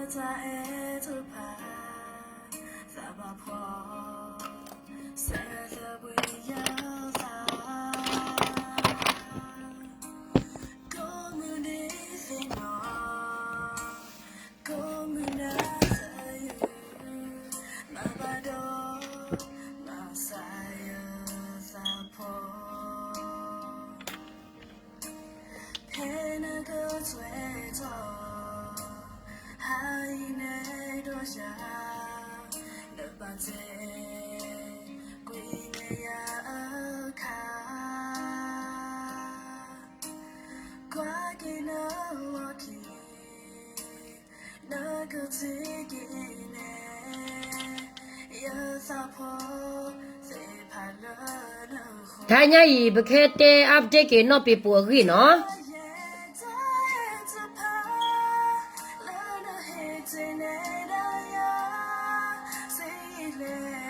တၢ်အဲၣ်တဖၣ် သးဘၣ်ဖှီၣ် စဲသဘှံးယသး ကိးမုၢ်နံၤသ့ၣ်နီၣ် ကိးမုၢ်နၤသယုၢ် မၤဘၣ်ဒိ မၤစၢ်ယသးဖှီၣ် ဖဲနကထွဲထီၣ် ဟါအံၤန့ၣ်ဒီးယၤ နဘၣ်တဲ ကွံာ်န့ၢ်ယၤအခါ ကွၢ်က့ၤနလီၢ်ခံ နကထံၣ်က့ၤန့ၣ် ယသးဖှီၣ်သ့ၣ်တဖၣ်လၢနဃိ တဟါညါအံၤ ပကဟဲတဲ update က့ၤနီၢ်ပ့ၤပိာ်အဂ့ၢ်နီၤ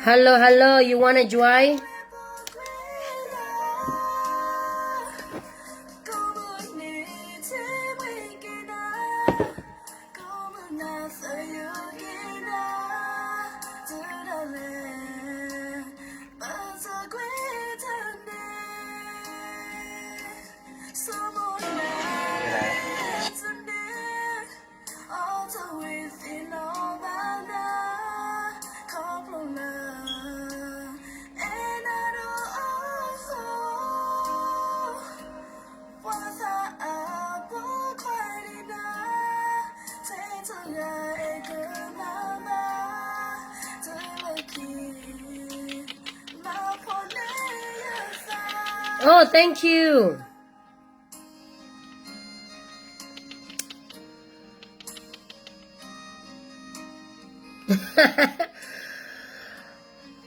Hello, hello, you wanna join? Oh, thank you.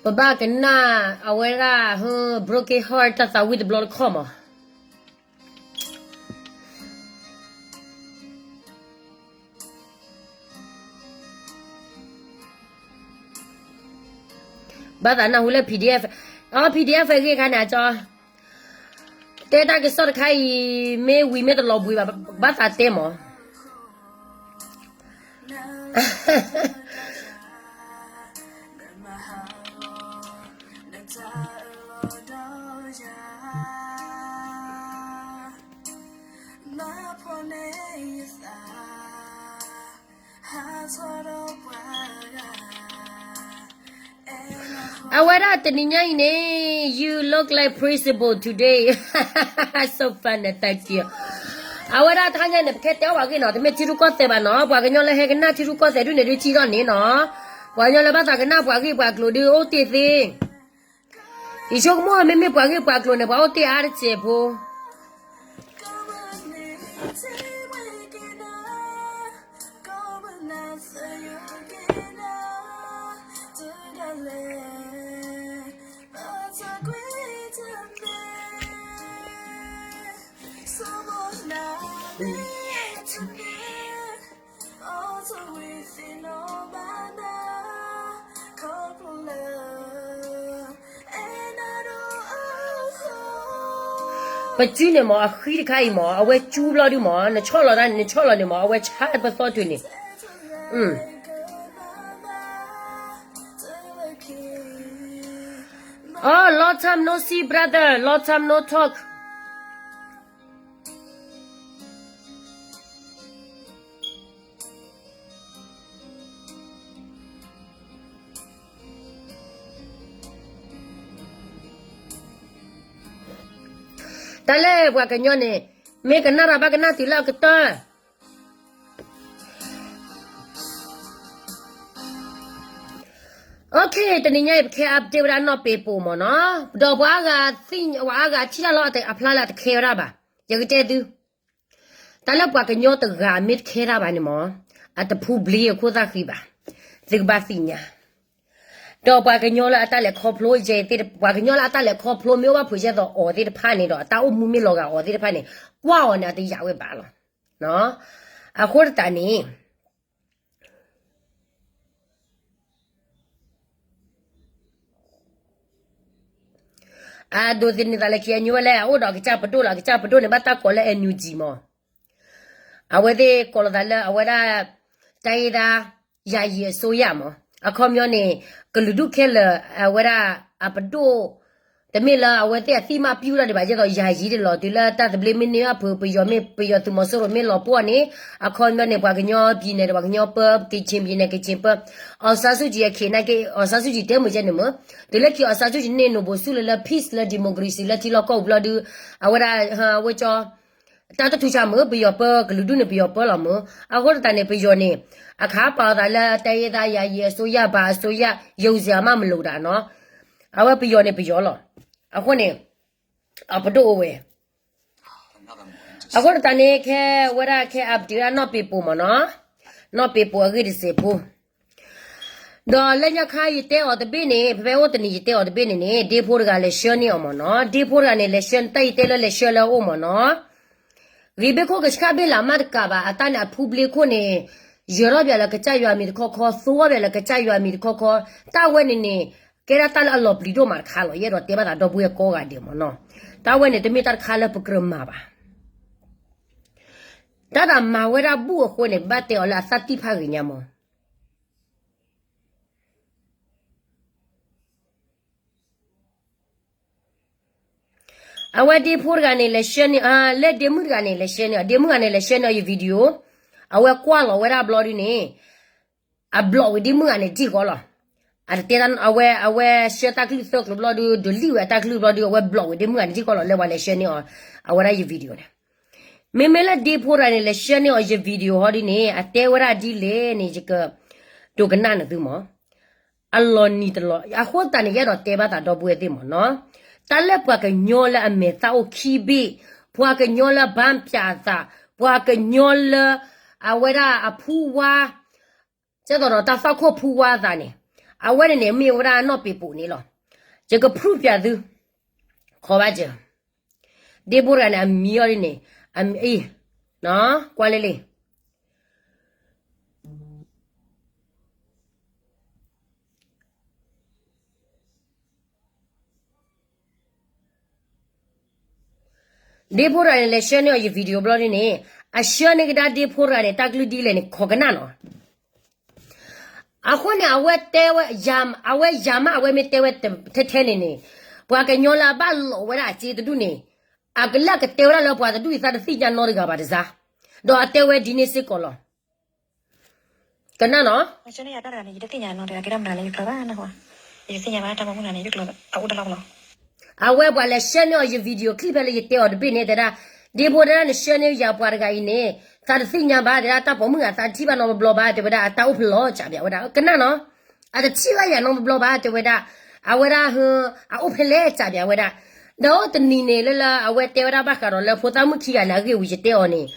ပဘၣ်ကနၣ်အဝဲဒၣ် broken heart တၢ်သးဝံၣ်တဘျီတခီၣ်မး ဘၣ်သးနၢ်ဟူလၢ PDF, အ PDF အဂ့ၢ်ခါန့ၣ် အကၠီ တဲတၢ်ကစီၣ်တခါအံၤ မ့ၢ်ဝံၤမ့ၢ်တလီၤဘှံးဘၣ် ဘၣ်သးတဲမး အဝဲဒၣ်တနံၤညါအံၤန့ၣ် you look like principal today. So funny, thank you. အဝဲဒၣ်တဟါညါန့ၣ် ပကတဲအီၣ်ပှၤဂ့ၢ်နီၤ, တမ့ၢ်ထံရူၢ်ကီၢ်သဲးဘၣ်နီၤ, ပှၤကညီလၢဟဲကနၣ်ထံရူၢ်ကီၢ်သဲးဒုးန့ၣ်ဒုးထံၣ်ထီၣ်န့ၣ်နီၤ, ပှၤကညီလၢဘၣ်သးကနၣ်ပှၤဂ့ၢ်ပှၤကျိၤဒုးအိၣ်တ့ၢ်သ့ ယဆိကမိၣ်မ့မ့ၢ်ပှၤဂ့ၢ်ပှၤကျိၤန့ၣ် ပှၤအိၣ်တ့ၢ်အါတစဲးဖိ ပစုန့ၣ်မ့ၢ် အဃံတခါအံၤမ့ၢ် အဝဲကၠူဘျီဒုမ့ၢ် နဆီၣ်လီၤတၢ်န့ၣ် နဆီၣ်လီၤန့ၣ်မ့ၢ် အဝဲဆါပသီတုၤန့ၣ် Oh, long time no see, brother. Long time no talk. တၢ်လၢပှၤကညီန့ၣ် မ့ၢ်ကနၣ်ရၤဘၣ်ကနၣ်တုၤလၢအကတၢၢ် Okay, တနံၤညါအံၤ ပကဟဲ update ဝဲဒၣ်နီၢ်ပ့ၤပိာ်မ့ၢ်နီၤ, ဒီးပှၤအါဂၤသ့ၣ်ညါ ပှၤအါဂၤထံၣ်တၢ်လီၤအဖျါလၢအတခဲဝဲဒၣ်ဘၣ်, ယကတဲသု, တၢ်လၢပှၤကညီတဂၤမ့ၢ်တခဲတၢ်ဘၣ်န့ၣ်မ့ၢ်, အတဖူဘျ့အခိၣ်သၣ်ဃံဘၣ်, သုကဘၣ်သ့ၣ်ညါ, ဒီးပှၤကညီလၢအတၢ်လဲၤခီဖျိယဲသ့ၣ်, ပှၤကညီလၢအတၢ်လဲၤခီဖျိမ့ၢ်အိၣ်ဘၣ်ဖုးယဲသိးအီၤသ့ၣ်တဖၣ်န့ၣ်ဒီး အတၢ်အိၣ်မူမ့ၢ်လီၤဂာ်အီၤသ့ၣ်တဖၣ်န့ၣ်, ကွၢ်အီၤန့ၣ် အတယာ်ဝဲဘၣ်လီၤ. အဃိသတးန့ၣ် အဒိးသန့ၤသးလၢခံအညိဝဲလဲၣ်, အအိၣ်ဒီးကစၢ်ပဒိၣ်လီၤ, ကစၢ်ပဒိၣ်န့ၣ် ဘၣ်တၢ်ကိးလၢ NUG မ့ၢ်, အဝဲသ့ၣ်ကိးလီၤသးလၢအဝဲဒၣ် တိုင်းရင်းသားယာယီအစိုးရမး, အခီပညီန့ၣ် ကလုာ်ဒူၣ်ခဲလၢာ် အဝဲဒၣ်အပဒိၣ် တမ့ၢ်လၢအဝဲသ့ၣ်အသိမးပျူၢ်တၢ်ဒံးဘၣ် ဒ်သိး ယာယီ ဒ်လီၤ တုၤလၢတၢ်သဘျ့မ့ၢ်န့ၢ်အဖုး ပယီၤမ့ၢ် ပယီၤသုးမီၤစိရိၤမ့ၢ်လီၤပှီၢ်န့ၣ် အခီပညီန့ၣ် ပှၤကညီ ပြည်နယ် ဒီးပှၤကညီပၢ ကချင် ပြည်နယ် ကချင်ပၢ အောင်ဆန်းစုကြည် အခံနာ်က့ အောင်ဆန်းစုကြည် တဲမုာ်ကဲန့ၣ်မး, တုၤလၢခံ အောင်ဆန်းစုကြည် န့ၢ် Nobel ဆု လၢလၢ peace လၢ democracy လၢထံလီၢ်ကီၢ်ပူၤဘျီဒုး အဝဲဒၣ် အဝဲကၠီ တၢ်တထူၣ်ဆါမုာ် ပယီၤပၢ ကလုာ်ဒူၣ်န့ၣ် ပယီၤပၢလီၤမုာ်, အဃိသတးန့ၣ် ပယီၤန့ၣ် အခါပာ်အသးလၢ တိုင်းရင်းသားယာယီအစိုးရ ဘာအစိုးရ ယုံစရာမှမလိုတာနီၤ, အဝဲပယီၤန့ၣ်ပယီၤလီၤ, အဃိန့ၣ် အပဒိၣ်အိၣ်ဝဲ အဃိသတးန့ၣ် ခဲဝဲဒၣ်ခဲအပတုာ်ဒၣ်နီၢ်ပ့ၤပိာ်မးနီၤ, နီၢ်ပ့ၤပိာ်အဂ့ၢ်တစဲးဖိ ဒီးလၢညါခါယတဲအီၤတဘ့ၣ်န့ၣ် ဖဲဖဲအိၣ်တနံၤယတဲအီၤတဘ့ၣ်န့ၣ်န့ၣ် ဒ့ဖိတဂၤလဲၤဆှၢန့ၢ်အီၤမးနီၤ, ဒ့ဖိတဂၤန့ၣ် လဲၤဆှၢ တၢ်ယတဲလၢလဲၤဆှၢလၢအအိၣ်မးနီၤ, ဂ့ၤဘ့ၣ်ခိၣ်ကဆှၣ်ဘ့ၣ်လးမးတကးဘၣ် အတၢ်န့ၣ်အဖူဘျ့ခိၣ်န့ၣ် ယၢၤထီၣ်ပၠးလၢကစၢ်ယွၤမံၤတခီခီ သိပၠးလၢကစၢ်ယွၤမံၤတခီခီ, တၢ်ဝဲန့ၣ်န့ၣ် ကဲဒၣ်တၢ်လၢအလီၤပျံၤဒိၣ်မးတခါလီၤ, ယအဲၣ်ဒိးတဲဘၣ်သးဒီပုၢ်ဝဲၢ်ကိးဂၤဒဲးမးနီၤ, တၢ်ဝဲန့ၣ် တမ့ၢ်တၢ်တခါလၢပကြၢးမၤဘၣ် တၢ်တမၤဝဲဒၣ်ဘူၣ်အဃိန့ၣ် ဘၣ်တဲအီၤလၢအသၣ်တံၢ်ဖးဂ့ၤညါမး, အဝဲဒ့ဖိတဂၤန့ၣ် လဲၤဆှၢန့ၢ် လၢဒ့မုၣ်တဂၤန့ၣ် လဲၤဆှၢန့ၢ်အီၤ ဒ့မုၣ်တဂၤန့ၣ် လဲၤဆှၢန့ၢ်အီၤယ video, အဝဲကွၢ်လီၤဝဲဒၣ်ဘျီဒုန့ၣ် အ block ဝံၤဒ့မုၣ်တဂၤန့ၣ်ထံၣ်ဃီလီၤ, အတတဲအဝဲ အဝဲဆှၢတၢ်ကလုၢ်သၢကျိၤဘျီဒု delete ဝံၤအတၢ်ကလုၢ်ဘျီဒု အဝဲ block ဝံၤဒ့မုၣ်တဂၤန့ၣ်ထံၣ်ဃီလီၤ လၢပှၤလဲၤဆှၢန့ၢ်အီၤ အဝဲဒၣ်ယ video န့ၣ်, မ့မ့ၢ်လၢဒ့ဖိတဂၤန့ၣ် လဲၤဆှၢန့ၢ်အီၤယ video ဟီဒုန့ၣ် အတဲဝဲဒၣ်ဒ်လဲၣ်န့ၣ် ယကဒိကနၣ်နသုမး, အလီၤနံၤတလီၤ အဃိသတးန့ၣ် ယအဲၣ်ဒိးတဲဘၣ်သးဒီပုၢ်ဝဲၢ်သ့ၣ်မးနီၤ, တၢ်လၢပှၤကညီလၢအမဲာ်သၣ်အိၣ်ခံဘ့ၣ်, ပှၤကညီလၢဘၣ်ပၠးအသး, ပှၤကညီလၢ အဝဲဒၣ်အဖူဝါ ကဲသိးဒီးတၢ်သီၣ်ခိၣ်ဖူဝါအသးန့ၣ်, အဝဲန့ၣ်န့ၣ် မ့ၢ်ဝဲဒၣ်နီၢ်ပ့ၤပိာ်န့ၣ်လီၤ, ယက proof ပၠးသု, ခီဘၣ်စၢၤ, ဒ့ဖိတဂၤန့ၣ် အမံၤအီၤဒ်န့ၣ်, အမံၤအံၤ, ကွၢ်လၢလံ ဒ့ဖိတဂၤန့ၣ် လဲၤဆှၢန့ၢ်အီၤယ video ဘျီဒုန့ၣ်, အဆှၢန့ၢ်ကဒါဒ့ဖိတဂၤန့ၣ် တၢ်ကလုၢ်ဒ်လဲၣ်န့ၣ် ခိးကနၣ်နီၤ, အဃိန့ၣ် အဝဲတဲဝဲ, အဝဲယၤမး အဝဲမ့ၢ်တဲဝဲထဲထဲန့ၣ်န့ၣ်, ပှၤကညီလၢအဘၣ်လိာ်ဝဲဒၣ်အစ့တဒူၣ်န့ၣ်, အကလၢကတဲဝဲဒၣ်လၢပှၤတဒူၣ်အံၤသးတသ့ၣ်ညါနီတဂၤဘၣ်တစါ, ဒီးအတဲဝဲဒ်န့ၣ်စ့ၢ်ကီးလီၤ, ကနၣ်နီၤ အဝဲပှၤလဲၤဆှၢန့ၢ်အီၤယ video clip ဖဲလၢယတဲအီၤတဘ့ၣ်န့ၣ် တဲဒၣ်, ဒ့ဖိတဲဒၣ်နဆှၢန့ၢ်ယၤပှၤတဂၤအံၤန့ၣ်, သးတသ့ၣ်ညါဘၣ် တဲဒၣ် တၢ်ပိာ်မုၣ်ဂၤသးတထံၣ်ဘၣ်နီတဘျီဘၣ် တဲဝဲဒၣ် အတၢ်အိၣ်ဖဲလဲၣ်စံးဘၣ်ဝဲဒၣ် ကနၣ်နီၤ, အတထံၣ်ဘၣ်ယၤနီတဘျီဘၣ် တဲဝဲဒၣ်, အဝဲဒၣ် အအိၣ်ဖဲလဲၣ်စံးဘၣ်ဝဲဒၣ်, ဒီးအိၣ်တနံၤန့ၣ် လၢလၢအဝဲတဲဝဲဒၣ်ဘၣ်ဃးဒီးလၢဖိသၣ်မုၣ်ခံဂၤန့ၣ် အဂ့ၢ်ဝံၤယတဲအီၤန့ၣ်,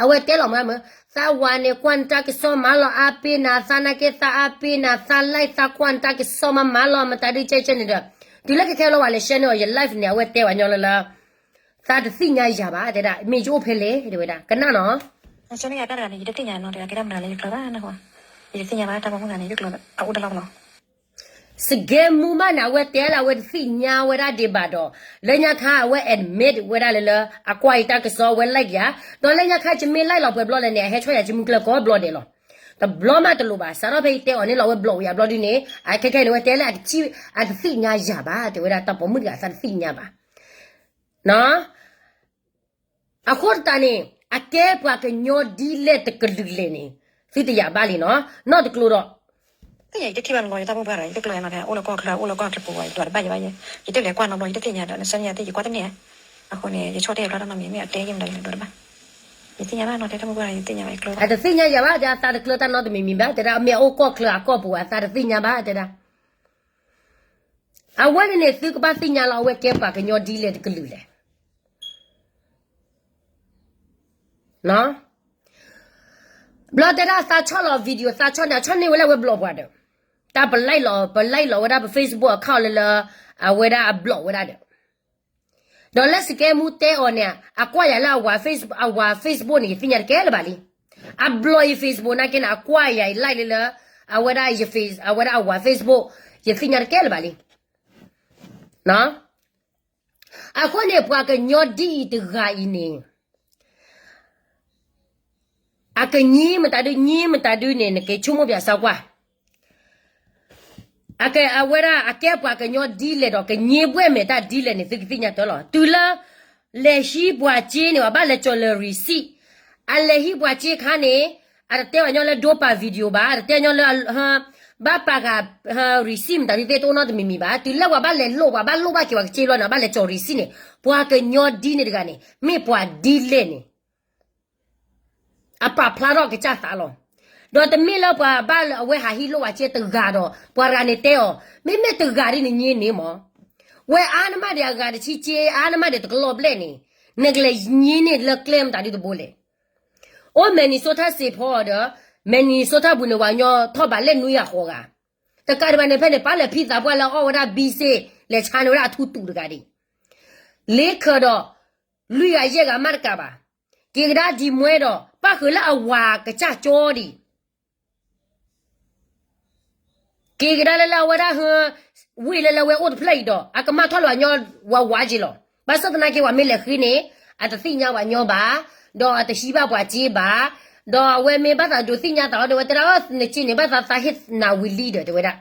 အဝဲတဲလီၤမးမး သးဝၤန့ၣ် ကွၢ်နတၢ်ကစီၣ်မၤလီၤအါပ့ၤနၤ သးနာ်က့သးအါပ့ၤနၤ သး like သးကွၢ်နတၢ်ကစီၣ်မးမၤလီၤ မတၤဒုကဲကဲန့ၣ်ဒီး, တုၤလၢခဲခဲလၢပှၤလဲၤဆှၢန့ၢ်အီၤယ live န့ၣ် အဝဲတဲပှၤညီလၢလၢ, သးတသ့ၣ်ညါယၤဘၣ် တဲဒၣ် မ့ၢ်ယအိၣ်ဖဲလဲၣ် တဲဝဲဒၣ် ကနၣ်နီၤ စကဲမူဘၣ်န့ၣ် အဝဲတဲလၢအဝဲတသ့ၣ်ညါဝဲဒၣ်ဒံးဘၣ်ဒီး, လၢညါခါအဝဲ admit ဝဲဒၣ်လၢလၢ အကွၢ်ယတၢ်ကစီၣ် အဝဲ like ယၤ, ဒီးလၢညါခါယမ့ၢ် like လီၤပှဲၤဘျီလဲၣ်န့ၣ် အဟဲဆီၣ်ယၤယမုၢ်ကျၢၢ်ကိးဘျီဒဲးလီၤ. တဘျီမးတလိၤဘၣ် စးထီၣ်ဖဲယတဲအီၤန့ၣ်လီၤ အဝဲ block ဝံၤယၤဘျီဒုန့ၣ် အခဲခဲန့ၣ် အဝဲတဲလၢ အတသ့ၣ်ညါယၤဘၣ် တဲဝဲဒၣ် တၢ်ပိာ်မုၣ်တဂၤအသးတသ့ၣ်ညါဘၣ် အဃိသတးန့ၣ် အကဲပှၤကညီဒ်လဲၣ်တကလုာ်လဲၣ်န့ၣ် သုတယာ်ဘၣ်လံနီၤ နီၢ်တကျိၤဒီး ယတထံၣ်ဘၣ်နီတဘျီ ယတၢ်ပိာ်မုၣ်တဂၤဒီး ယတကျၢၤနီၤ အိၣ်လၢကီၢ်ချၢ အိၣ်လၢကီၢ်ချၢပူၤဝဲ ယတဘၣ်ယဘၣ်ယဲ ယတလဲၤကွၢ်နီတဘျီ ယတသ့ၣ်ညါဒီး နဆၢန့ၢ်ယၤသ့ၣ် ယကွၢ်တန့ၢ်ဧါ. အဃိန့ၣ် ယဆီၣ်တဲၣ်ဘျီတၢ်နီတမံၤ မ့ၢ်အတဲယဲၢ်မတၤယတဘၣ် ယသ့ၣ်ညါဘၣ်နီၤ တဲတၢ်ပိာ်မုၣ်တဂၤဒီး ယတသ့ၣ်ညါဘၣ် ယကျၢၤဘၣ် အတသ့ၣ်ညါယၤဘၣ် တဲအသးတကျၢၤတၢ်နီတမံၤမံၤဘၣ် တဲဒၣ် မ့ၢ်အအိၣ်ကီၢ်ချၢအကီၢ်ပူၤ အသးတသ့ၣ်ညါဘၣ် တဲဒၣ် အဝဲန့ၣ်န့ၣ် သုကဘၣ်သ့ၣ်ညါလီၤ အဝဲကဲပှၤကညီဒ်လဲၣ်တကလုာ်လဲၣ် ဘျီတဲဒၣ်သးဆီၣ်လီၤ video သးဆီၣ်န့ၣ် အဆီၣ်န့ၢ်ဝဲလၢအဝဲ block ပှၤဒီး တၢ်ပ like လီၤ ပ like လီၤဝဲဒၣ်ပ Facebook account လၢလၢ အဝဲဒၣ်အ block ဝဲဒၣ်ဒီး ဒီးလၢစကဲမူတဲအီၤန့ၣ် အကွၢ်ယၤလၢအဝၤ Facebook အဝၤ Facebook န့ၣ် ယသ့ၣ်ညါတကဲလၢၤဘၣ်လံ. အ block ယ Facebook နာ်က့န့ၣ် အကွၢ်ယၤအ like လၢလၢ အဝဲဒၣ်ယ face အဝဲဒၣ်အဝၤ Facebook ယသ့ၣ်ညါတကဲလၢၤဘၣ်လံ. အဃိန့ၣ် ပှၤကညီဒ်အံၤတဂၤအံၤန့ၣ် အကညံမတၤဒု ညံမတၤဒုန့ၣ် နက့ၤဆိကမိၣ်ပၠးစၢကွၢ် အကဲအဝဲဒၣ်အကဲပှၤကညီဒ်လဲၣ်ဒီး ကညံဘှဲၣ်မဲာ်တၢ်ဒ်လဲၣ်န့ၣ် သုကသ့ၣ်ညါတၢ်လီၤ. တုၤလၢ လဲၤဟံးပှၤစ့န့ၣ် ဘၣ်လဲၤကၠီၤလၢ receipt, အလဲၤဟံးပှၤစ့ခါန့ၣ် အတတဲပှၤညီလၢ ဒိပာ် video ဘၣ်, အတတဲညီလၢ ဘၣ်ပာ်ဃာ် receipt မတၤဒုသ့ၣ်တအိၣ်နီတမံၤမံၤဘၣ်. တုၤလၢပှၤဘၣ်လဲၤလိၣ် ပှၤဘၣ်လိၣ်ဘၣ်က့ၤပှၤကစ့လီၤန့ၣ် ဘၣ်လဲၤကၠီၤ receipt န့ၣ် ပှၤကညီဒ်န့ၣ်တဂၤန့ၣ် မ့ၢ်ပှၤဒ်လဲၣ်န့ၣ် အပာ်ဖျါထီၣ်ကစၢ်သးလီၤ. ဒီးတမ့ၢ်လၢပှၤဘၣ်လၢအဝဲဟးဟံးလိၣ်ဝဲစ့တဂၤဒီး ပှၤတဂၤန့ၣ်တဲအီၤ, မ့မ့ၢ်တဂၤဒ်န့ၣ်ညံန့ၣ်မး, ဝဲအါနမးဒံးအဂၤတဆံစ့ အါနမးဒံးတကလီၢ်ဘျဲၣ်န့ၣ်, နကလဲၤညံန့ၢ်လၢကျဲမတၤဒ်တဘိလဲၣ်. အိၣ် Minnesota စ့ဖီဒီး Minnesota ပူၤန့ၣ် ပှၤကညီထီၣ်ဘးလဲၣ်နွံဂၤဃိးဂၤ, တကးဒံးဘၣ်န့ၣ် ဖဲန့ၣ် ပာ်လဲၤဖံးသးပှၢ်လၢအအီၣ်ဝဲဒၣ် ဘံစ့ လဲၤဆါန့ၢ်ဝဲဒၣ်အထူတူာ်တဂၤဒံး လ့ခၢၣ်ဒီး လွံၢ်ဂၤယဲၢ်ဂၤမးတကးဘၣ်, က့ၤကဒါဒံးမွဲဒီး ပၣ်ဃုာ်လၢအဝၤကစၢ်ကၠီဒံး, က့ၤကဒါလၢလၢအဝဲဒၣ်ဟၢ ဝ့ၢ်လၢလၢဝဲအိၣ်တဖျၢၣ်အံၤဒီး အကမၣ်ထီၣ်လၢပှၤကညီဝၤဝါက့ၤလီၤ. ဘၣ်ဆၣ်သနာ်က့ ပှၤမ့ၢ်လဲၤဃ့န့ၣ် အတသ့ၣ်ညါပှၤကညီဘၣ်, ဒီးအတဟံးဘၣ်ပှၤစ့ဘၣ်, ဒီးအဝဲမ့ၢ်ဘၣ်သးဒိးသ့ၣ်ညါသးအီၤဒီး အဝဲတဲဒၣ် နစ့န့ၣ် ဘၣ်သးသးဟ့ၣ်နၤဝံၤလံဒီး တဲဝဲဒၣ်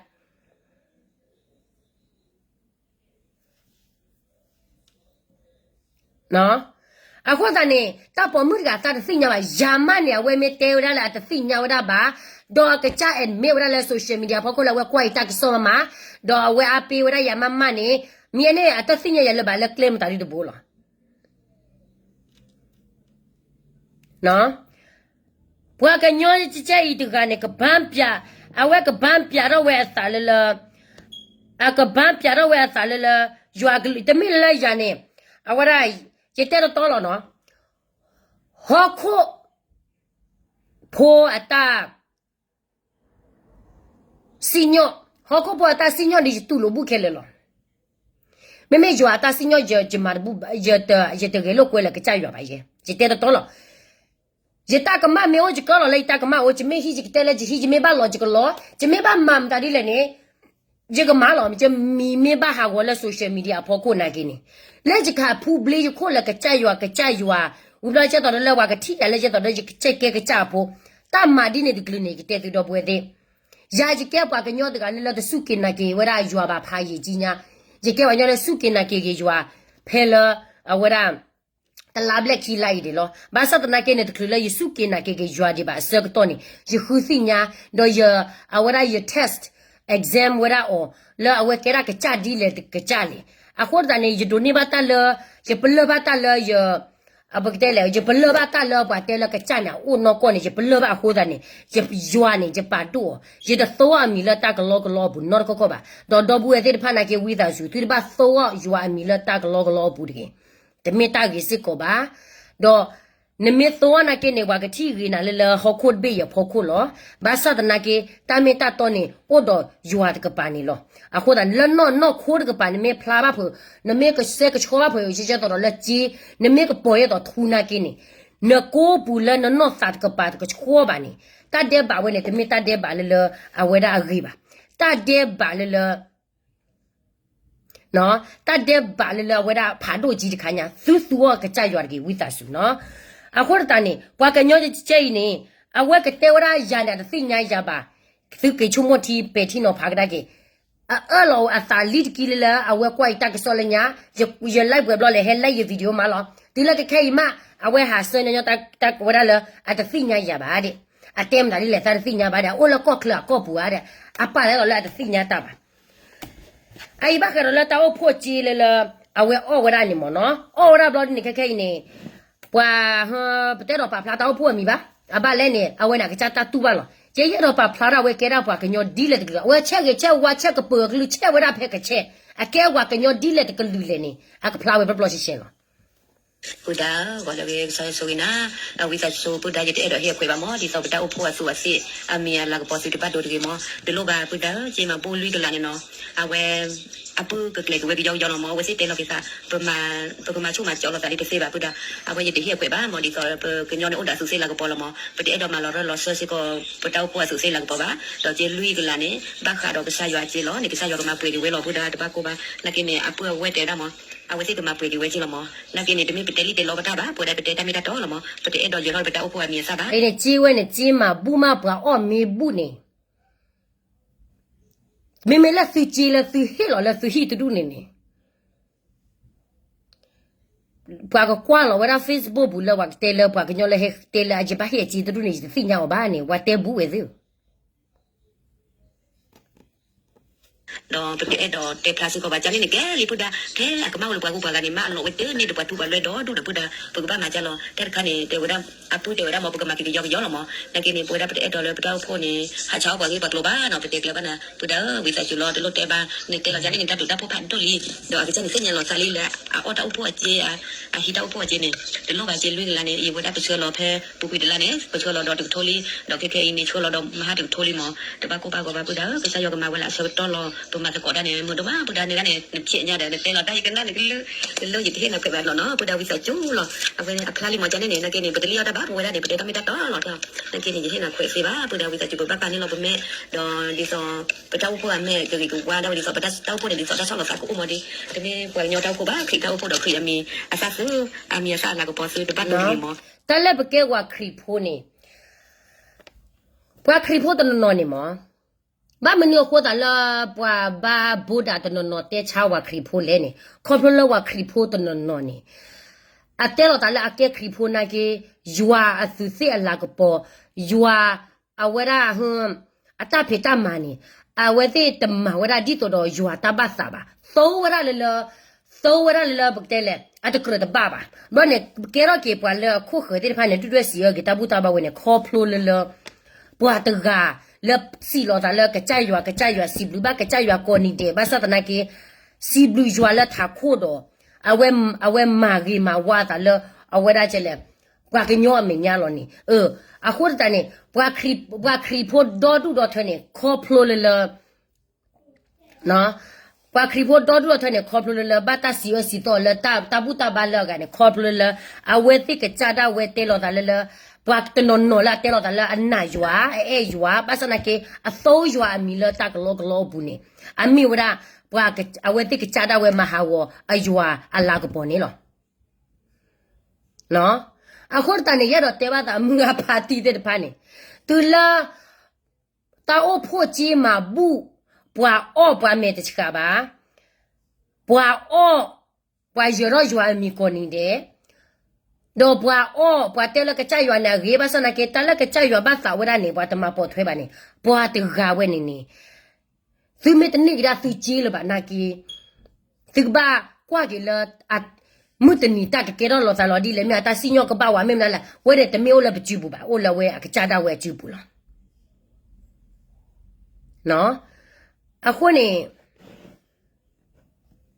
အဃိသတးန့ၣ် တၢ်ပိာ်မုၣ်တဂၤသးတသ့ၣ်ညါဘၣ်, ယၤမးန့ၣ် အဝဲမ့ၢ်တဲဝဲဒၣ်လၢအတသ့ၣ်ညါဝဲဒၣ်ဘၣ်, ဒီးအကစၢ် admit ဝဲဒၣ်လၢ social media ဖီခိၣ်လၢအဝဲကွၢ်ယတၢ်ကစီၣ်မးမး, ဒီးအဝဲအါပ့ၤဝဲဒၣ်ယၤမးမးန့ၣ်, မ့ၢ်န့ၣ် အတသ့ၣ်ညါယၤလၢၤဘၣ်လၢကျဲမတၤဒ်တဘိလီၤ. ပှၤကညီကဲအံၤတဂၤန့ၣ် ကဘၣ်ပျး, အဝဲကဘၣ်ပျးထီၣ်ဝဲအသးလၢလၢ, အကဘၣ်ပျးထီၣ်ဝဲအသးလၢလၢ, ယွၤကလုၢ် တမ့ၢ်လၢယၤန့ၣ်, အဝဲဒၣ်, ယတဲတတီလီၤနီၤ, ဟီၣ်ခိၣ်ဖိအတၢ် စံၣ်ညီၣ်, ဟီၣ်ခိၣ်ဖိအတၢ်စံၣ်ညီၣ်န့ၣ် ယတူၢ်လိာ်ဘူးခဲလၢာ်လီၤ. မ့မ့ၢ်ယွၤအတၢ်စံၣ်ညီၣ် ယမၤတဘူၣ်ဘၣ်, ယတဂဲၤလိာ်ကွဲလၢကစၢ်ယွၤဘၣ်ယဲ, ယတဲတတီလီၤ. ယတၢ်ကမၣ်မ့ၢ်အိၣ်ယကၢလီၤလၢယတၢ်ကမၣ်အိၣ်, ယမ့ၢ်ဟံးယကတဲလၢယဟံး, ယမ့ၢ်ဘၣ်လီၤယကလီၤ, ယမ့ၢ်ဘၣ်မၤမတၤဒ်လဲၣ်န့ၣ် ယကမၤလီၤ, ယမံၤမ့ၢ်ဘၣ်ဟးဂီၤလၢ social media အဖီခိၣ်နာ်က့န့ၣ်, လၢယကဟးဖူဘျ့ယခိၣ်လၢကစၢ်ယွၤ ကစၢ်ယွၤ, ဝံၤဘျီကဲသိးဒီးလၢပှၤကထံၣ်ယၤလၢကဲသိးဒီးယကစဲးကဲကစၢ်အဖိ, တၢ်မၤဒ်န့ၣ်တကလုာ်န့ၣ် ယကတဲသုဒီပုၢ်ဝဲၢ်သ့ၣ်, ယၤယကဲပှၤကညီတဂၤလၢလၢတစူၢ်က့ၤနာ်က့ၤဝဲဒၣ်ယွၤဘၣ်ဖးယံာ်ကံညါ, ယကဲပှၤကညီလၢစူၢ်က့ၤနာ်က့ၤက့ၤယွၤ, ဖဲလၢ, အဝဲဒၣ် တလါဘျဲၣ်ခံလါအံၤဒံးလီၤ. ဘၣ်ဆၣ်သနာ်က့န့ၣ် တချုးလၢယစူၢ်က့ၤနာ်က့ၤက့ၤယွၤဒံးဘၣ်အဆၢကတီၢ်န့ၣ် ယဃုသ့ၣ်ညါ, ဒီးယ, အဝဲဒၣ်ယ test, exam ဝဲဒၣ်အီၤ, လၢအဝဲကဲဒၣ်ကစၢ်ဒ်လဲၣ်ကစၢ်လဲၣ်. အဃိသတးန့ၣ် ယဒိးန့ၢ်ဘၣ်တၢ်လၢ, ယပလၢၢ်ဘၣ်တၢ်လၢယ, အပကတဲလဲၣ်, ယပလၢၢ်ဘၣ်တၢ်လၢပှၤတဲလၢကစၢ်န့ၣ် အအိၣ်နီၢ်ကီၢ်န့ၣ် ယပလၢၢ်ဘၣ်အဃိသတးန့ၣ်, ယယွၤန့ၣ် ယပာ်ဒိၣ်အီၤ, ယတသိအီၤအမံၤလၢတၢ်ကလီကလီအပူၤနီတခီခီဘၣ်. ဒီးဒီပုၢ်ဝဲၢ်သ့ၣ်တဖၣ်နာ်က့ ဝံသးစူၤ သုတဘၣ်သိအီၤယွၤအမံၤလၢတၢ်ကလီကလီအပူၤတဂ့ၤ. တမ့ၢ်တၢ်ဂ့ၤစ့ၢ်ကီးဘၣ်. ဒီးနမ့ၢ်သိအီၤနာ်က့န့ၣ် ပှၤကထံၣ်ဂ့ၤနၤလၢလၢဟီၣ်ခိၣ်တဘ့ၣ်အံၤအဖီခိၣ်လီၤ. ဘၣ်ဆၣ်သနာ်က့ တၢ်မ့ၢ်တၢ်တီန့ၣ် အိၣ်ဒီးယွၤတကပၤန့ၣ်လီၤ. အဃိသတးန့ၣ် လၢနီၢ်နီၢ်ခိတကပၤ နမ့ၢ်ဖျါဘၣ်ဖုး, နမ့ၢ်ကစဲကဆှီဘၣ်ဖုး ကဲသိးဒီးလၢက့, နမ့ၢ်ကပီၤကဲသိးထူနာ်က့န့ၣ်, နကိးပူၤလၢနနီၢ်သးတကပၤတကဆှီဘၣ်န့ၣ်, တၢ်ဒဲးဘးဝဲန့ၣ် တမ့ၢ်တၢ်ဒဲးဘးလၢလၢအဝဲဒၣ်အဂ့ၤဘၣ်. တၢ်ဒဲးဘးလၢလၢ တၢ်ဒဲးဘးလၢလၢအဝဲဒၣ်ဖးဒိၣ်ကံတခါညါ သုသူအီၤကစၢ်ယွၤတဂ့ၤ ဝံသးစူၤနီၤ. အဃိသတးန့ၣ် ပှၤကညီကဲအံၤန့ၣ် အဝဲကတဲဝဲဒၣ်ယၤန့ၣ် အတသ့ၣ်ညါယၤဘၣ်, သုက့ၤဆိကမိၣ်ထံပဲာ်ထံနီၤဖးကဒါက့ၤ, အအၢၣ်လီၤအသးလံတကံလၢလၢအဝဲကွၢ်ယတၢ်ကစီၣ်လၢညါ, ယ like ဝဲဘျီလဲၣ် ဟဲ like ယ video မးလီၤ. တုၤလၢခဲခဲအံၤမး အဝဲဟးဆၢညီညီတၢ်ဝဲဒၣ်လၢ အတသ့ၣ်ညါယၤဘၣ်ဒၣ်, အတဲမတၤဒ်လဲၣ် သးတသ့ၣ်ညါဘၣ်ဒၣ် အိၣ်လၢကီၢ်ချၢအကီၢ်ပူၤဧါဒၣ်, အပာ်လၢလီၤလၢအတသ့ၣ်ညါတၢ်ဘၣ်. အအံၤဘၣ်ဃးဒီးလၢတၢ်အိၣ်ဖှိၣ်စ့လၢလၢ အဝဲအီၣ်ဝဲဒၣ်န့ၣ်မ့ၢ်နီၤ, အီၣ်ဝဲဒၣ်ဘျီဒ်န့ၣ် ခဲခဲအံၤန့ၣ် ပှၤ, ပတဲဒီးပာ်ဖျါတၢ်အိၣ်ဖှိၣ်အမံၤဘၣ်, အဘၣ်လဲၣ်န့ၣ် အဝဲန့ၣ် အကစၢ်တၢ်တူၢ်ဘၣ်လီၤ. ကဲယအဲၣ်ဒိးပာ်ဖျါဒၣ်အဝဲကဲဒၣ်ပှၤကညီဒ်လဲၣ်တကလုာ်, အဝဲဆဲးဂ့ၤဆဲးဝါဆဲးကပၢၤအကလုာ်ဆဲးဝဲဒၣ်ဖဲကဆဲး, အကဲပှၤကညီဒ်လဲၣ်တကလုာ်လဲၣ်န့ၣ် အကဖျါဝဲဘျီဘျီဆှဲဆှဲလီၤ. ပုၢ်ဒါ, ဂီၤလၢဂ့ၤ ကစၢ်ယွၤဆိၣ်ဂ့ၤနၤ, ဝံသးစူၤ ပုၢ်ဒါ ယတအဲၣ်ဒိးဟ့ၣ်အခွဲးဘၣ်မး ဒ်သိးပတၢ်အိၣ်ဖှိၣ်အသူးအသ့ၣ် အမံၤအလၤကပီၤသုတဘၣ်ဒိတဂ့ၤမး, တလိၣ်ဘၣ် ပုၢ်ဒါဧၢ, က့မးဘိလွံၢ်ကလးန့ၣ်နီၤ, အဝဲ အပုၢ်ကကျဲၤက့ၤဝဲကယီကယီလီၤမး, အဝဲသ့ၣ်တဲလီၤက့ၤသး, ပကမၤဆိၣ်မၤကၠီလိာ်သးဒ်တသ့ဘၣ် ပုၢ်ဒါ, အဝဲယတဟ့ၣ်အခွဲးဘၣ်မး ဒ်သိးပကညီန့ၣ်အိၣ်ဒီးအသူးသ့ၣ်လၤကပီၤလီၤမး, ပတအဲၣ်ဒိးမၤလီၤရၢလီၤစၢ်စ့ၢ်ကီး ပတၢ်အိၣ်ဖှိၣ်အသူးသ့ၣ်လၤကပီၤဘၣ်, ဒီးက့လွံၢ်ကလးန့ၣ် ဘၣ်ဃးဒီးကစၢ်ယွၤအစ့လီၤန့ၣ် ကစၢ်ယွၤကမၤပှဲၤက့ၤဝဲလီၤ ပုၢ်ဒါ တဘၣ်ကိၢ်ဘၣ်, နာ်က့န့ၣ် အပုၢ်အဝဲၢ်တဲဒၣ်မး အဝဲသ့ၣ်ကမၤပှဲၤက့ၤဝဲက့လီၤမး. နာ်က့န့ၣ် တမ့ၢ်ပတဲလံတဲလီပတၢ်ဘၣ်, ပဝဲဒၣ်ပတဲတၢ်မ့ၢ်တၢ်တီလီၤမး, ပတအဲၣ်ဒိးယၢၤထီၣ်ပတၢ်အိၣ်ဖှိၣ်အမံၤအသၣ်ဘၣ်. အံၤန့ၣ် က့ဝဲန့ၣ် က့မၤဘူၣ်မးပှၤအီၣ်မ့ၢ်ဘူၣ်န့ၣ် မ့မ့ၢ်လၢသုက့လၢသုဟ့ၣ်လီၤလၢသုဟံၣ်တဒူၣ်န့ၣ်န့ၣ် ပှၤကကွၢ်လီၤဝဲဒၣ် Facebook ပူၤလၢပှၤကညီလၢဟဲတဲလၢအယဘၣ်ဟ့ၣ်အက့တဒူၣ်န့ၣ် ယတသ့ၣ်ညါအီၤဘၣ်န့ၣ် ပှၤတဲဘူးဝဲသ့ၣ် ဒီးပတအဲၣ်ဒိးတဲဖျါစ့ၢ်ကီးဘၣ် ကန့ၣ်န့ၣ် ကဲလံ ပုၢ်ဒၢ် ဖဲအကမၣ်ဝဲလၢပှၤဂုၤပှၤဂၤန့ၣ် မ့ၢ်အလီၤဝဲတန့ၢ်ဒီးပှၤထူပှၤလွဲဒီဒူၣ်ဒီး ပုၢ်ဒၢ် ပကဘၣ်မၤကၢ်လီၤ. တၢ်တခါန့ၣ် တဲဝဲဒၣ် အပုၢ်တဲဝဲဒၣ်မ့ၢ် ပကမၤက့ၤကယီကယီလီၤမး. နာ်က့န့ၣ် ပဝဲဒၣ်ပတအဲၣ်ဒိးလၢပတၢ်အိၣ်ဖှိၣ်န့ၣ် ဟးဆါအီၣ်ပှၤဂ့ၢ်ပှၤကျိၤဘၣ်နီၤ. ပတဲကျဲဘၣ်နၤ ပုၢ်ဒၢ်ဧၢ ဝံသးစူၤလီၤ တလိၣ်တဲဘၣ် နတဲလီၤကန့ၣ်န့ၣ် တၢ်ဘျုးတၢ်ဖှိၣ်ဖးဒိၣ်လံ. ဒီးအကစၢ်န့ၣ်သ့ၣ်ညါလီၤသးလံလၢ အအီၣ်တၢ်အိၣ်ဖှိၣ်အက့ အဟံးတၢ်အိၣ်ဖှိၣ်အက့န့ၣ် တလိၣ်ဘၣ်က့လွံၢ်ကလါန့ၣ် ယဝဲဒၣ်ပဆှၢလီၤဖဲပူၤကွံာ်တလါန့ၣ် ပဆှၢလီၤဒီးတကထိလံ. ဒီးခဲခဲအံၤန့ၣ် ဆှၢလီၤဒီးမဟါတကထိလံမး. တဘၣ်ကိၢ်ဘၣ်ဂီၤဘၣ် ပုၢ်ဒၢ်ဧၢ ကစၢ်ယွၤကမၤဝဲလၢအဆၢကတီၢ်လီၤ. ပမၤသကိးတၢ်န့ၣ် မုာ်ဒိၣ်မး ပုၢ်ဒၢ် နဂၤန့ၣ် နဖျဲးညါဒီး နတဲလီၤတၢ်ယကနၣ်နကလုၢ် နလၢယတဟ့ၣ်နၤခွဲးဘၣ်နီၤနီၤ ပုၢ်ဒၢ် ဝံသးစူၤလီၤ. အဝဲန့ၣ်အဖျါလံမး ကန့ၣ်န့ၣ် နာ်က့န့ၣ် ပတလံၣ်အီၣ်တၢ်ဘၣ် ပဝဲဒၣ်န့ၣ် ပတဲတၢ်မ့ၢ်တၢ်တီလီၤ. နာ်က့န့ၣ် ယဟ့ၣ်နၤခွဲးသ့ဘၣ် ပုၢ်ဒၢ် ဝံသးစူၤ ပဘၣ်ပာ်န့ၢ်လီၤပမဲာ် ဒီးဒ်သိး ပတၢ်အိၣ်ဖှိၣ်အမဲာ်ကဂ့ၤကဝါဒၣ်ဝဲ ဒ်သိးပတၢ်အိၣ်ဖှိၣ်န့ၣ် ဒ်သိးတၢ်ဆီၣ်လီၤသးကအိၣ်မးဒီး တမ့ၢ်ပှၤကညီတၢ်အိၣ်ဖှိၣ်ဘၣ် ခရံာ်တၢ်အိၣ်ဖှိၣ်ဒီးခရံာ်အမံၤအသၣ်သု အမံၤအသၣ်အလၤကပီၤသု တဘၣ်နီတမံၤမး. တၢ်လၢပကဲဝဲခရံာ်ဖိန့ၣ် ပှၤခရံာ်ဖိတနီၤနီၤန့ၣ်မး ဘၣ်မနုၤအဃိသတးလၢ ပှၤဘါဘိဒၣ်တနီၤနီၤတဲဆါဝဲခရံာ်ဖိလဲၣ်န့ၣ် ခီဖျိလၢဝဲခရံာ်ဖိတနီၤနီၤန့ၣ် အတဲလီၤသးလၢအကဲခရံာ်ဖိနာ်က့ ယွၤအသူးသ့ၣ်အလၤကပီၤ ယွၤအဝဲဒၣ် အတၢ်ဖံးတၢ်မၤန့ၣ် အဝဲသ့ၣ်တမၤဝဲဒၣ်ဒ်သိးဒီးယွၤတၢ်ဘၣ်သးဘၣ်. သိဝဲဒၣ်လၢလၢ သိဝဲဒၣ်လၢလၢပကတဲလဲၣ် အတကြၢးတဘၣ်ဘၣ်. ဘျီန့ၣ် ကဲထီၣ်က့ၤပှၤလၢအခိၣ်ဃၢၤသ့ၣ်တဖၣ်န့ၣ် ဒုၣ်ဒွဲၣ်စံးအၢက့ၤတၢ်ဘူၣ်တၢ်ဘါဝဲန့ၣ် ခီဖျိလၢလၢ ပှၤတဂၤလၢစံးလီၤသးလၢကစၢ်ယွၤ ကစၢ်ယွၤ စံးဘျုးဘၣ်ကစၢ်ယွၤကိးနံၤဒဲး ဘၣ်ဆၣ်သနာ်က့ စံးဘျုးယွၤလၢထးခိၣ်ဒီး အဝဲမၤဂ့ၤမၤဝါသးလၢ အဝဲဒၣ်ကဲလဲၣ် ပှၤကညီအမဲာ်ညါလီၤန့ၣ်. အဃိသတးန့ၣ် ပှၤခရံာ်ဖိဒီဒူၣ်ဒီထၢန့ၣ် ခီဖျိလၢလၢ ပှၤခရံာ်ဖိဒီဒူၣ်ဒီထၢန့ၣ် ခီဖျိလၢလၢ ဘၣ်တၢ်စံးအၢစံးသီလၢတၢ်ဘူၣ်တၢ်ဘါလၢအဂၤန့ၣ် ခီဖျိလၢလၢ အဝဲသ့ၣ်ကစၢ်ဒၣ်ဝဲတဲလီၤသးလၢလၢ ပှၤတနီၤနီၤလၢအတဲလီၤသးလၢအနာ်ယွၤ အအဲၣ်ယွၤ ဘၣ်ဆၣ်သနာ်က့ အသိယွၤအမံၤလၢတၢ်ကလီကလီအပူၤန့ၣ် အမ့ၢ်ဝဲဒၣ် ပှၤ အဝဲသ့ၣ်ကစၢ်ဒၣ်ဝဲမၤဟးဂီၤ အယွၤအလၤကပီၤန့ၣ်လီၤ. အဃိသတးန့ၣ် ယအဲၣ်ဒိးတဲဘၣ်သးမုၢ်ဂၤဖါတံၢ်သ့ၣ်တဖၣ်န့ၣ် တုၤလၢ တၢ်အိၣ်ဖှိၣ်က့မၤဘူၣ် ပှၤအီၣ်ပှၤမဲာ်တဆှးဘၣ်, ပှၤအီၣ် ပှၤယၢၤထီၣ်ယွၤအမံၤကိးနံၤဒဲး, ဒီးပှၤအီၣ် ပှၤတဲလၢကစၢ်ယွၤန့ၣ်အဂ့ၤ ဘၣ်ဆၣ်သနာ်က့ တၢ်လၢကစၢ်ယွၤဘၣ်သးဝဲဒၣ်န့ၣ် ပှၤတမၤပိာ်ထွဲဘၣ်န့ၣ် ပှၤတဂၤဝဲန့ၣ်န့ၣ် သုမ့ၢ်တန့ၢ်ကဒါသုက့လၢၤဘၣ်နာ်က့ သုကဘၣ်ကွၢ်က့ၤလၢ မုၢ်တနံၤတၢ်ကကဲထီၣ်လီၤသးလီၤဒ်လဲၣ် မ့ၢ်အတၢ်စံၣ်ညီၣ်ကဘၣ်ဝဲ မ့ၢ်မနုၤလဲၣ် ဝဲန့ၣ်တမ့ၢ်အိၣ်လၢပစုပူၤဘၣ် အိၣ်လၢဝဲအကစၢ်ဒၣ်ဝဲအစုပူၤလီၤ. အဃိန့ၣ် အဃိန့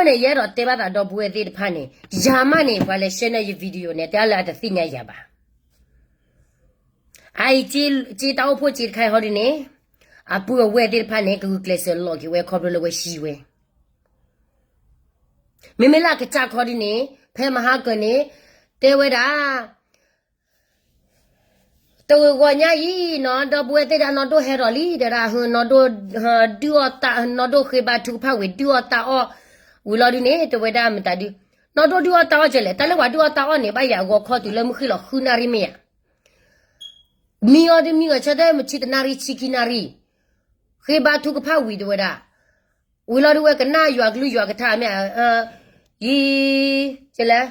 ၣ် ယအဲၣ်ဒိးတဲဘၣ်သးဒီပုၢ်ဝဲၢ်သ့ၣ်တဖၣ်န့ၣ် ယၤမးန့ၣ် ပှၤလဲၤ share န့ၢ်ယ video န့ၣ် တဲလၢအတသ့ၣ်ညါယၤဘၣ်. အအံၤ က့တၢ်အိၣ်ဖှိၣ်က့တခါအံၤဟီဒ်န့ၣ် အပုၢ်အဝဲၢ်သ့ၣ်တဖၣ်န့ၣ် ကဂုာ်ကျဲးစၢးလီၤက့ၤဝဲခီဖျိလၢဝဲဟံးဝဲ မ့မ့ၢ်လၢအကစၢ်ခီဒ်န့ၣ် ဖဲမဟါကၢၤန့ၣ် တဲဝဲဒၣ် တဂီၤညါအံၤနီၤ ဒီပုၢ်ဝဲၢ်သ့ၣ်ဒၣ်နီၢ်ဒိၣ်ဟဲဒီးလံ တဲဒၣ် နီၢ်ဒိၣ် ဒုၣ်အီၣ်တၢ် နီၢ်ဒိၣ်ဃ့ဘါထုကဖၣ်ဝံၤ ဒုၣ်အီၣ်တၢ်အီၣ် ဝံၤလီၤဒုန့ၣ် တဲဝဲဒၣ်မတၤဒု နီၢ်ဒိၣ်ဒုၣ်အီၣ်တၢ်အီၣ်ကလဲၣ် တၢ်လၢပှၤဒုၣ်အီၣ်တၢ်အီၣ်န့ၣ် ဘၣ်ယၤအဂီၤခီတုၤလၢမုၢ်ဃ့ၢ်လီၤဃုနၣ်ရံၣ်မ့ၢ်ဧါ မံအီၤဒုမံဂီၤဆၢထၢၣ်မုၢ်ဆံတနၣ်ရံၣ်ဆံခံနၣ်ရံၣ် ဃ့ဘါထုကဖၣ်ဝံၤတဲဝဲဒၣ် ဝံၤလီၤဒုဝဲကနၣ်ယွၤကလုၢ်ယွၤကထါမ့ၢ် ယံ ကလဲၣ်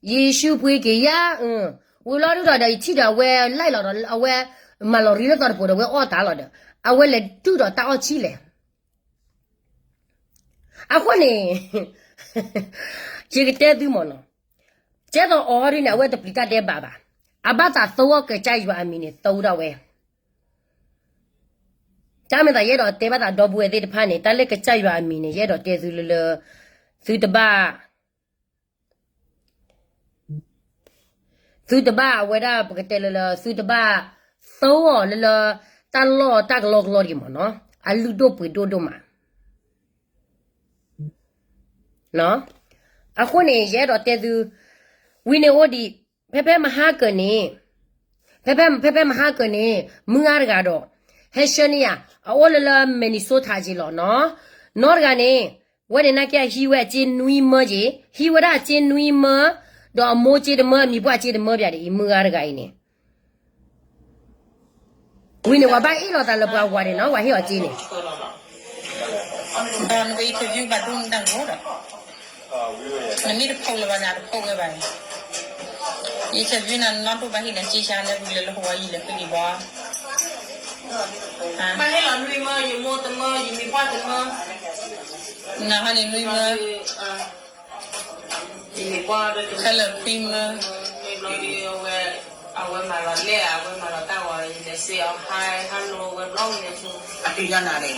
ယံၡူးပှ့ၤက့ၤယၤ ဝံၤလီၤဒုဒီးဒီးယထံၣ်ဒီးအဝဲလၢ်လီၤဒီးအဝဲ မၤလီၤရံလၢသီတပိၤဒီးအဝဲအီၣ်တၢ်လီၤဒီး အဝဲလဲၤဒုၣ်ဒီးတၢ်အီၣ်ဆံလဲၣ် အဃိန့ၣ် ယကတဲသုမ့ၢ်နီၤ ကဲသိးအီၤဒ်န့ၣ် အဝဲတပျံၤတၢ်ဒဲးဘးဘၣ်. အဘၣ်သးသဝီကစၢ်ယွၤအမံၤန့ၣ် သဝီဒၣ်ဝဲ တၢ်မ့ၢ်သးယအဲၣ်ဒိးတဲဘၣ်သးဒီပုၢ်ဝဲၢ်သ့ၣ်တဖၣ်န့ၣ် တၢ်လၢကစၢ်ယွၤအမံၤန့ၣ် ယအဲၣ်ဒိးတဲသုလၢလၢ သုတဘၣ် သုတဘၣ်အဝဲဒၣ်ပကတဲလၢလၢ သုတဘၣ် သဝီလၢလၢ တၢ်လီၢ်တၢ်ကလီကလီတဂ့ၤမ့ၢ်နီၤ အလုၢ်ဒိၣ်ပှ့ၤဒိၣ်ဒိၣ်မး. အဃိန့ၣ် ယအဲၣ်ဒိးတဲသု, ဝံၤန့ၣ်အိၣ်ဒံး, ဖဲဖဲမဟါကၢၤန့ၣ်, ဖဲဖဲမဟါကၢၤန့ၣ် မုၢ်ဂၤတဂၤဒီး ဟဲဆှၢန့ၢ်ယၤ, အအိၣ်လၢလၢ Minnesota က့လီၤနီၤ. နီတဂၤန့ၣ် ဝဲန့ၣ်နာ်က့ အဟံးဝဲအစ့နွံမၢက့ၤ, ဟံးဝဲဒၣ်အစ့နွံမၢ, ဒီးအမိၢ်စ့တမၢ အမံၤပှၢ်စ့တမၢဘၣ်ဒ်အံၤ မုၢ်ဂၤတဂၤအံၤန့ၣ် ဝံၤန့ၣ် ပှၤဘၣ်အ့ၣ်လိာ်သးလၢပှၤဝၤန့ၣ်နီၤ, ပှၤဟ့ၣ်အီၤစ့န့ၣ် ဒီးနက interview ဘၣ်ဒိနတၢ်ဂီၤဒီး, နမ့ၢ်တဖိးလၢၤဘၣ်န့ၣ် အတဖိးဝဲဘၣ်န့ၣ်, interview နၤနီၢ်ဒိၣ်ဘၣ်ဟ့ၣ်နၤစ့ဆါလၢပူၤလၢလၢဟိဝါယံၤလၢဃ့ဒံးဘီ, ဘၣ်ဟ့ၣ်လီၤနွံမၢ, ယမိၢ်တမၢ, ယမံၤပှၢ်တမၢ, နဟီန့ၣ်နွံမၢ ခဲလၢာ်ခွံမၢ, အဝဲမၤလီၤလဲၣ်, အဝဲမၤလီၤတၢ်ဂီၤ, ယလဲၤစ့အီၤ ဟါ, ဟါလိၤဝဲဘျီန့ၣ်, အတုၤညါနၤန့ၣ်,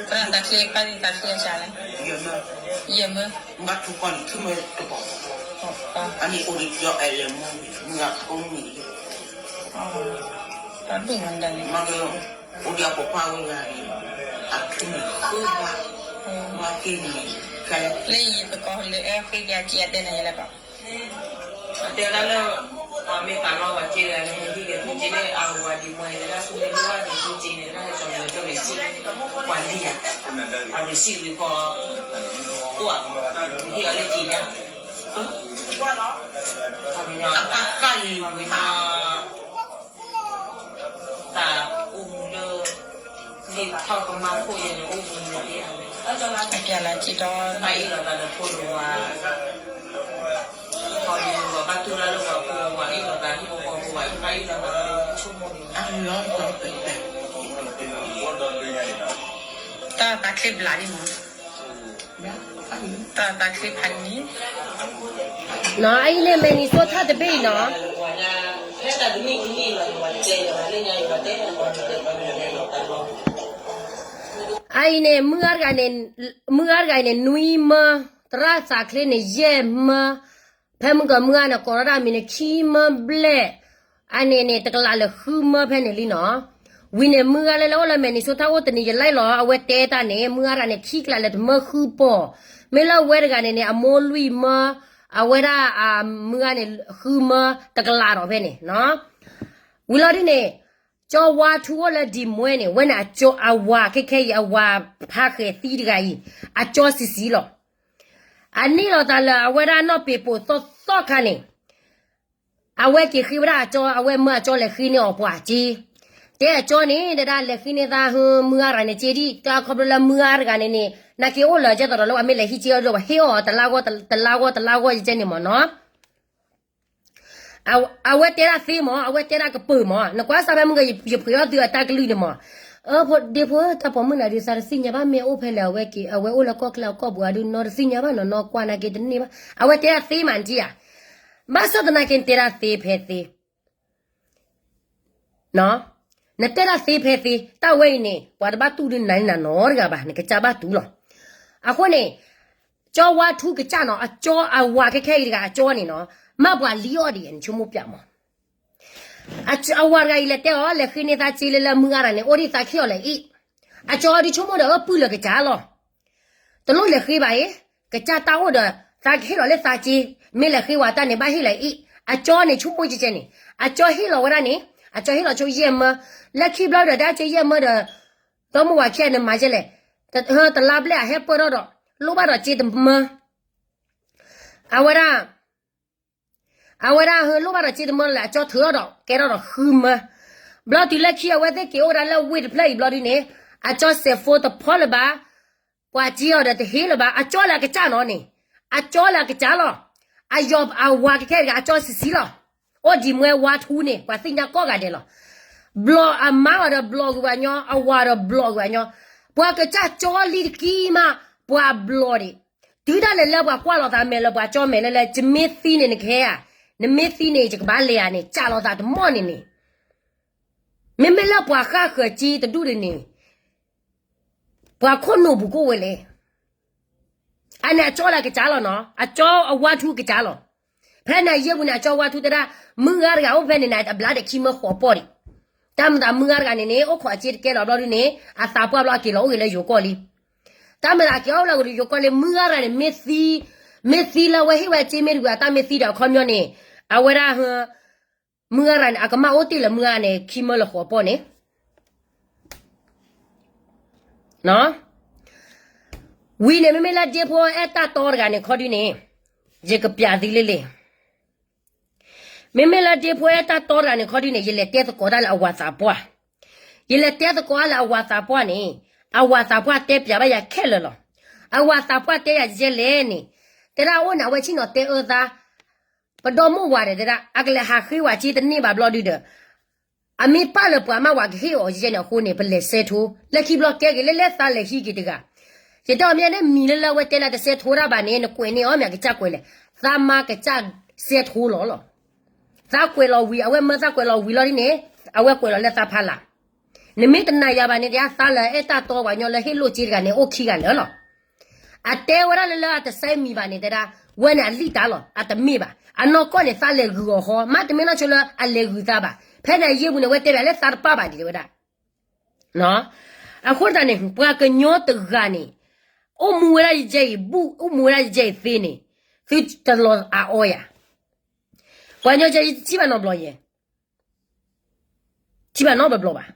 သးချ့ခွါန့ၣ် သးချ့အစှၤလဲၣ်, ယဲၢ်မၢ, ဘၣ်ထူကီၢ်န့ၣ် ထူမၢတဘီ, အန့ၣ်အိၣ်ဒီးယအဲၣ်လဲၣ်မၢ, မုၢ်ဂၤဖိမုၣ်န့ၣ်, တၢ်ဒိၣ်မးဒၣ်န့ၣ် အိၣ်ဒီးအပိာ်ခွါဝဲဂၤန့ၣ်, အထူန့ၣ်ဃုဘၣ်, မၤက့ၤန့ၣ်, လၢယသကိးလၢအဲၣ်ဃ့က့ၤအစ့အတဲန့ၣ်ယဲလၢကီး, အတဲဒၣ်လၢ, ပှၤမ့ၢ်သးလီပှၤစ့တဂၤန့ၣ် ဟဲဟံးဂဲၤထူစ့န့ၣ် အဝၤဒံးမွဲန့ၣ် ဒၣ်ဆူလဲၤလီၤဝဲဂဲၤထူစ့န့ၣ် ဒၣ်ဟဲကၠီၤလၢကၠီၤလဲၤစ့, ပှၤလံဧါ, အreceipt ဝံၤဃီ, အိၣ်ဧါ, ဟ့ၣ်အီၤလၢက့ၤညါ, အကါကါအံၤဝံၤမး တၢ်အိၣ်မူလၢ မ့ၢ်ထီၣ်ကမၣ်ခိၣ်ယဲန့ၣ် အိၣ်မူလၢဒ်အံၤ, အပျဲလၢက့ၤဒီး ဘၣ်အ့ၣ်လိာ်သးဒီးဖိဒိၣ်ဝါ, ခီဒ်ဝဲဘၣ်တူၢ်တၢ်လၢပှၤဖိဝဲ အ့ၣ်လိာ်သးဟံၣ်ဖိဃီဖိဝဲ ဘၣ်အ့ၣ်လိာ်သးလၢဆိကမိၣ်န့ၣ်, တၢ်သးချ့ဘျးဒ်မး, တၢ်သးချ့ဖးန့ၣ် အအံၤန့ၣ် Minnesota တဘ့ၣ်အံၤနီၤ, အအံၤန့ၣ် မုၢ်ဂၤတဂၤန့ၣ် မုၢ်ဂၤတဂၤအံၤန့ၣ် နွံမၢ, သရၣ်သးချ့န့ၣ် ယဲၢ်မၢ, ဖဲမုၢ်ကီၢ်မုၢ်ဂၤန့ၣ် ကိးထီၣ်ဒၣ်မံၤန့ၣ် ခံမၢဘျဲၣ်, အန့ၣ်န့ၣ် တကလးလၢဃုမၢဖဲန့ၣ်လံနီၤ. ဝံၤန့ၣ် မုၢ်ဂၤလၢလၢအိၣ်လၢ Minnesota အိၣ်တနံၤယလဲၤလီၤ အဝဲတဲတၢ်န့ၣ် မုၢ်ဂၤတဂၤန့ၣ် ခံကလးလၢတမၢဃုပီၢ်, မ့ၢ်လၢဝဲတဂၤန့ၣ်န့ၣ် အမိၢ်လွံၢ်မၢ, အဝဲဒၣ်မုၢ်ဂၤန့ၣ် ဃုမၢ တကလးဒီးဖဲန့ၣ်နီၤ. ဝံၤလီၤဒ်န့ၣ် ကၠီဝါထူအိၣ်လၢဒံးမွဲန့ၣ် ဝဲန့ၣ်အကၠီအဝၤခဲခဲအံၤ အဝၤဖးဃဲၤသံတဂၤအံၤ အကၠီဆံးဆံးလီၤ. အန့ၢ်လီၤသးလၢအဝဲဒၣ်နီၢ်ပ့ၤပိာ်သီသီခါန့ၣ် အဝဲက့ၤဃ့ဝဲဒၣ်အကၠီ အဝဲမၢအကၠီလဲၤဃ့န့ၢ်အီၤပှၤစ့, တဲအကၠီန့ၣ် တဲဒၣ်လဲၤဃ့န့ၢ်သးဟၢမုၢ်ဂၤတဂၤန့ၣ်စ့ဒံး တၢ်ခီဖျိလၢမုၢ်ဂၤတဂၤန့ၣ်န့ၣ် နာ်က့အိၣ်လၢကဲသိးဒီးလၢပှၤမ့ၢ်လဲၤဟံးစ့အီၤဒီး ပှၤဟ့ၣ်အီၤတလါဂီၢ်တလါဂီၢ်တလါဂီၢ်ယကဲန့ၣ်မ့ၢ်နီၤ. အဝဲတဲဒၣ်သ့မး အဝဲတဲဒၣ်ကပၢၤမး နကွၢ်စၢ်ဖဲမုၢ်ဂၤ ယပှ့ၤအီၣ်သုအတၢ်ကလုၢ်န့ၣ်မး, ဒ့ဖိ တၢ်ပိာ်မုၣ်နၤဒုး သးတသ့ၣ်ညါဘၣ် မ့ၢ်အိၣ်ဖဲလဲၣ် အဝဲက့ၤ အဝဲအိၣ်လၢကီၢ်ချၢအကီၢ်ပူၤအဒုး နီတသ့ၣ်ညါဘၣ်နီၤ နီၢ်ကွၢ်နာ်က့တန့ၢ်ဘၣ် အဝဲတဲဒၣ်သ့မးနထံၣ်ဧါ. ဘၣ်ဆၣ်သနာ်က့ နတဲဒၣ်သ့ဖဲသ့ နတဲဒၣ်သ့ဖဲသ့ တၢ်ဝဲအံၤန့ၣ် ပှၤတဘၣ်တူၢ်ဒုးနၤန့ၣ်နၤနီတဂၤဘၣ် နကစၢ်ဘၣ်တူၢ်လီၤ. အဃိန့ၣ် ကၠီဝါထူကစၢ်နီၤ အကၠီအဝၤခဲခဲအံၤတဂၤအကၠီန့ၣ်နီၤ မ့ၢ်ပှၤလံအီၤဒံး နဆိကမိၣ်ပျဲမး. အဝၤတဂၤအံၤလဲၤတဲအီၤ လဲၤဃ့န့ၢ်သးစ့လၢလၢမုၢ်ဂၤတဂၤန့ၣ် အိၣ်ဒံးသးခ့အီၤလဲၣ်အံၤ, အကၠီဒုးဆိကမိၣ်ဒီးအပုၢ်လၢကစၢ်လီၤ. တလိၣ်လဲၤဃ့ဘၣ်အံၤ, ကစၢ်တၢ်အိၣ်ဒီး သးကဟ့ၣ်လီၤလၢသးစ့, မ့ၢ်လဲၤဃ့ဝဲတၢ်န့ၣ် ဘၣ်ဟ့ၣ်လၢအံၤ, အကၠီန့ၣ်ဆိကမိၣ်ကဲကဲန့ၣ်, အကၠီဟ့ၣ်လီၤဝဲဒၣ်န့ၣ်, အကၠီဟ့ၣ်လီၤဆိယဲၢ်မၢ, လၢခံဘျီဒီး တၢ်ဆိယဲၢ်မၢဒီး ဒီမါဝၤခံဂၤန့ၣ်မၤယဲလဲၣ်, တလါဘျဲၣ်အဟဲပၢၢ်ထီၣ်ဒီး လိၣ်ဘၣ်ဒီးစ့တမၢ, အဝဲဒၣ် အဝဲဒၣ်ဟဲလိၣ်ဘၣ်ဒီးစ့တမၢလၢအကၠီထုးထီၣ်ဒီး ကဲထီၣ်ဒီးဃုမၢ, ဘျီတုၤလၢခံအဝဲသ့ၣ်က့ၤအိၣ်ဝဲဒၣ်လၢဝ့ၢ်တဖျၢၣ်အံၤဘျီဒုန့ၣ်, အကၠီစဲးဖိတဖီလၢၤဘၣ်, ပှၤစ့အီၤဒီးတဟ့ၣ်လၢၤဘၣ်, အကၠီလၢအကစၢ်နီၤန့ၣ်, အကၠီလၢအကစၢ်လီၤ, အယီၤအဝၤကခဲတဂၤ အကၠီဆံးဆံးလီၤ, အိၣ်ဒံးမွဲဝါထူန့ၣ် ပှၤသ့ၣ်ညါကိးဂၤဒဲးလီၤ. ဘျီအမါအီၤဒီးဘျီကွံာ်ဝဲညီ, အဝၤဒီးဘျီကွံာ်ဝဲညီ, ပှၤကစၢ်ကၠီလံတကံမး, ပှၤဘျီဒံး, တုၤဒၣ်လဲာ်လၢပှၤကွၢ်လိာ်သးမဲာ်လၢပှၤကၠီမဲာ်လၢလၢ ယမ့ၢ်သံန့ၣ်နကဟဲဧါ, နမ့ၢ်သံန့ၣ် ယကဘၣ်လဲၤဧါန့ၣ် ကးလိာ်သးတမီၢ်န့ၣ်န့ၣ်, မ့မ့ၢ်လၢပှၤဃၣ်ဃၢၤကၠံတဒူၣ်ဒ်န့ၣ် ပှၤခိၣ်နူာ်ပူၤကိၣ်ဝဲလဲၣ်. အန့ၣ်အကၠီလၢအကစၢ်လီၤနီၤ, အကၠီအဝါထူကစၢ်လီၤ. ဖဲန့ၣ်ယဲၢ်ပူၤန့ၣ် အကၠီဝါထူတဲဒၣ်, မုၢ်ဂၤတဂၤအိၣ်ဖဲန့ၣ်န့ၣ် အဘျါဒီးခံမၢဃိးပီၢ်ဒံး, တၢ်မၤသးမုၢ်ဂၤတဂၤန့ၣ်န့ၣ် အိၣ်ခိးအစ့တကဲလီၤဘျီဒုန့ၣ် အသးပှၢ်ဘျီအက့ၤလီၤအိၣ်ဂ့ၤလၢယိၤကီၢ်လံ. တၢ်မၤသးက့ၤအိၣ်လၢယိၤကီၢ်လံ မုၢ်ဂၤတဂၤန့ၣ် မ့ၢ်သံ, မ့ၢ်သံလၢအဝဲဟ့ၣ်ဝဲစ့မ့ၢ်တဂၤအတၢ်မ့ၢ်သံဒီးအခီပညီန့ၣ် အဝဲဒၣ် မုၢ်ဂၤတဂၤန့ၣ် အကမၢ်အိၣ်တ့ၢ်လၢမုၢ်ဂၤန့ၣ် ခံမၢလၢဃိးပီၢ်န့ၣ် ဝံၤန့ၣ် မ့မ့ၢ်လၢဒ့ဖိအဲၣ်တၢ်တီတဂၤန့ၣ်ခီဒုန့ၣ် ယကပျးသုလံလံ. မ့မ့ၢ်လၢဒ့ဖိအဲၣ်တၢ်တီတဂၤန့ၣ်ခီဒုန့ၣ် ယလဲၤတဲသကိးတၢ်လၢအဝၤသးပှၢ်, ယလဲၤတဲသကိးတၢ်လၢအဝၤသးပှၢ်န့ၣ် အဝၤသးပှၢ်တဲပျးဘၣ်ယၤခဲလၢာ်လီၤ. အဝၤသးပှၢ်တဲယၤယဲလဲၣ်န့ၣ် တဲဒၣ်အိၣ်န့ၣ် အဝဲဆ့ၣ်နီၤတဲအၢသါ ပဒီမိၢ်ဝၤဒီးတဲဒၣ် အကလဲၤဟးဃ့ဝဲက့တန့ၢ်ဘၣ်ဘျီဒုဒီး အမ့ၢ်ပာ်လၢပှၤမးဝၤကဟ့ၣ်အီၤယဲန့ၣ်အဃိန့ၣ် ပလဲၤစဲးထိ လၢခံဘျီကဲက့ၤလၢလဲသးလဲၤဟံးက့ၤတဂၤ, ယတဲအီၤမ့ၢ်န့ၣ်မံၤလၢလၢအဝဲတဲလၢတစဲးထိတၢ်ဘၣ်န့ၣ် နကွဲးန့ၢ်အီၤမ့ၢ်အကစၢ်ကွဲးလဲၣ်, သးမါကစၢ်စဲးထိလီၤလီၤ. သးကွဲးလီၤဝံၤ အဝဲမၢသးကွဲးလီၤဝံၤလီၤဒ်န့ၣ် အဝဲကွဲးလီၤလၢသးဖးလၢ် နမ့ၢ်တနာ်ယၤဘၣ်န့ၣ် တဲဒၣ်သးလၢအဲၣ်တၢ်တီပှၤကညီလၢဟ့ၣ်လိာ်က့တဂၤန့ၣ် အိၣ်ခံဂၤလၢာ်လီၤ. အတဲဝဲဒၣ်လၢလၢအတစဲးမံၤဘၣ်န့ၣ် တဲဒၣ် ဝဲန့ၣ်အလံၣ်တၢ်လီၤ အတမ့ၢ်ဘၣ်. အနီၢ်ကီၢ်န့ၣ် သးလဲၤဂုာ်အီၤဃီ မ့တမ့ၢ်နီၢ်ဆိလၢအလဲၤဂုာ်သးဘၣ်. ဖဲန့ၣ်အယ့ၢ်ပူၤန့ၣ် အဝဲတဲဘၣ်လၢသးတပာ်ဘၣ်ဒံးတဲဝဲဒၣ် အဃိသတးန့ၣ် ပှၤကညီတဂၤန့ၣ် အိၣ်မူဝဲဒၣ်ယကဲအံၤဘူၣ် အိၣ်မူဝဲဒၣ်ယကဲအံၤသ့န့ၣ် သုတလီၤအအီယၤ, ပှၤကညီကဲအံၤ ထံၣ်ဘၣ်နီတဘျီယဲ ထံၣ်ဘၣ်နီတဘျီဘၣ်.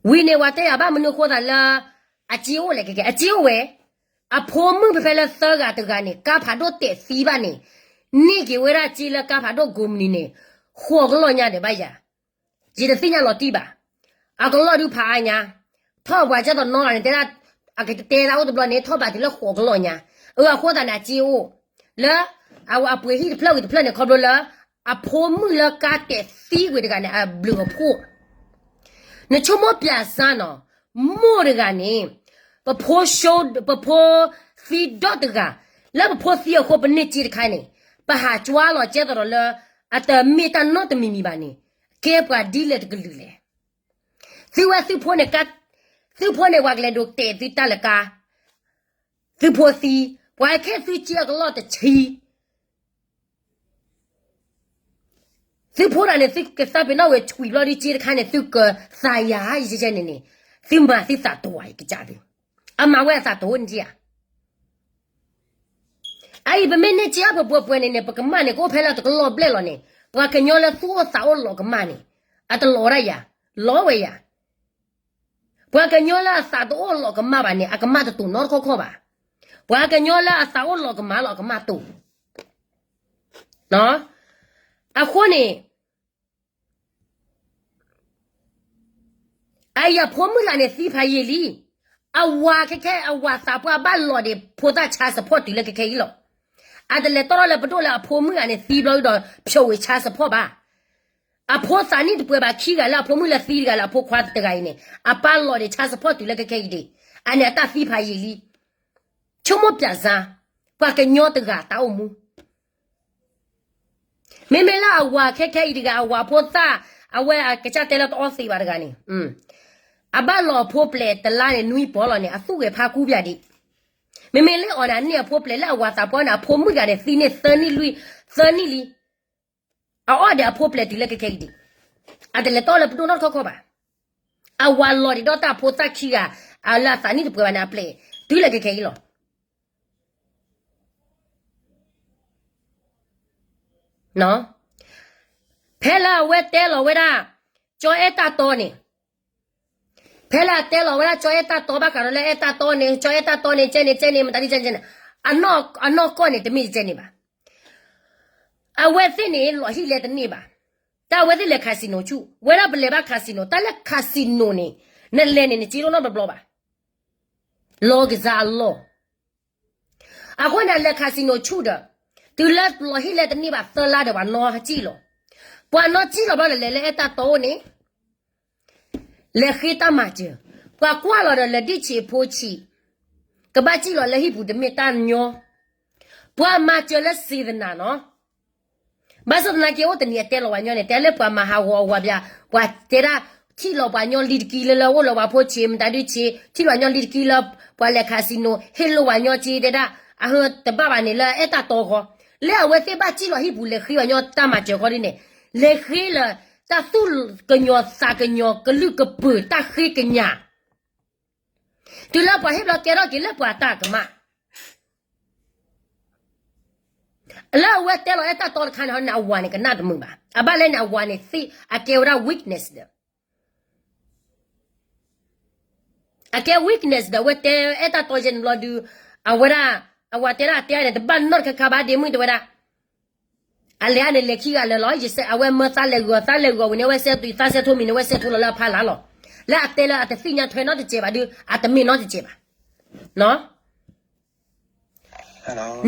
ဝံၤန့ၣ် ပှၤတဲယၤဘၣ်မနုၤအဃိသးလၢ အစ့အိၣ်လဲၣ်ကဲကဲ အစ့အိၣ်ဝဲ, အဖိမုၣ်ဖဲဖဲလၢသၢဂၤတဂၤန့ၣ် ကါဖးဒိၣ်တဲာ်သံဘၣ်န့ၣ် န့ၢ်က့ၤဝဲဒၣ်စ့လၢကါဖးဒိၣ်ကိးမုၢ်နံၤန့ၣ် ဃိးကလီၢ်ညါဒီးဘၣ်ယၤ ယတသ့ၣ်ညါလီၤတံၢ်ဘၣ်. အကလီၢ်ဒုးဖးအါညါ, ထီၣ်ပှၤကၢ်သိးနီတဂၤန့ၣ် တဲဒၣ် အကတဲဒၣ်အိၣ်တဘျီန့ၣ် ထီၣ်ဘးတုၤလၢဃိးကလီၢ်ညါ. အၢ အဃိသတးန့ၣ် အစ့အိၣ် လၢ အဝဲအပှ့ၤဟံၣ်တဖျၢၣ်ဝံၤတဖျၢၣ်န့ၣ် ခီဖျိလၢ အဖိမုၣ်လၢကါတဲာ်သံဝံၤတဂၤန့ၣ် အဘျုးအဖှိၣ် နဆိကမိၣ်ပျးစါနီၤ, မိၢ်တဂၤန့ၣ် ပဖိ ပဖိသံဒီတဂၤ, လၢပဖိသံအဃိ ပန့ၢ်စ့တခါန့ၣ် ပဟးကွၢ်လီၤကဲသိးဒီးလၢ အတမ့ၢ်တၢ်နီတမံၤမံၤဘၣ်န့ၣ် ကဲပှၤဒ်လဲၣ်တကလုာ်လဲၣ်. သုဝဲသုဖိန့ၣ် သုဖိန့ၣ် ပှၤကလဲၤဒိးတဲာ်သုတၢ်လၢကါ, သုဖိသံ, ပှၤခဲသုစ့အကလီၢ်တဆံ သုဖိတဂၤန့ၣ် သုကသးပ့ၤနီၣ်ဝဲဆွံဘျီဒ်စ့တခါန့ၣ် သုကသးယၤယကဲန့ၣ်န့ၣ်, သုမၤသုသးတိၤဧါ ယကစၢ်သု, အမၤဝဲအသးတိၤန့ၣ်ဧါ. အအံၤ ပမ့ၢ်န့ၢ်စ့အါပှဲၤပှဲၤပှဲၤန့ၣ်န့ၣ် ပကမၣ်န့ၣ် ကအိၣ်ဖဲလၢတကလီၢ်ဘျဲၣ်လီၤန့ၣ် ပှၤကညီလၢသူၣ်အိၣ်သးအိၣ်လီၤကမၣ်န့ၣ် အတလီၤဒၣ်ယၤ, လီၤဝဲယၤ ပှၤကညီလၢအသးတအိၣ်လီၤကမၣ်ဘၣ်န့ၣ် အကမၣ်တတိၤနီတခီခီဘၣ်. ပှၤကညီလၢအသးအိၣ်လီၤကမၣ်လီၤ အကမၣ်တိၤ. အဃိန့ၣ် အအံၤအဖိမုၣ်တဂၤန့ၣ်သံဖးယံာ်လံ. အဝၤခဲခဲ အဝၤသးပှၢ်ဘၣ်လီၤဒံးဖိသၣ်ဆါစဖီၣ်တုၤလၢခဲခဲအံၤလီၤ. အတလဲၤတီၢ်ထီၣ်လၢပဒိၣ်လၢအဖိမုၣ်တဂၤန့ၣ်သံဘျီဒီး ဖျိးဝံၤဆါစဖီၣ်ဘၣ်. အဖိသးနံၣ်တပှဲၤဘၣ်ခံဂၤလၢအဖိမုၣ်လၢသံတဂၤလၢအဖိခွါတဂၤအံၤန့ၣ် အပၢ်လီၤဒံးဆါစဖီၣ်တုၤလၢခဲခဲအံၤဒံး. အန့ၣ်အတၢ်သံဖးယံာ်လံ. ဆိကမိၣ်ပျးစါ, ပှၤကညီတဂၤတၢ်အိၣ်မူ မ့မ့ၢ်လၢအဝၤခဲခဲအံၤတဂၤ အဝၤဖိသၣ် အဝဲအကစၢ်တဲလၢတအီသံးဘၣ်တဂၤန့ၣ်, အဘၣ်လီၤအဖိပျဲၤတလါန့ၣ် နွံပီၢ်လီၤန့ၣ် အသူၣ်ဂဲၤဖးကူပျးဒံး. မ့မ့ၢ်လၢအီၤန့ၣ် အန့ၢ်အဖိပျဲၤလၢအဝၤသးပှၢ်န့ၣ် အဖိမုၣ်တဂၤန့ၣ် သံန့ၢ်သၢနံၣ်လွံၢ်, သၢနံၣ်လံ. အအီၣ်ဒီးအဖိပျဲၤတုၤလၢခဲခဲအံၤဒံး. အတလဲၤတီၢ်လၢပဒိၣ်နီတခီခီဘၣ်. အဝၤလီၤဒံးဒီးတၢ်ဖိသၣ်ခံဂၤ အလၢအသးနံၣ်တပှဲၤဘၣ်န့ၣ် အပျဲၤတုၤလၢခဲခဲအံၤလီၤ. ဖဲလၢအဝဲတဲလီၤဝဲဒၣ် ကၠီအဲၣ်တၢ်တီန့ၣ်, ဖဲလၢအတဲလီၤဝဲဒၣ်ကၠီအဲၣ်တၢ်တီ ဘၣ်ဃးဒီးလၢအဲၣ်တၢ်တီန့ၣ် ကၠီအဲၣ်တၢ်တီန့ၣ် ကဲန့ၣ် ကဲန့ၣ် မတၤဒ်ကဲန့ၣ်, အနီၢ်ကီၢ်န့ၣ် တမ့ၢ်ကဲန့ၣ်ဘၣ်. အဝဲသ့ၣ်န့ၣ် လီၤဟံၣ်လဲတန့ၢ်ဘၣ်. တၢ်အဝဲသ့ၣ်လဲၤ casino ဆူၣ် ဝဲဒၣ်ပလဲၤဘၣ် casino တၢ်လၢ casino န့ၣ် နလဲၤန့ၣ် နစ့တအိၣ်နီတဘျီဘၣ်. လီၤကစၢ်အလီၢ် အဃိန့ၣ် အလဲၤ casino ဆူၣ်ဒီး တုၤလၢလီၤဟံၣ်လဲတန့ၢ်ဘၣ်သၢလါဒီး ပှၤနီၢ်စံၣ်လီၤ. ပှၤနီၢ်စံၣ်လီၤဘျီဒီး လဲၤလၢအဲၣ်တၢ်တီအိၣ်န့ၣ် လဲၤဃ့တၢ်မၤစၢၤ, ပှၤကွၢ်လီၤဒီး လဲၤဒံၣ်ဆံးဖိဆံး, ကဘၣ်စံၣ်လီၤလၢဟံၣ်ပူၤတမ့ၢ်တၢ်ညီ, ပှၤမၤစၢၤလၢစံးသနာ်နီၤ. ဘၣ်ဆၣ်သနာ်က့ အိၣ်တနံၤအတဲလီၤပှၤညီန့ၣ် တဲလၢပှၤမၤဟးဂီၤအဝၤဘျါ, ပှၤတဲဒၣ် ထံၣ်လီၤပှၤညီလံတကံလၢလၢအိၣ်လၢပှၤဖိဆံး မတၤဒုဆံး ထံၣ်လီၤပှၤညီလံတကံလၢ ပှၤလဲၤ casino ဟ့ၣ်လိာ်ပှၤညီက့ တဲဒၣ် အဟၢတဘၣ်ဘၣ်န့ၣ်လၢအဲၣ်တၢ်တီဃီ, လၢအဝဲသ့ၣ်ဘၣ်စံၣ်လီၤဟံၣ်ပူၤ လဲၤဃ့ပှၤညီတၢ်မၤစၢၤဃီဒ်န့ၣ်, လဲၤဃ့လၢ တၢ်သူၣ်ကညီၤသးကညီၤ ကလုာ်ကပုာ် တၢ်ဃ့ကညး, တုၤလၢပှၤဟ့ၣ်ဘျီကဲထီၣ်က့ၤလၢပှၤတၢ်ကမၣ် လၢအဝဲတဲလီၤအဲၣ်တၢ်တီတခါန့ၣ် နအဝၤန့ၣ်ကနၣ်တမုာ်ဘၣ်. အဘၣ်လဲၣ်န့ၣ် အဝၤန့ၣ်သ့ အကဲဝဲဒၣ် weakness ဒီး အကဲ weakness ဒီး အဝဲတဲအဲၣ်တၢ်တီယဲန့ၣ်ဘျီဒုး အဝဲဒၣ် အဝၤတဲဒၣ်တဲန့ၣ် တဘၣ်နီတခါခါဘၣ် ဒ့မုၣ်တဲဝဲဒၣ် အလဲၤအါန့ၣ် လဲၤခံဂၤလၢာ်လီၤ. အဝဲမၢသးလဲၤဂီၤ သးလဲၤဂီၤဝံၤန့ၣ် အဝဲစဲးသွံၣ် သးစဲးထိမံၤန့ၣ် အဝဲစဲးထိလီၤလၢအဖီလာ်လီၤ. လၢအတဲလၢအတသ့ၣ်ညါထွဲနီတစဲးဘၣ်ဒုး အတမ့ၢ်နီတစဲးဘၣ်.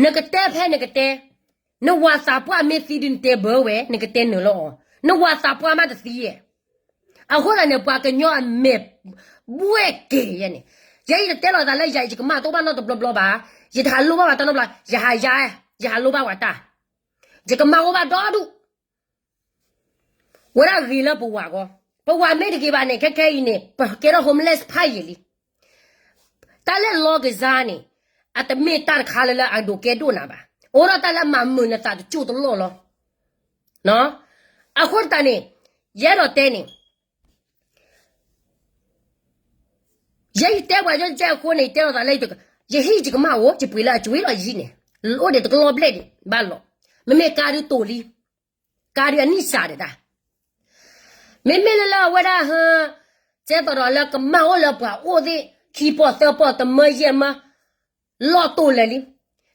နကတဲဖဲနကတဲ, နဝၤသးပှၢ်မ့ၢ်သံဒုးနတဲဘၢဝဲ နကတဲနုာ်လီၤအီၤ, နဝၤသးပှၢ်မးတသံယဲၢ်. အဃိသတးန့ၣ် ပှၤကညီအမဲာ်ဘှဲၣ်က့ၤယဲန့ၣ်, ယဲယတတဲလီၤသးလၢယၤ ယကမၣ်တအိၣ်ဘၣ်နီတဘျီဘျီဘၣ်, ယတဟးလိၣ်ဘၣ်ဝဲတၢ်နီတဘျီ, ယဟးယါ, ယဟးလိၣ်ဘၣ်ဝဲတၢ်, ယကမၣ်အိၣ်ဘၣ်ဒီဒူၣ် ဝဲဒၣ်ဂ့ၤလၢပဝၤဂီၢ်, ပဝၤမ့ၢ်တဂ့ၤဘၣ်န့ၣ် ခဲခဲအံၤန့ၣ် ပကဲထီၣ် homeless ဖးယံာ်လံ. တၢ်လၢလီကစၢ်န့ၣ် အတမ့ၢ်တၢ်တခါလၢလၢအဒိးကဲဒိၣ်နၤဘၣ်. အိၣ်ဒီးတၢ်လၢအမၤမုာ်နသးတကၠိၢ်တလီၢ်လီၤ. အဃိသတးန့ၣ် ယအဲၣ်ဒိးတဲန့ၣ် ယဲယတဲပှၤကညီကဲအဃိန့ၣ် ယတဲလီၤသးလၢ ယဟံၣ်ယကမၣ်အိၣ် ယပှ့ၤလၢအကွံလီၤယံၤန့ၣ် အိၣ်ဒံးတကလီၢ်ဘျဲၣ်ဒံးဘၣ်လီၤ. မ့မ့ၢ်ကါဒုးတိာ်လံ, ကါဒုးအနံၣ်စှၤဒံးတၢ်, မ့မ့ၢ်လၢလၢအဝဲဒၣ်ဟၢ ကဲသိးဒီးလၢကမၣ်အိၣ်လၢပှၤအိၣ်သ့ၣ် ခံပီၢ်သၢပီၢ်တမၢယဲၢ်မၢ လီၢ်တိာ်လၢာ်လံ.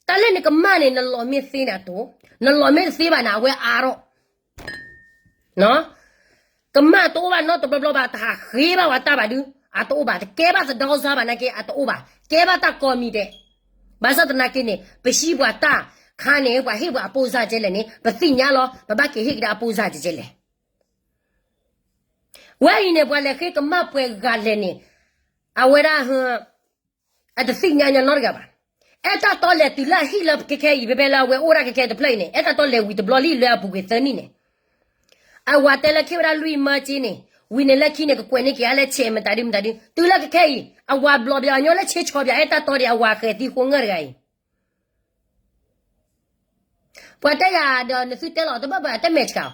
တၢ်လၢနကမၣ်န့ၣ် နလီၤမ့ၢ်သ့န့ၣ်အတိာ်, နလီၤမ့ၢ်တသ့ဘၣ်န့ၣ် အဝဲအါထီၣ် ကမၣ်တအိၣ်ဘၣ်နီတဘျီဘျီဘၣ် တဟးဃ့ဘၣ်ဝဲတၢ်ဘၣ်ဒုး အတအိၣ်ဘၣ် တကဲဘၣ်သဒီစါဘၣ်နာ်က့ အတအိၣ်ဘၣ် ကဲဘၣ်တၢ်ကိးမံၤဒဲး. ဘၣ်ဆၣ်သနာ်က့န့ၣ် ပဟံးပှၤတၢ်ခါန့ၣ် ပှၤဟ့ၣ်ပှၤအပိၢ်စၢ်ကဲလဲၣ်န့ၣ် ပသ့ၣ်ညါလီၤ ပဘၣ်က့ၤဟ့ၣ်ကဒါအပိၢ်စၢ်ကဲလဲၣ်. ဝဲအံၤန့ၣ် ပှၤလဲၤဃ့ကမၣ်ပှဲၤဂၤလဲၣ်န့ၣ် အဝဲဒၣ် အတသ့ၣ်ညါညီနီတဂၤဘၣ်. အဲၣ်တၢ်တီလဲၤတုၤလၢအဟံၣ်လၢကခဲအံၤ ဖဲဖဲလၢအဝဲအိၣ်ဒၣ်ကခဲတဖျၢၣ်အံၤန့ၣ် အဲၣ်တၢ်တီလဲၤဝံၤတဘျီလံလၢအပူၤကွံာ်သၢနံၣ်န့ၣ် အဝၤတဲလၢခဲဝဲဒၣ်လွံၢ်မၢက့န့ၣ် ဝံၤန့ၣ်လၢခံန့ၣ် ကကွဲးန့ၢ်က့ၤအါလၢဆဲးမတၤဒုမတၤဒု တုၤလၢကခဲအံၤ အဝၤဘျီဘၣ်အညီလၢဆ့ဆီဘၣ် အဲၣ်တၢ်တီဒံး အဝၤဃဲၤသံဃိးငၢၢ်တဂၤအံၤ ပှၤတဲယၤဒီးနသုတဲလီၤတဘၣ်ဘၣ် တမဲာ်ဆှး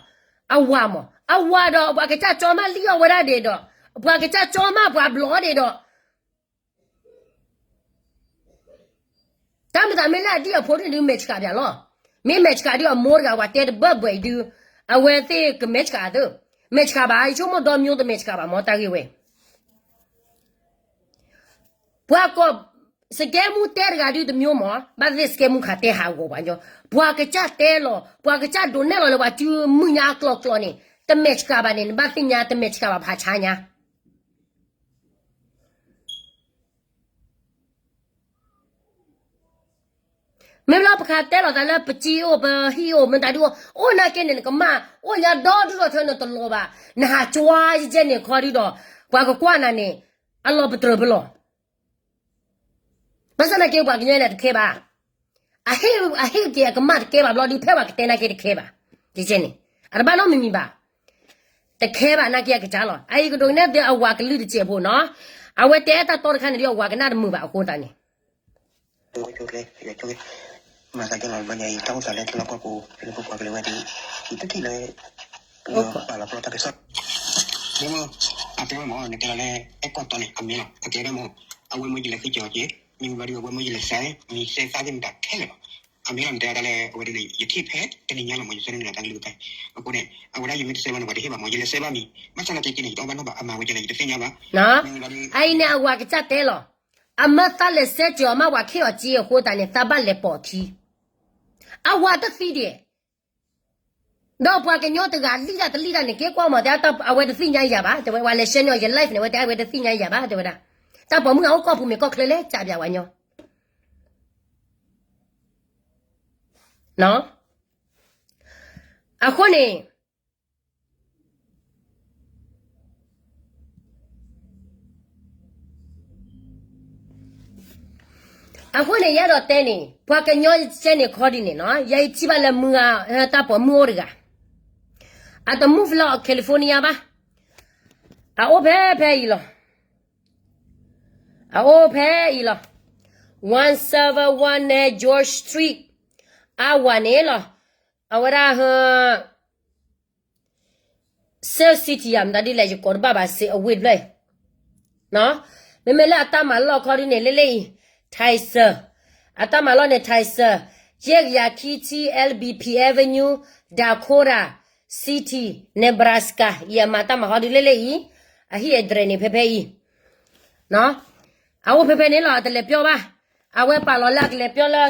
အီၤ, အဝၤမး အဝၤဒီးပှၤကစၢ်ကၠီမးလံအီၤဝဲဒၣ်ဒံးဒီး ပှၤကစၢ်ကၠီမးပှၤဘျီဒံးဒီး တၢ်မတၤမ့ၢ်လၢအဒံၣ်အဖိဒံၣ်ဒုး မဲာ်ဆှးဘၣ်လီၤ. မ့ၢ်မဲာ်ဆှးဒုးအမိၢ်တဂၤ ပှၤတဲတဘၣ်ဘၣ်အံၤဒုး အဝဲသ့ၣ်ကမဲာ်ဆှးသၢ, မဲာ်ဆှးဘၣ် ယဆိကမိၣ်ဒီမၠိတမဲာ်ဆှးဘၣ်မၢ် တၢ်ဂ့ၢ်ဝဲ ပှၤကိး စကဲမူတဲတဂၤဒုးတမၠိမၢ်, ဘၣ်သ့ၣ်သ့ၣ်စကဲမူခးတဲဟးဂီၤပှၤညီ, ပှၤကစၢ်တဲလီၤ ပှၤကစၢ်ဒိးနဲၣ်လီၤလၢပှၤစုမုၢ်ညါအကျိၤကျိၤန့ၣ် တမဲာ်ဆှးဘၣ်န့ၣ် နဘၣ်သ့ၣ်ညါ တမဲာ်ဆှးဘၣ်ဖးဆါညါ မ့ၢ်လၢပခးတဲလီၤသးလၢပစ့အိၣ် ပဟံၣ်အိၣ် မ့ၢ်တၢ်ဒုးအိၣ် အိၣ်နာ်က့န့ၣ် နကမၣ် အိၣ်ညါဒီဒူၣ်ဒီထၢနတလီၤဘၣ်, နဟးကွၢ်ယဲန့ၣ်ခီဒုးဒီး ပှၤကကွၢ်နၤန့ၣ် အလီၤပတြၢၤပလီၢ် ဘၣ်ဆၣ်နာ်က့ပှၤကညီန့ၣ်တခဲဘၣ်, အဟ့ၣ်က့ၤအကမၣ်တကဲဘၣ်ဘျီဒုး ဖဲပှၤကတဲနာ်က့တခဲဘၣ်, ကဲန့ၣ် အတဘၣ်နီတမံၤမံၤဘၣ်, တခဲဘၣ်နာ်က့အကစၢ်လီၤ. အအံၤကဒိးကနၣ်သုအဝၤကလုၢ်တစဲးဖိနီၤ, အဝဲတဲတၢ်တီတခါန့ၣ်ဒုး အဝၤကနၣ်တမုာ်ဘၣ်အဃိသတးန့ၣ် မၤသးကဲလီၤ ဘၣ်ညါအံၤ တၢ်အိၣ်သးလၢထံလီၢ်ကီၢ်ပူၤ ဖဲလၢပပှၤကလုာ်ဝဲဒၣ် ယတထံၣ်လၢ ပာ်လီၤပျီတၢ်ကစီၣ် မ့ၢ်မ့ၢ် အတဲဝဲမ့ၢ် နကဲလီၤလၢ အဲၣ်ကီၢ်တီန့ၣ် အမ့ၢ်လီၤ အကဲဝဲဒၣ်မ့ၢ် အဝဲမ့ၢ်ယလဲၤဃ့ကၠီၤက့ၤ မ့ၢ်ဘျီဒုး အဝဲမ့ၢ်ယလဲၤစဲး မံၤစဲးသးက့ၤမတၤခဲလၢာ်လီၤ. အမ့ၢ်လီၤ နတဲဝဲဒၣ်လၢ အဝဲဒၣ်န့ၣ် ယထံၣ်ဖဲတနံၤညါလီၤမ့ၢ် ယဆၢန့ၣ်နတၢ်ကလုၢ်ကသး အဃိန့ၣ် အဝဲဒၣ်ယမ့ၢ်တစဲးဘၣ်န့ၣ် ပှၤတဟ့ၣ်ဘၣ်မ့ၢ် ယလဲၤစဲးဘၣ်မံၤ ဘၣ်ဆၣ်သနာ်က့န့ၣ် ယတအီၣ်ဘၣ်နီၣ်ဘၣ် အမၤဝဲကဲလၢ ယတသ့ၣ်ညါဘၣ် အအံၤန့ၣ် အဝၤကစၢ်တဲလီၤ, အမၢသးလဲၤစဲးကၠီၤအမါပှၤခ့ၣ်အီၤက့အဃိသတးန့ၣ် သးဘၣ်လဲၤပိာ်ခံ အဝၤတသံဒံး, ဒီးပှၤကညီတဂၤလံၣ်တၢ်တလံၣ်တၢ်န့ၣ် က့ၤကွၢ်မး တဲအဝဲတသ့ၣ်ညါယၤဘၣ် တဲဝဲ ဝဲလဲၤဆှၢန့ၢ်အီၤယ live န့ၣ် ဝဲတဲအဝဲတသ့ၣ်ညါယၤဘၣ် တဲဝဲဒၣ်, တၢ်ပိာ်မုၣ်အအိၣ်ကီၢ်ပူၤမ့ၢ်ကီၢ်ချၢလဲၣ် ကးပၠးဝဲညီ အဃိန့ၣ် အဃိန့ၣ် ယအဲၣ်ဒိးတဲန့ၣ် ပှၤကညီကဲန့ၣ်ခီဒ်န့ၣ်နီၤ ယအံၤထံၣ်ဘၣ်လၢမုၢ်ဂၤ တၢ်ပိာ်မုၣ်အိၣ်တဂၤ အတ move လၢ California ဘၣ်, အအိၣ်ဖဲဖဲအံၤလီၤ, အအိၣ်ဖဲအံၤလီၤ, one seven one George Street အဝၤန့ၣ်လီၤ, အဝဲဒၣ်ဟ City ယၤမတၤဒ်လဲၣ် ယကိးတဘၣ်ဘၣ်စ့အဝ့ၢ်တဖျၢၣ်အံၤ, မ့မ့ၢ်လၢအတၢ်မၤလီၢ်ခီဒ်န့ၣ် လၢလၢအံၤ Tyson, အတၢ်မၤလီၢ်န့ၣ် Tyson, ယဲၢ်ကယၤခံဆံ L B P Avenue, Dakota City, Nebraska အံၤ အမၤတၢ်မၤဟီဒ်လၢလၢအံၤ, အဟံၣ်အဒြဲၤန့ၣ် ဖဲဖဲအံၤ အအိၣ်ဖဲဖဲန့ၣ်လီၤ အတလဲၤပျီဘၣ်. အဝဲပာ်လီၤလၢအကလဲၤပျီလၢ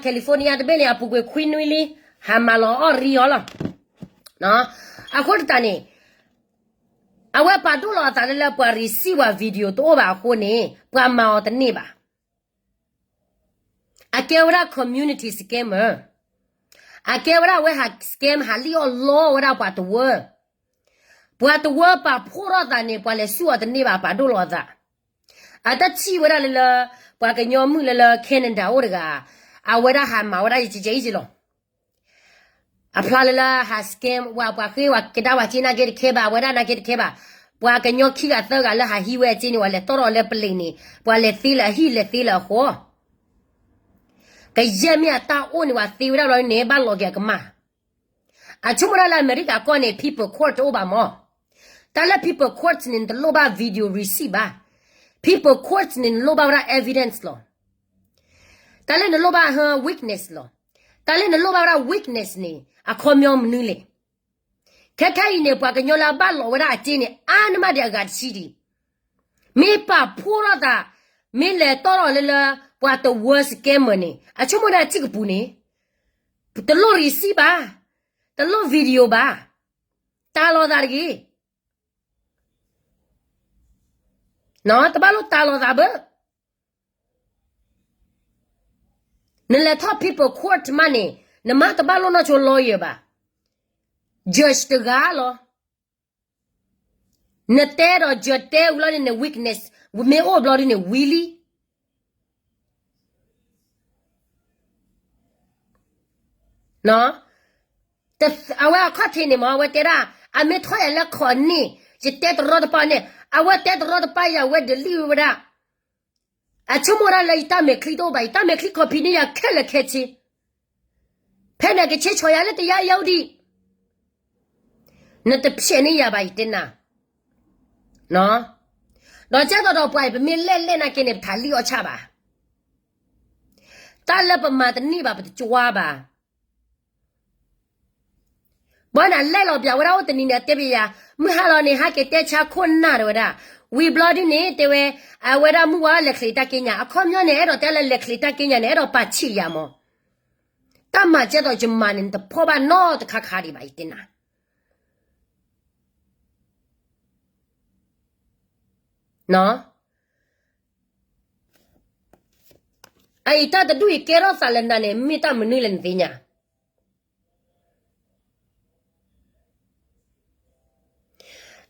California တဘ့ၣ်န့ၣ် အပူၤကွံာ်ခွံနွံလံ, ဟးမၤလီၤအီၣ်ရံအီၤလီၤ. အဃိသတးန့ၣ် အဝဲပာ်ဒိၣ်လီၤအသးလၢလၢပှၤ receive ဝဲ video တအိၣ်ဘၣ်အဃိန့ၣ် ပှၤမၤအီၤတန့ၢ်ဘၣ်. အကဲဝဲဒၣ် community scammer, အကဲဝဲဒၣ်အဝဲဟး scam ဟးလံၣ်အီၣ်လီဝဲဒၣ်ပှၤတဝၢ, ပှၤတဝၢပာ်ဖှိၣ်ထီၣ်သးန့ၣ် ပှၤလဲၤဆူအီၤတန့ၢ်ဘၣ် ပာ်ဒိၣ်လီၤအသး. အတထံၣ်ဝဲဒၣ်လၢလၢ ပှၤကညီမုၣ်လၢလၢ Canada အိၣ်တဂၤ, အဝဲဒၣ်ဟးမၤဝဲဒၣ်ယကဲအံၤလီၤ. အဖျါလၢလၢဟး scam ဝဲပှၤဃ့ ပှၤကဒါပှၤက့နာ်က့တခဲဘၣ်, အဝဲဒၣ်နာ်က့တခဲဘၣ်. ပှၤကညီခံဂၤသၢဂၤလၢဟးဟံးဝဲအက့န့ၣ် ပှၤလဲၤတီၢ်ထီၣ်လၢပလံးန့ၣ် ပှၤလဲၤသ့လၢအဟံၣ်လဲၤသ့လၢအဃီ, ကယဲၢ်မ့ၢ်အတၢ်အိၣ်န့ၣ် ပှၤသ့ဝဲဒၣ်ဘျီန့ၣ် ဘၣ်လီၤက့ၤအကမၢ်. အဆိကမိၣ်ဒၣ်လၢအမဲရကၤကီၢ်န့ၣ် people court တအိၣ်ဘၣ်မး. တၢ်လၢ people court န့ၣ် နတလိၣ်ဘၣ် video receipt ဘၣ်. People court န့ၣ် နလိၣ်ဘၣ်ဝဲဒၣ် evidence လီၤ. တၢ်လၢနလိၣ်ဘၣ်ဟ witness လီၤ. တၢ်လၢနလိၣ်ဘၣ်ဝဲဒၣ် witness န့ၣ် အခီပညီမနုၤလဲၣ်. ခဲခဲအံၤန့ၣ် ပှၤကညီလၢအဘၣ်လီၤဝဲဒၣ်အက့န့ၣ် အါန့ၢ်မးဒံးအဂၤတဆံဒံး. မ့ၢ်ပာ်ဖှိၣ်ထီၣ်သး, မ့ၢ်လဲၤတီၢ်ထီၣ်လၢလၢ ပှၤတဝၢ scammer န့ၣ် အဆိကမိၣ်ဒၣ်ထံၣ်ကပူၤန့ၣ်, တလိၣ် receipt ဘၣ်, တလိၣ် video ဘၣ်, တၢ်လီၤသးတဂ့ၤ. တဘၣ်လိၣ်တၢ်လီၤသးဘၣ်. နလဲၤထီၣ် people court မးန့ၣ် နမ့ၢ်တဘၣ်လိၣ်နီၢ်ဆိ lawyer ဘၣ်. Judge တဂၤလီၤ. နတဲဒီး judge တဲဝံၤလီၤန့ၣ် န witness မ့ၢ်အိၣ်ဘျီဒ်န့ၣ် ဝံၤလံ. အဝဲအခီၣ်ထံးန့ၣ်မ့ၢ် အဝဲတဲဒၣ် အမ့ၢ်ထီၣ်ယၤလၢခီၣ်န့ၣ် ယတဲတရီတပါန့ၣ် အဝဲတဲတရီတပါယၤ အဝဲ delete ဝဲဒၣ်. အဆိကမိၣ်ဒၣ်လၢယတၢ်မဲာ်ချံတအိၣ်ဘၣ်, ယတၢ်မဲာ်ချံ copy န့ၢ်ယၤခဲလၢာ်ခဲဆ့, ဖဲန့ၣ်ကဆ့ဆီယၤလၢတယါယါဒံး, နတဖျဲးန့ၢ်ယၤဘၣ် ယတဲနၤ. ဒီးကဲသိးဒီးပှၤအံၤ ပမ့ၢ်လဲၣ်လဲၣ်နာ်က့န့ၣ် ပထးလံၣ်အီၣ်ဆၣ်ဘၣ်. တၢ်လၢပမၤတန့ၢ်ဘၣ် ပတကွၢ်ဘၣ်. ဘၣ်နၤလဲၣ်လီၤ ပျးဝဲဒၣ်အိၣ်တနံၤန့ၣ် အတဲပယၤ, မုၢ်ဟါလီၤန့ၣ် ဟဲက့ၤတဲဆါခိၣ်နၢ်တဲဝဲဒၣ်, ဝံၤဘျီဒ်န့ၣ် တဲဝဲ, အဝဲဒၣ်မုၢ်ဝါလဲၤချံးတၢ်က့ညါ, အခီပညီန့ၣ် အဲၣ်ဒိးတဲလၢလဲၤချံးတၢ်က့ညါန့ၣ် အဲၣ်ဒိးပာ်ဆံးယၤမး. တၢ်မၤကဲသိးယမၤန့ၣ် နတဖီၣ်ဘၣ်နီတခါခါဒံးဘၣ် ယတဲနၤ. အအံၤတၢ်တဒူၣ်အံၤကဲထီၣ်သးလၢနၤန့ၣ် မ့ၢ်တၢ်မနုၤလဲၣ်နသ့ၣ်ညါ.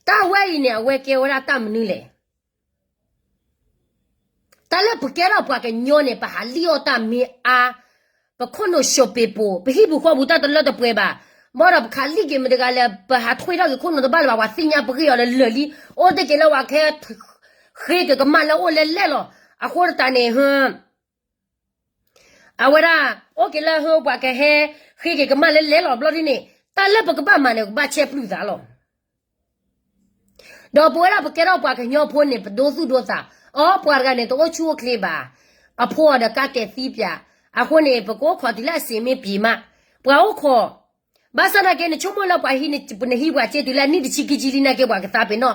တၢ်ဝဲအံၤန့ၣ် အဝဲကဲဝဲဒၣ်တၢ်မနုၤလဲၣ်. တၢ်လၢပကဲထီၣ်ပှၤကညီန့ၣ် ပဟးလံၣ်အီၣ်တၢ်မ့ၢ်အါ, ပခိၣ်နူာ်ၡိးပ့းပိာ်, ပဟံၣ်ပူၤဃီပူၤတၢ်တလၢတပှဲၤဘၣ်, ဘၣ်ဒီးပခးလံၣ်က့ၤမတၤတဂၤလဲၣ်, ပဟးထွံထီၣ်က့ၤခိၣ်နူာ်တဘၣ်လၢၤဘၣ်, ပှၤသ့ၣ်ညါပဂ့ၢ်အီၤလၢလၢာ်လံ, အိၣ်တ့ၢ်က့ၤလၢပှၤကဟဲ ဃ့က့ၤကမၢ်လၢအိၣ်လဲၣ်လဲၣ်လီၤ. အဃိသတးန့ၣ် ဟ အဝဲဒၣ် အိၣ်က့ၤလၢဟ ပှၤကဟဲ ဃ့က့ၤကမၢ်လၢလဲၣ်လီၤဘျီဒ်န့ၣ် တၢ်လၢပကဘၣ်မၤန့ၣ် ပကဘၣ်ဆဲးပျုၢ်သးလီၤ. ဒီးပဝဲဒၣ်ပကဲထီၣ်ပှၤကညီဖိန့ၣ် ပဒိသူၣ်ဒိသး, အီ ပှၤတဂၤန့ၣ် တအိၣ်ဆူၣ်အိၣ်ချ့ဘၣ်, အဖိအီၤဒီးကါကဲၤသံပၠး, အဃိန့ၣ် ပကအိၣ်ခိးတုၤလၢအစ့မ့ၢ်ပံၤမး, ပှၤအိၣ်ခိး, ဘၣ်ဆၣ်သနာ်က့ နဆိကမိၣ်လၢပှၤဟံးန့ၢ် နဟံးပှၤစ့တုၤလၢအနံၣ်တဆံခံဆံလံနာ်က့ ပှၤကသးပ့ၤနီၣ်,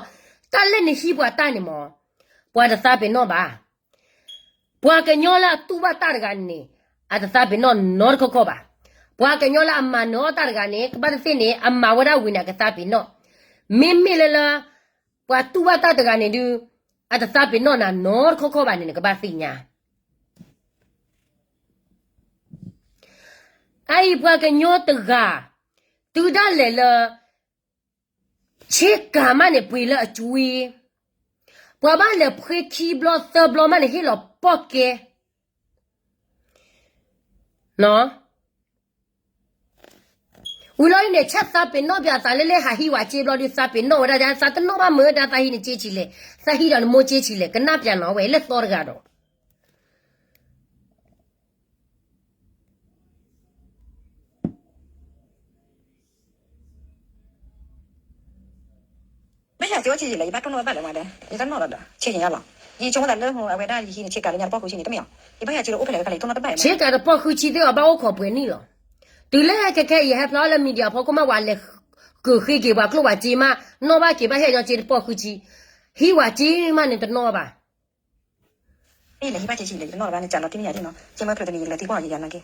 တၢ်လၢနဟံးပှၤတၢ်န့ၣ်မး, ပှၤတသးပ့ၤနီၣ်ဘၣ်. ပှၤကညီလၢအတူၢ်ဘၣ်တၢ်တဂၤန့ၣ် အတသးပ့ၤနီၣ်နီတခီခီဘၣ်. ပှၤကညီလၢအမၤနၢၤအီၣ်တၢ်တဂၤန့ၣ် ကဘၣ်တသ့ၣ်န့ၣ် အမၤဝဲဒၣ်ဝံၤန့ၣ် အကသးပ့ၤနီၣ်. မ့မ့ၢ်လၢလၢ ပှၤတူၢ်ဘၣ်တၢ်တဂၤန့ၣ်ဒုး အတသးပ့ၤနီၣ်နၤနီတခီခီဘၣ်န့ၣ် နကဘၣ်သ့ၣ်ညါ. အအံၤပှၤကညီတဂၤ တုၤဒၣ်လဲာ်လၢ ဆ့ကၤမးန့ၣ် ပှ့ၤလၢအကွံ, ပှၤဘၣ်လဲၤဖှ့ခံဘျီသၢဘျီမးန့ၣ် ဟ့ၣ်လီၤပီၢ်ကဲ. ဝံၤလီၤအံၤန့ၣ် ဆဲးသးပ့ၤနီၣ်ပၠးသးလၢလၢဟးဟံးဝဲစ့ဘျီဒုး သးပ့ၤနီၣ်ဝဲဒၣ် သးတနီၣ်ဘၣ်မုာ်ဒၣ် သးဟံးနစ့ဆံးလဲၣ်, သးဟံးဒီးနမိၢ်စ့ဆံးလဲၣ်, ကနၣ်ပၠးနီၤဝဲလၢသီတဂၤဒီး အ ယစ့ဝဲဆံးဆံးလဲၣ် ယဘၣ်တိၢ်နီၣ်ဘၣ်လၢမၤဒီး ယတနီၣ်လီၤဒီး ဆံးဆံးညါလီၤ. ယဆိကမိၣ်သးလၢအဝဲဒၣ်ယဟံးန့ၢ်ဆ့ကၤလၢညါတပီၢ်ဃုဆံန့ၣ် တမ့ၢ်အီၤ ယဘၣ်ဟ့ၣ်အစ့အိၣ်ဖဲလဲၣ်ဖဲလဲၣ် ယတိၢ်နီၣ်တဘၣ် ဆ့ကၤတပီၢ်ဃုဆံသ့ၣ်အီၤ ဘၣ်အိၣ်ခိးပှဲၤနံၣ်လီၤ. တုၤလၢခဲခဲအံၤ ဟဲဖျါလၢ media ဖီခိၣ်မး ပှၤလဲၤကဃ့က့ၤပှၤကျိၣ်ပှၤစ့မး နီၣ်ဘၣ်က့ၤဘၣ်ဟ့ၣ်ညီစ့တပီၢ်ဃုဆံ, ဟံးဝၤစ့မးန့ၣ်တနီၣ်ဘၣ်. မ့ၢ်လဲၤဟံးဘၣ်စ့ဆံးလဲၣ် ယတနီၣ်လၢၤဘၣ်န့ၣ် ကးလီၤတံၢ်မ့ၢ်ယၤဒ်နီၤ ကဲမၢချုးတနံၤ ယကလဲၤသံကွၢ်အီၤယယၤနာ်က့.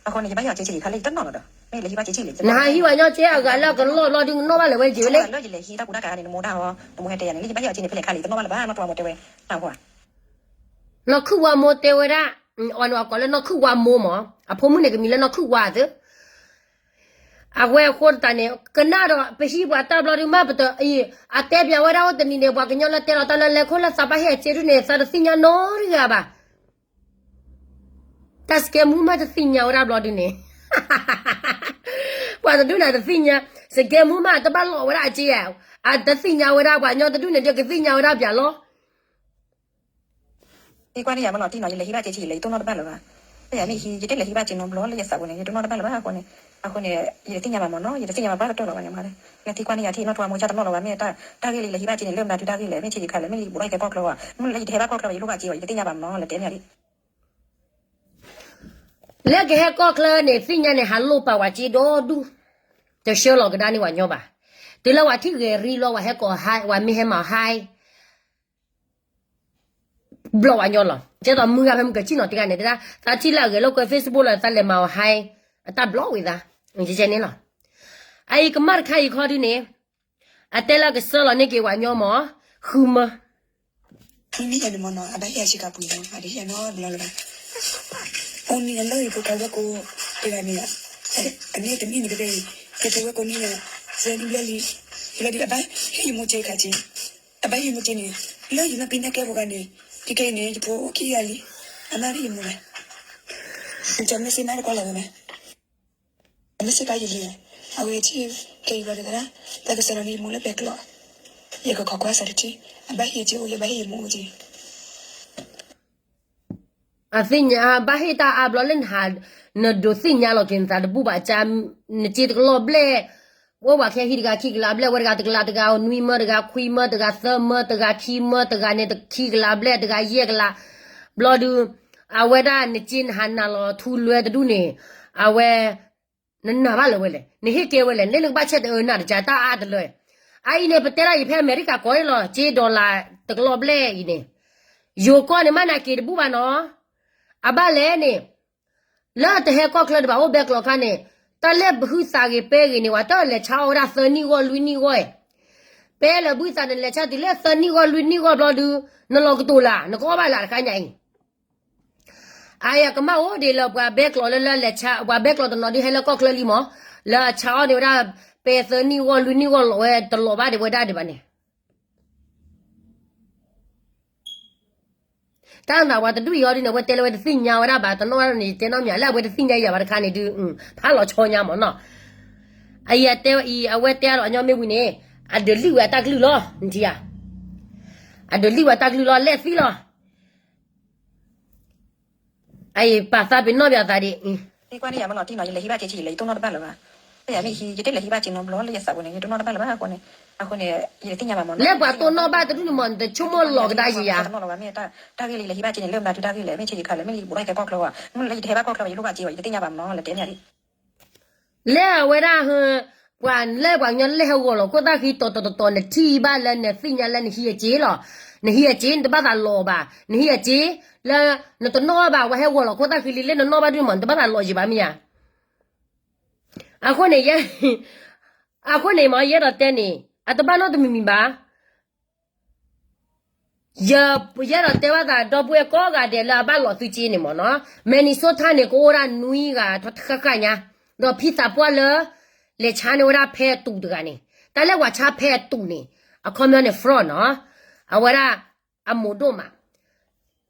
အဃိန့ၣ် ယဘၣ်ဟ့ၣ်အီၤစ့ဆံးဆံးခါလၢယတနီၣ်လီၤဒီး မ့ၢ်လဲၤဟံးဘၣ်စ့ဆံးဆံးလဲၣ် ယတနီၣ်လီၤဒီး နဟးဟံးဝဲညီစ့အဂၤလၢအကလီၢ်ဘျီဒုး နနီၣ်ဘၣ်လၢၤဝဲက့ၤဝဲလဲၣ်. လၢယလဲၤဟံးတၢ်ကူတၢ်ကၤန့ၣ် နမိၢ်ဒၣ်အီၤ နမိၢ်ဟဲတဲယၤန့ၣ် လၢယဘၣ်ဟ့ၣ်အီၤစ့န့ၣ် ဖဲလဲၣ်ခါလဲၣ် ယတနီၣ်ဘၣ်လၢၤဘၣ် နီၢ်ထူဝါမိၢ်တဲဝဲ တၢ်ဟိ နီၢ်ခုၣ်ဝါမိၢ်တဲဝဲဒၣ်, အီၤန့ၣ်အကိးလၢနီၢ်ခုၣ်ဝါသ့, အဖိမုၣ်န့ၣ်ကမံၤလၢနီၢ်ခုၣ်ဝါသ့. အဝဲအဃိသတးန့ၣ် ကနၣ်ဒီးပဟံးပှၤတၢ်ဘျီဒုးမး ပတအံၤ အတဲပၠးဝဲဒၣ်အိၣ်တနံၤန့ၣ် ပှၤကညီလၢတဲလီၤတၢ်လၢလဲၤခိၣ်လၢသးဘၣ်ဟ့ၣ်အစ့ဒုးန့ၣ် သးတသ့ၣ်ညါနီတဂၤဘၣ်. တၢ်စကဲမူမးတသ့ၣ်ညါဝဲဒၣ်ဘျီဒုးန့ၣ် ပှၤတဒူၣ်န့ၣ်တသ့ၣ်ညါ, စကဲမူမးတဘၣ်လိးဝဲဒၣ်အစ့ဧါ, အတသ့ၣ်ညါဝဲဒၣ်ပှၤကညီတဒူၣ်န့ၣ် ဒ်ကသ့ၣ်ညါဝဲဒၣ်ပၠးလီၤ. သံကွၢ်န့ၢ်ယၤမနီၤတံၢ်နီၤ ယလဲၤဟံးဘၣ်စ့ဆံးလဲၣ် ယတိၢ်နီၣ်တဘၣ်လၢၤဘၣ်. ဖဲယၤမ့ၢ်ဟံး ယတလဲၤဟံးဘၣ်စ့နီတဘျီလၢယသးပူၤန့ၣ် ယတနီၣ်တဘၣ်လၢၤဘၣ်အဃိန့ၣ်, အဃိန့ၣ် ယတသ့ၣ်ညါဘၣ်မနီၤ ယတသ့ၣ်ညါဘၣ်ဘၣ်ကတၢၢ်လီၤဘၣ်န့ၣ်မး. နသံကွၢ်န့ၢ်ယၤထံၣ်နီၢ်ထူဝါမိၢ်ဆၣ်တနီၣ်လီၤဘၣ် မ့ၢ်တၢ်ဂ့ၢ်လၢယလဲၤဟံးဘၣ်စ့န့ၣ် လၢမနုၤတုၤတၢ်ဂ့ၢ်လဲၣ် မ့ၢ်ဆ့ယခါလဲၣ် မ့ၢ်လၢယဘူးထီၣ်ယဟဲကီၢ်ချၢဘၣ် မ့ၢ်လၢယတဟဲဘၣ်ကီၢ်ချၢဘၣ် ယလိၣ်ဘၣ်စ့ဘၣ် ယတသ့ၣ်ညါဘၣ်မနီၤ လဲၤတဲမ့ၢ်ဒ် လၢကဟဲကီၢ်ချၢန့ၣ် သ့ၣ်ညါန့ၣ် ဟးလိၣ်ပာ်ဝဲစ့ဒီဒူၣ်, တဆှၢလီၤကဒါန့ၢ်ပှၤညီဘၣ်. တုၤလၢပှၤထံၣ်ဂဲၤရံလီၤ ပှၤဟဲကိးဟါ ပှၤမ့ၢ်ဟဲမၤအီၤဟါ ဘျီၣ်ဝဲညီလီၤ. ကဲသိးမုၢ်ဂၤဖဲမုၢ်ကဆံၣ်နီၤတဂၤန့ၣ် တဲဒၣ် သးထံၣ်လၢအဂဲၤလိာ်ကွဲ Facebook လီၤ သးလဲၤမၤအီၤဟါ အတၢ်ဘျီၣ်ဝဲသး ကဲကဲန့ၣ်လီၤ. အအံၤကမၣ်တခါအံၤခီဒုန့ၣ် အတဲလၢကဆှၢလီၤန့ၢ်က့ၤပှၤညီမး ဃုမၢ မ့ၢ်ယၤန့ၣ်မနီၤ အဘၣ်ဟ့ၣ်အစ့ကၤပှ့ၤမး အတဟ့ၣ်အနီတဘျီလၢၤဘၣ်. အိၣ်န့ၣ်အလၢအံၤ ပကဝဲၢ်ကိးတဂၤန့ၣ် အန့ၣ်တမ့ၢ်န့ၣ်ကသ့ၣ် ကသ့ၣ်ဝဲၢ်ကိးန့ၣ် သၢနံၣ်ဘျဲၣ်လံ ယဘၣ်ဒုးအဘၣ်ဟ့ၣ်ယမိၢ်စ့ခါစ့ အဘၣ်ဟ့ၣ်ယမိၢ်စ့န့ၣ် လၢယမ့ၢ်ပ့ၤနၢ်ကဲဖိဂၤန့ၣ် တကဲအံၤန့ၣ် ယဖိအိၣ်ခံဂၤလံ အမ့ၢ်ဟ့ၣ်ယမိၢ်ဝဲ ကမ့ၢ်စ့မ့ၢ်တကီလီၤဝဲမး အမ့ၢ်စ့ၢ်ကီးယလံၤ အဝဲထံၣ်ကဲအံၤဘျီဒုးသရၣ် တၢ်ကစၢ်ဒီးန့ၣ်ယမိၢ်လၢပဲကျိး ယကခိးကွၢ်စးတထံၣ် အဘၣ်ဟ့ၣ်စ့အိၣ် ယဘၣ်ဟ့ၣ်ယမိၢ်အိၣ်က့ၤ အသ့ၣ်ညါ ဘၣ်ဟ့ၣ်တၢ်အါဘျီလၢနဟး နဒိးသ့ၣ်ညါလီၤက့ၤနသးတဘူၣ်ဘၣ်ကၠါ နစ့တကလီၢ်ဘျဲၣ် အိၣ်ဝဲခဲဟံးတဂၤခံကလးဘျဲၣ် ဝဲတဂၤတကလးတဂၤ နွံမၢတဂၤခွံမၢတဂၤသၢမၢတဂၤခံမၢတဂၤန့ၣ် ခံကလးဘျဲၣ်တဂၤယဲၢ်ကလး ဘျီဒုး အဝဲဒၣ်နစ့နဟးနၤလီၤထူလွဲတဒူၣ်န့ၣ် အဝဲ နနာ်ဘၣ်လၢၤဝဲလဲၣ် နဟ့ၣ်ကဲဝဲလဲၣ် လၢနကဘၣ်ဆဲးတအၢနၢ်တကၠါတၢ်အါတလၢ အအံၤန့ၣ် ပတဲဒၣ်အံၤဖဲအမဲရကၤကိးန့ၣ်လီၤ စ့ dollar တကလီၢ်ဘျဲၣ်အံၤန့ၣ် ယိၤကီၢ်န့ၣ်မ့ၢ်နာ်က့ၤတဘူၣ်ဘၣ်နီၤ အဘၣ်လဲၣ်န့ၣ် လၢတဟဲကီၢ်ချၢတဘၣ်အိၣ်ဘဲကျိးခါန့ၣ် တၢ်လဲၣ်ဘုသးဂ့ၤပဲဂ့ၤန့ၣ် ပှၤတလဲၤဆါအီၣ်ဝဲဒၣ်သၢနံၣ်ဂီၢ်လွံၢ်နံၣ်ဂီၢ် ပဲလၢဘုသးနလဲၤဆါတုၤလၢသၢနံၣ်ဂီၢ်လွံၢ်နံၣ်ဂီၢ်ဘျီဒုး နလီၤကတိၤလၢ် နကအီၣ်ဘၣ်လၢ်တခါညါအံၤ အါယကမၣ်အိၣ်ဒံးလၢပှၤဘဲကျိးလၢလၢလဲၤဆါ ပှၤဘဲကျိးတနီၤဒုးဟဲလၢကီၢ်ချၢလံမး လၢအဆါအီၣ်န့ၢ်ဝဲဒၣ် ပဲသၢနံၣ်ဂီၢ်လွံၢ်နံၣ်ဂီၢ်လီၤဝဲတလီၤဘၣ်ဒံးဝဲဒၣ်ဒံးဘၣ်န့ၣ် တၢ်နသးပှၤတဒူၣ်အံၤအီၤဒ်န့ၣ် အဝဲတဲလၢဝဲတသ့ၣ်ညါဝဲဒၣ်ဘၣ် တနီၣ်ဝဲဒၣ်န့ၣ် ယတဲနီတမံၤ လၢအဝဲတသ့ၣ်ညါယၤဘၣ်တခါန့ၣ်ဒုး ဖးလီၤဆီညါမးနီၤ အအံၤအတဲအံၤ အဝဲတဲအါဒီးအညီမ့ၢ်ဝံၤန့ၣ် အဒုးလံၣ်ဝဲအတၢ်ကလုၢ်လီၤ နထံၣ်ဧါ အဒုးလံၣ်ဝဲတၢ်ကလုၢ်လီၤ လဲၣ်သံလီၤ အအံၤပာ်သးပ့ၤနီၣ်ပယီၤသးဒံး သံကွၢ်န့ၢ်ယၤမနီၤတံၢ်နီၤ ယလဲၤဟံးဘၣ်စ့ဆံးလဲၣ် ယတိၢ်နီၣ်တဘၣ်လၢၤဘၣ်. ဖဲယၤမ့ၢ်ဟံး ယတလဲၤဟံးဘၣ်စ့နီတဘျီလၢယသးပူၤန့ၣ် ယတိၢ်နီၣ်တဘၣ်လၢၤဘၣ်အဃိန့ၣ် အဃိန့ၣ် ယတသ့ၣ်ညါဘၣ်မနီၤ လၢပှၤတိၢ်နီၣ်ဘၣ်တဒူၣ်န့ၣ်မး နတဆိကမိၣ်လီၤကဒါယံၤယၤ တနီၣ်လီၤဘၣ်မ့ၢ်တၢ်ဂ့ၢ်လၢယလဲၤဟံးဘၣ်စ့န့ၣ် လၢမနုၤတုၤတၢ်ဂ့ၢ်လဲၣ် မ့ၢ်ဆ့ယခါလဲၣ် မ့ၢ်လၢယဘူးထီၣ်ယဟဲကီၢ်ချၢဘၣ် မ့ၢ်လၢယတဟဲဘၣ်ကီၢ်ချၢဘၣ် ယလိၣ်ဘၣ်စ့ဘၣ် ယတသ့ၣ်ညါဘၣ်မနီၤ လဲၤတဲမ့ၢ်ဒံး လၢအဝဲဒၣ် ပှၤလၢပှၤကညီလၢဟဲဂီၤလီၤခိၣ်သၣ်ဃံတီၤတီၤတီၤတီၤ နထံၣ်ဘၣ်လၢနသ့ၣ်ညါလၢနဟံးအစ့လီၤ. နဟံးအစ့ နတဘၣ်သးလီၤဘၣ်. နဟံးအစ့ လၢ နတနီၣ်ဘၣ် ဝဲဟဲဂီၤလီၤခိၣ်သၣ်ဃံလံ လၢနနီၣ်ဘၣ်ဒုးမး နတဘၣ်သးလီၤယံၤဘၣ်မ့ၢ်ဧါ. အဃိန့ၣ် အဃိန့ၣ်မ့ၢ် ယအဲၣ်ဒိးတဲန့ၣ် အတဘၣ်နီတမံၤမံၤဘၣ်. ယ ယအဲၣ်ဒိးတဲဘၣ်သးဒီပုၢ်ဝဲၢ်ကိးဂၤဒဲးလၢအဘၣ်လီၤသုစ့န့ၣ်မ့ၢ်နီၤ, Minnesota န့ၣ် ကအိၣ်ဒၣ်နွံဂၤဃၣ်ဃၣ်ညါ, ဒီးဖံသးပှၢ်လၢ လဲၤဆါန့ၢ်ဝဲဒၣ်ဖဲအတူးတဂၤန့ၣ်, တၢ်လၢပှၤဆါဖဲအတူးန့ၣ် အခီပညီန့ၣ် fraud နီၤ, အဝဲဒၣ် အမိၢ်ဒိၣ်မး,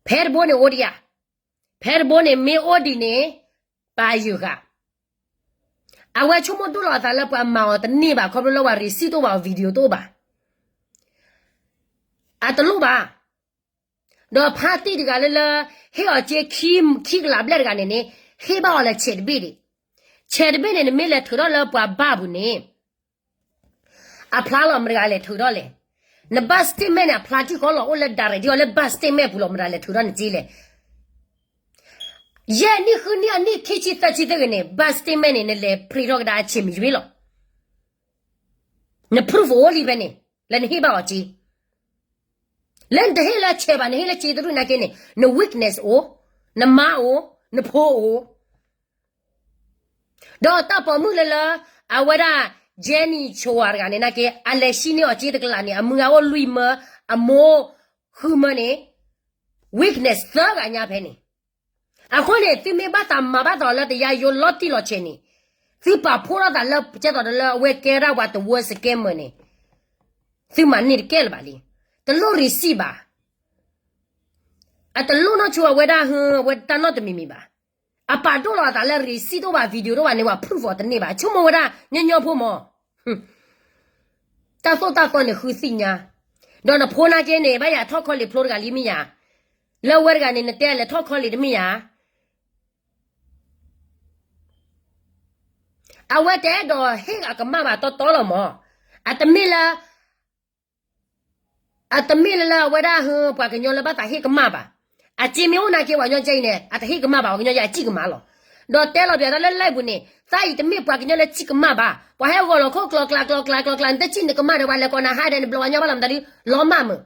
ဖဲတဘိန့ၣ်အိၣ်ဒံးဧါ, ဖဲတဘိန့ၣ်မ့ၢ်အိၣ်ဒံးန့ၣ် ပာ်ယုာ်ဃာ် အဝဲဆိကမိၣ်ဒိၣ်လီၤအသးလၢပှၤမၤအီၤတန့ၢ်ဘၣ် ခီဖျိလၢပှၤ receipt တအိၣ်ဘၣ် video တအိၣ်ဘၣ်. အတလိၣ်ဘၣ်. ဒီးဖါတံၢ်တဂၤလၢလၢ ဟ့ၣ်အီၤစ့ခံကလးဘျဲၣ်တဂၤန့ၣ်န့ၣ် ဟ့ၣ်ဘၣ်အီၤလၢ check တဘ့ၣ်ဒံး. check တဘ့ၣ်န့ၣ် နမ့ၢ်လဲၤထုးထီၣ်လၢပှၤဘၣ်ပူၤန့ၣ် အဖျါလီၤမတၤတဂၤလဲၤထုးထီၣ်လဲၣ်. နဘၣ် statement န့ၣ် အဖျါထံဃီလီၤ အိၣ်လၢ direct ဒ်အီၤလၢဘၣ် statement ပူၤလီၤ မတၤလဲၤထုးထီၣ်နစ့လဲၣ်. ယဲၢ်နံၣ်ဃုနံၣ်အနံၣ်ခံဆံသၢဆံသ့ၣ်ဂ့ၤန့ၣ် ဘၣ် statement န့ၣ် နလဲၤ print ထီၣ်ကဒါအဆံးမံၤယွ့လီၤ. န proof အိၣ်လံဖဲန့ၣ် လၢနဟ့ၣ်ဘၣ်အီၤစ့ လၢနတဟ့ၣ်လၢဆဲးဘၣ် နဟ့ၣ်လၢစ့တရူၢ်နာ်က့န့ၣ် န weakness အိၣ်, နမါအိၣ်, နဖိအိၣ်. ဒီးတၢ်ပိာ်မုၣ်လၢလၢ အဝဲဒၣ် Jenny Chua တဂၤန့ၣ်နာ်က့ အလဲၤဆံန့ၢ်အီၤစ့တကလးန့ၣ် အမုၢ်ဂၤအိၣ်လွံၢ်မၢ, အမိၢ်ဃုမၢန့ၣ် weakness သၢဂၤညါဖဲန့ၣ်. အဃိန့ၣ် သုမ့ၢ်ဘၣ်သးမၤဘၣ်သးလၢတယါယိလီၤတံၢ်လီၤဆဲးန့ၣ် သုပာ်ဖှိၣ်ထီၣ်သးလၢ ကဲသိးဒီးလၢအဝဲကဲဒၣ်ပှၤတဝၢ scammer န့ၣ် သုမၤန့ၢ်တကဲလၢၤဘၣ်လံ. တလိၣ် receipt ဘၣ်. အတလိၣ်နီၢ်ဆိအဝဲဒၣ်ဟၢ အဝဲတၢ်နီတမံၤမံၤဘၣ်. အပာ်ဒိၣ်လီၤအသးလၢ receipt တအိၣ်ဘၣ် video တအိၣ်ဘၣ်န့ၣ် ပှၤ proof အီၤတန့ၢ်ဘၣ်. ဆိကမိၣ်ဝဲဒၣ် ညီညီဖိမး တၢ်သိၣ်တၢ်သီန့ၣ် ဃုသ့ၣ်ညါ, ဒီးနဖိနာ်က့န့ၣ် ဘၣ်ယၤထီၣ်ခီလ့ၣ်ဖျိတဂၤလံမ့ၢ်ယၤ, လၢဝဲတဂၤန့ၣ် နတဲလဲၤထီၣ်ခီလ့ၣ်တမ့ၢ်ယၤ, အဝဲတအဲၣ်ဒိးဟ့ၣ်အကမၣ်ဘၣ်တီတီလီၤမး, အတမ့ၢ်လၢ အတမ့ၢ်လၢလၢအဝဲဒၣ်ဟၢ ပှၤကညီလၢဘၣ်သးဟ့ၣ်ကမၣ်ဘၣ်, အစ့မ့ၢ်အိၣ်နာ်က့ပှၤကညီကဲအံၤန့ၣ် အတဟ့ၣ်ကမၣ်ဘၣ် ပှၤကညီယဲအစံၣ်ကမၣ်လီၤ. ဒီးတဲလီၤပျးတၢ်လၢ live ပူၤန့ၣ် သးအံၤတမ့ၢ်ပှၤကညီလၢစံၣ်ကမၣ်ဘၣ်, ပှၤဟဲဂီၤလီၤခိၣ်ကျီၤကျါကျီၤကျါကျီၤကျါ နတစံၣ်နကမၣ်ဒီး ပှၤလဲၤကိးနၤဟါဒဲး နဘျီပှၤညီဘၣ်လီၤမတၤဒု လီၤမၢ်မုာ်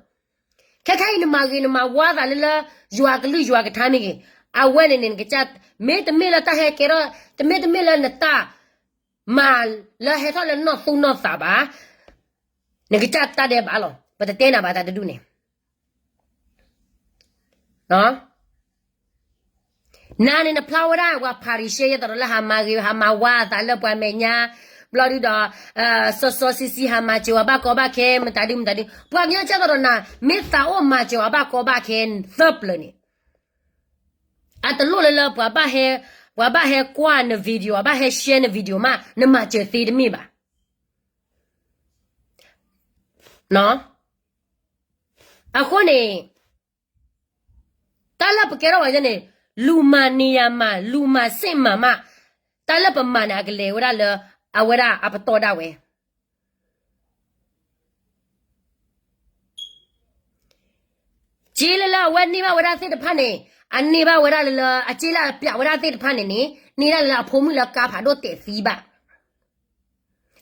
ခဲခဲအံၤနမၤဂ့ၤနမၤဝါသးလၢလၢ ယွၤကလုၢ်ယွၤကထါမ့ၢ်ဂ့ၤ, အဝဲန့ၣ်န့ၣ် နကစၢ် မ့တမ့ၢ်လၢတၢ်ဟဲကဲထီၣ် တမ့ၢ်တမ့ၢ်လၢနတၢ်မၤလၢဟဲထီၣ်လၢနီၢ်သူၣ်နီၢ်သးဘၣ်, နကစၢ်တၢ်ဒဲးဘးလီၤ. ပတတဲနၤဘၣ်တၢ်တဒူၣ်န့ၣ် နၤန့ၣ်နဖျါဝဲဒၣ်ပှၤဖၤရံၤၡဲ ယဲသိးဒီးလၢဟးမၤဂ့ၤ ဟးမၤဝါအသးလၢပှၤမဲာ်ညါ, ဘျီဒုဒီး စီစီဆံဆံ ဟးမၤစၢၤဝဲဘၣ်ကီဘၣ်ခဲ မတၤဒုမတၤဒု ပှၤကညီကဲသိးဒီးနၤ မ့ၢ်သးအိၣ်မၤစၢၤအီၤဘၣ်ကီဘၣ်ခဲသၢပျၢၤန့ၣ် အတလိၣ်လၢလၢ ပှၤဘၣ်ဟဲကွၢ်န video ဘၣ်ဟဲ share န video မး နမၤစၢၤသ့တမ့ၢ်ဘၣ်. အဃိန့ၣ် တၢ်လၢပကဲထီၣ်ပှၤကညီန့ၣ် လူၤမၤန့ၢ်ယၤမၤ လူၤမၤစ့ၢ်မၤမး, တၢ်လၢပမၤန့ၣ် အကလဲၤဝဲဒၣ်လၢ အဝဲဒၣ်အပတီၢ်ဒၣ်ဝဲ စ့လၢလၢအဝဲန့ၢ်ဘၣ်ဝဲဒၣ်သ့ၣ်တဖၣ်န့ၣ် အန့ၢ်ဘၣ်ဝဲဒၣ်လၢလၢ အစ့လၢအပျးဝဲဒၣ်သ့ၣ်တဖၣ်န့ၣ်န့ၣ် န့ၢ်ဒၣ်လၢလၢအဖိမုၣ်လၢကါဖးဒိၣ်တဲာ်သံဘၣ်.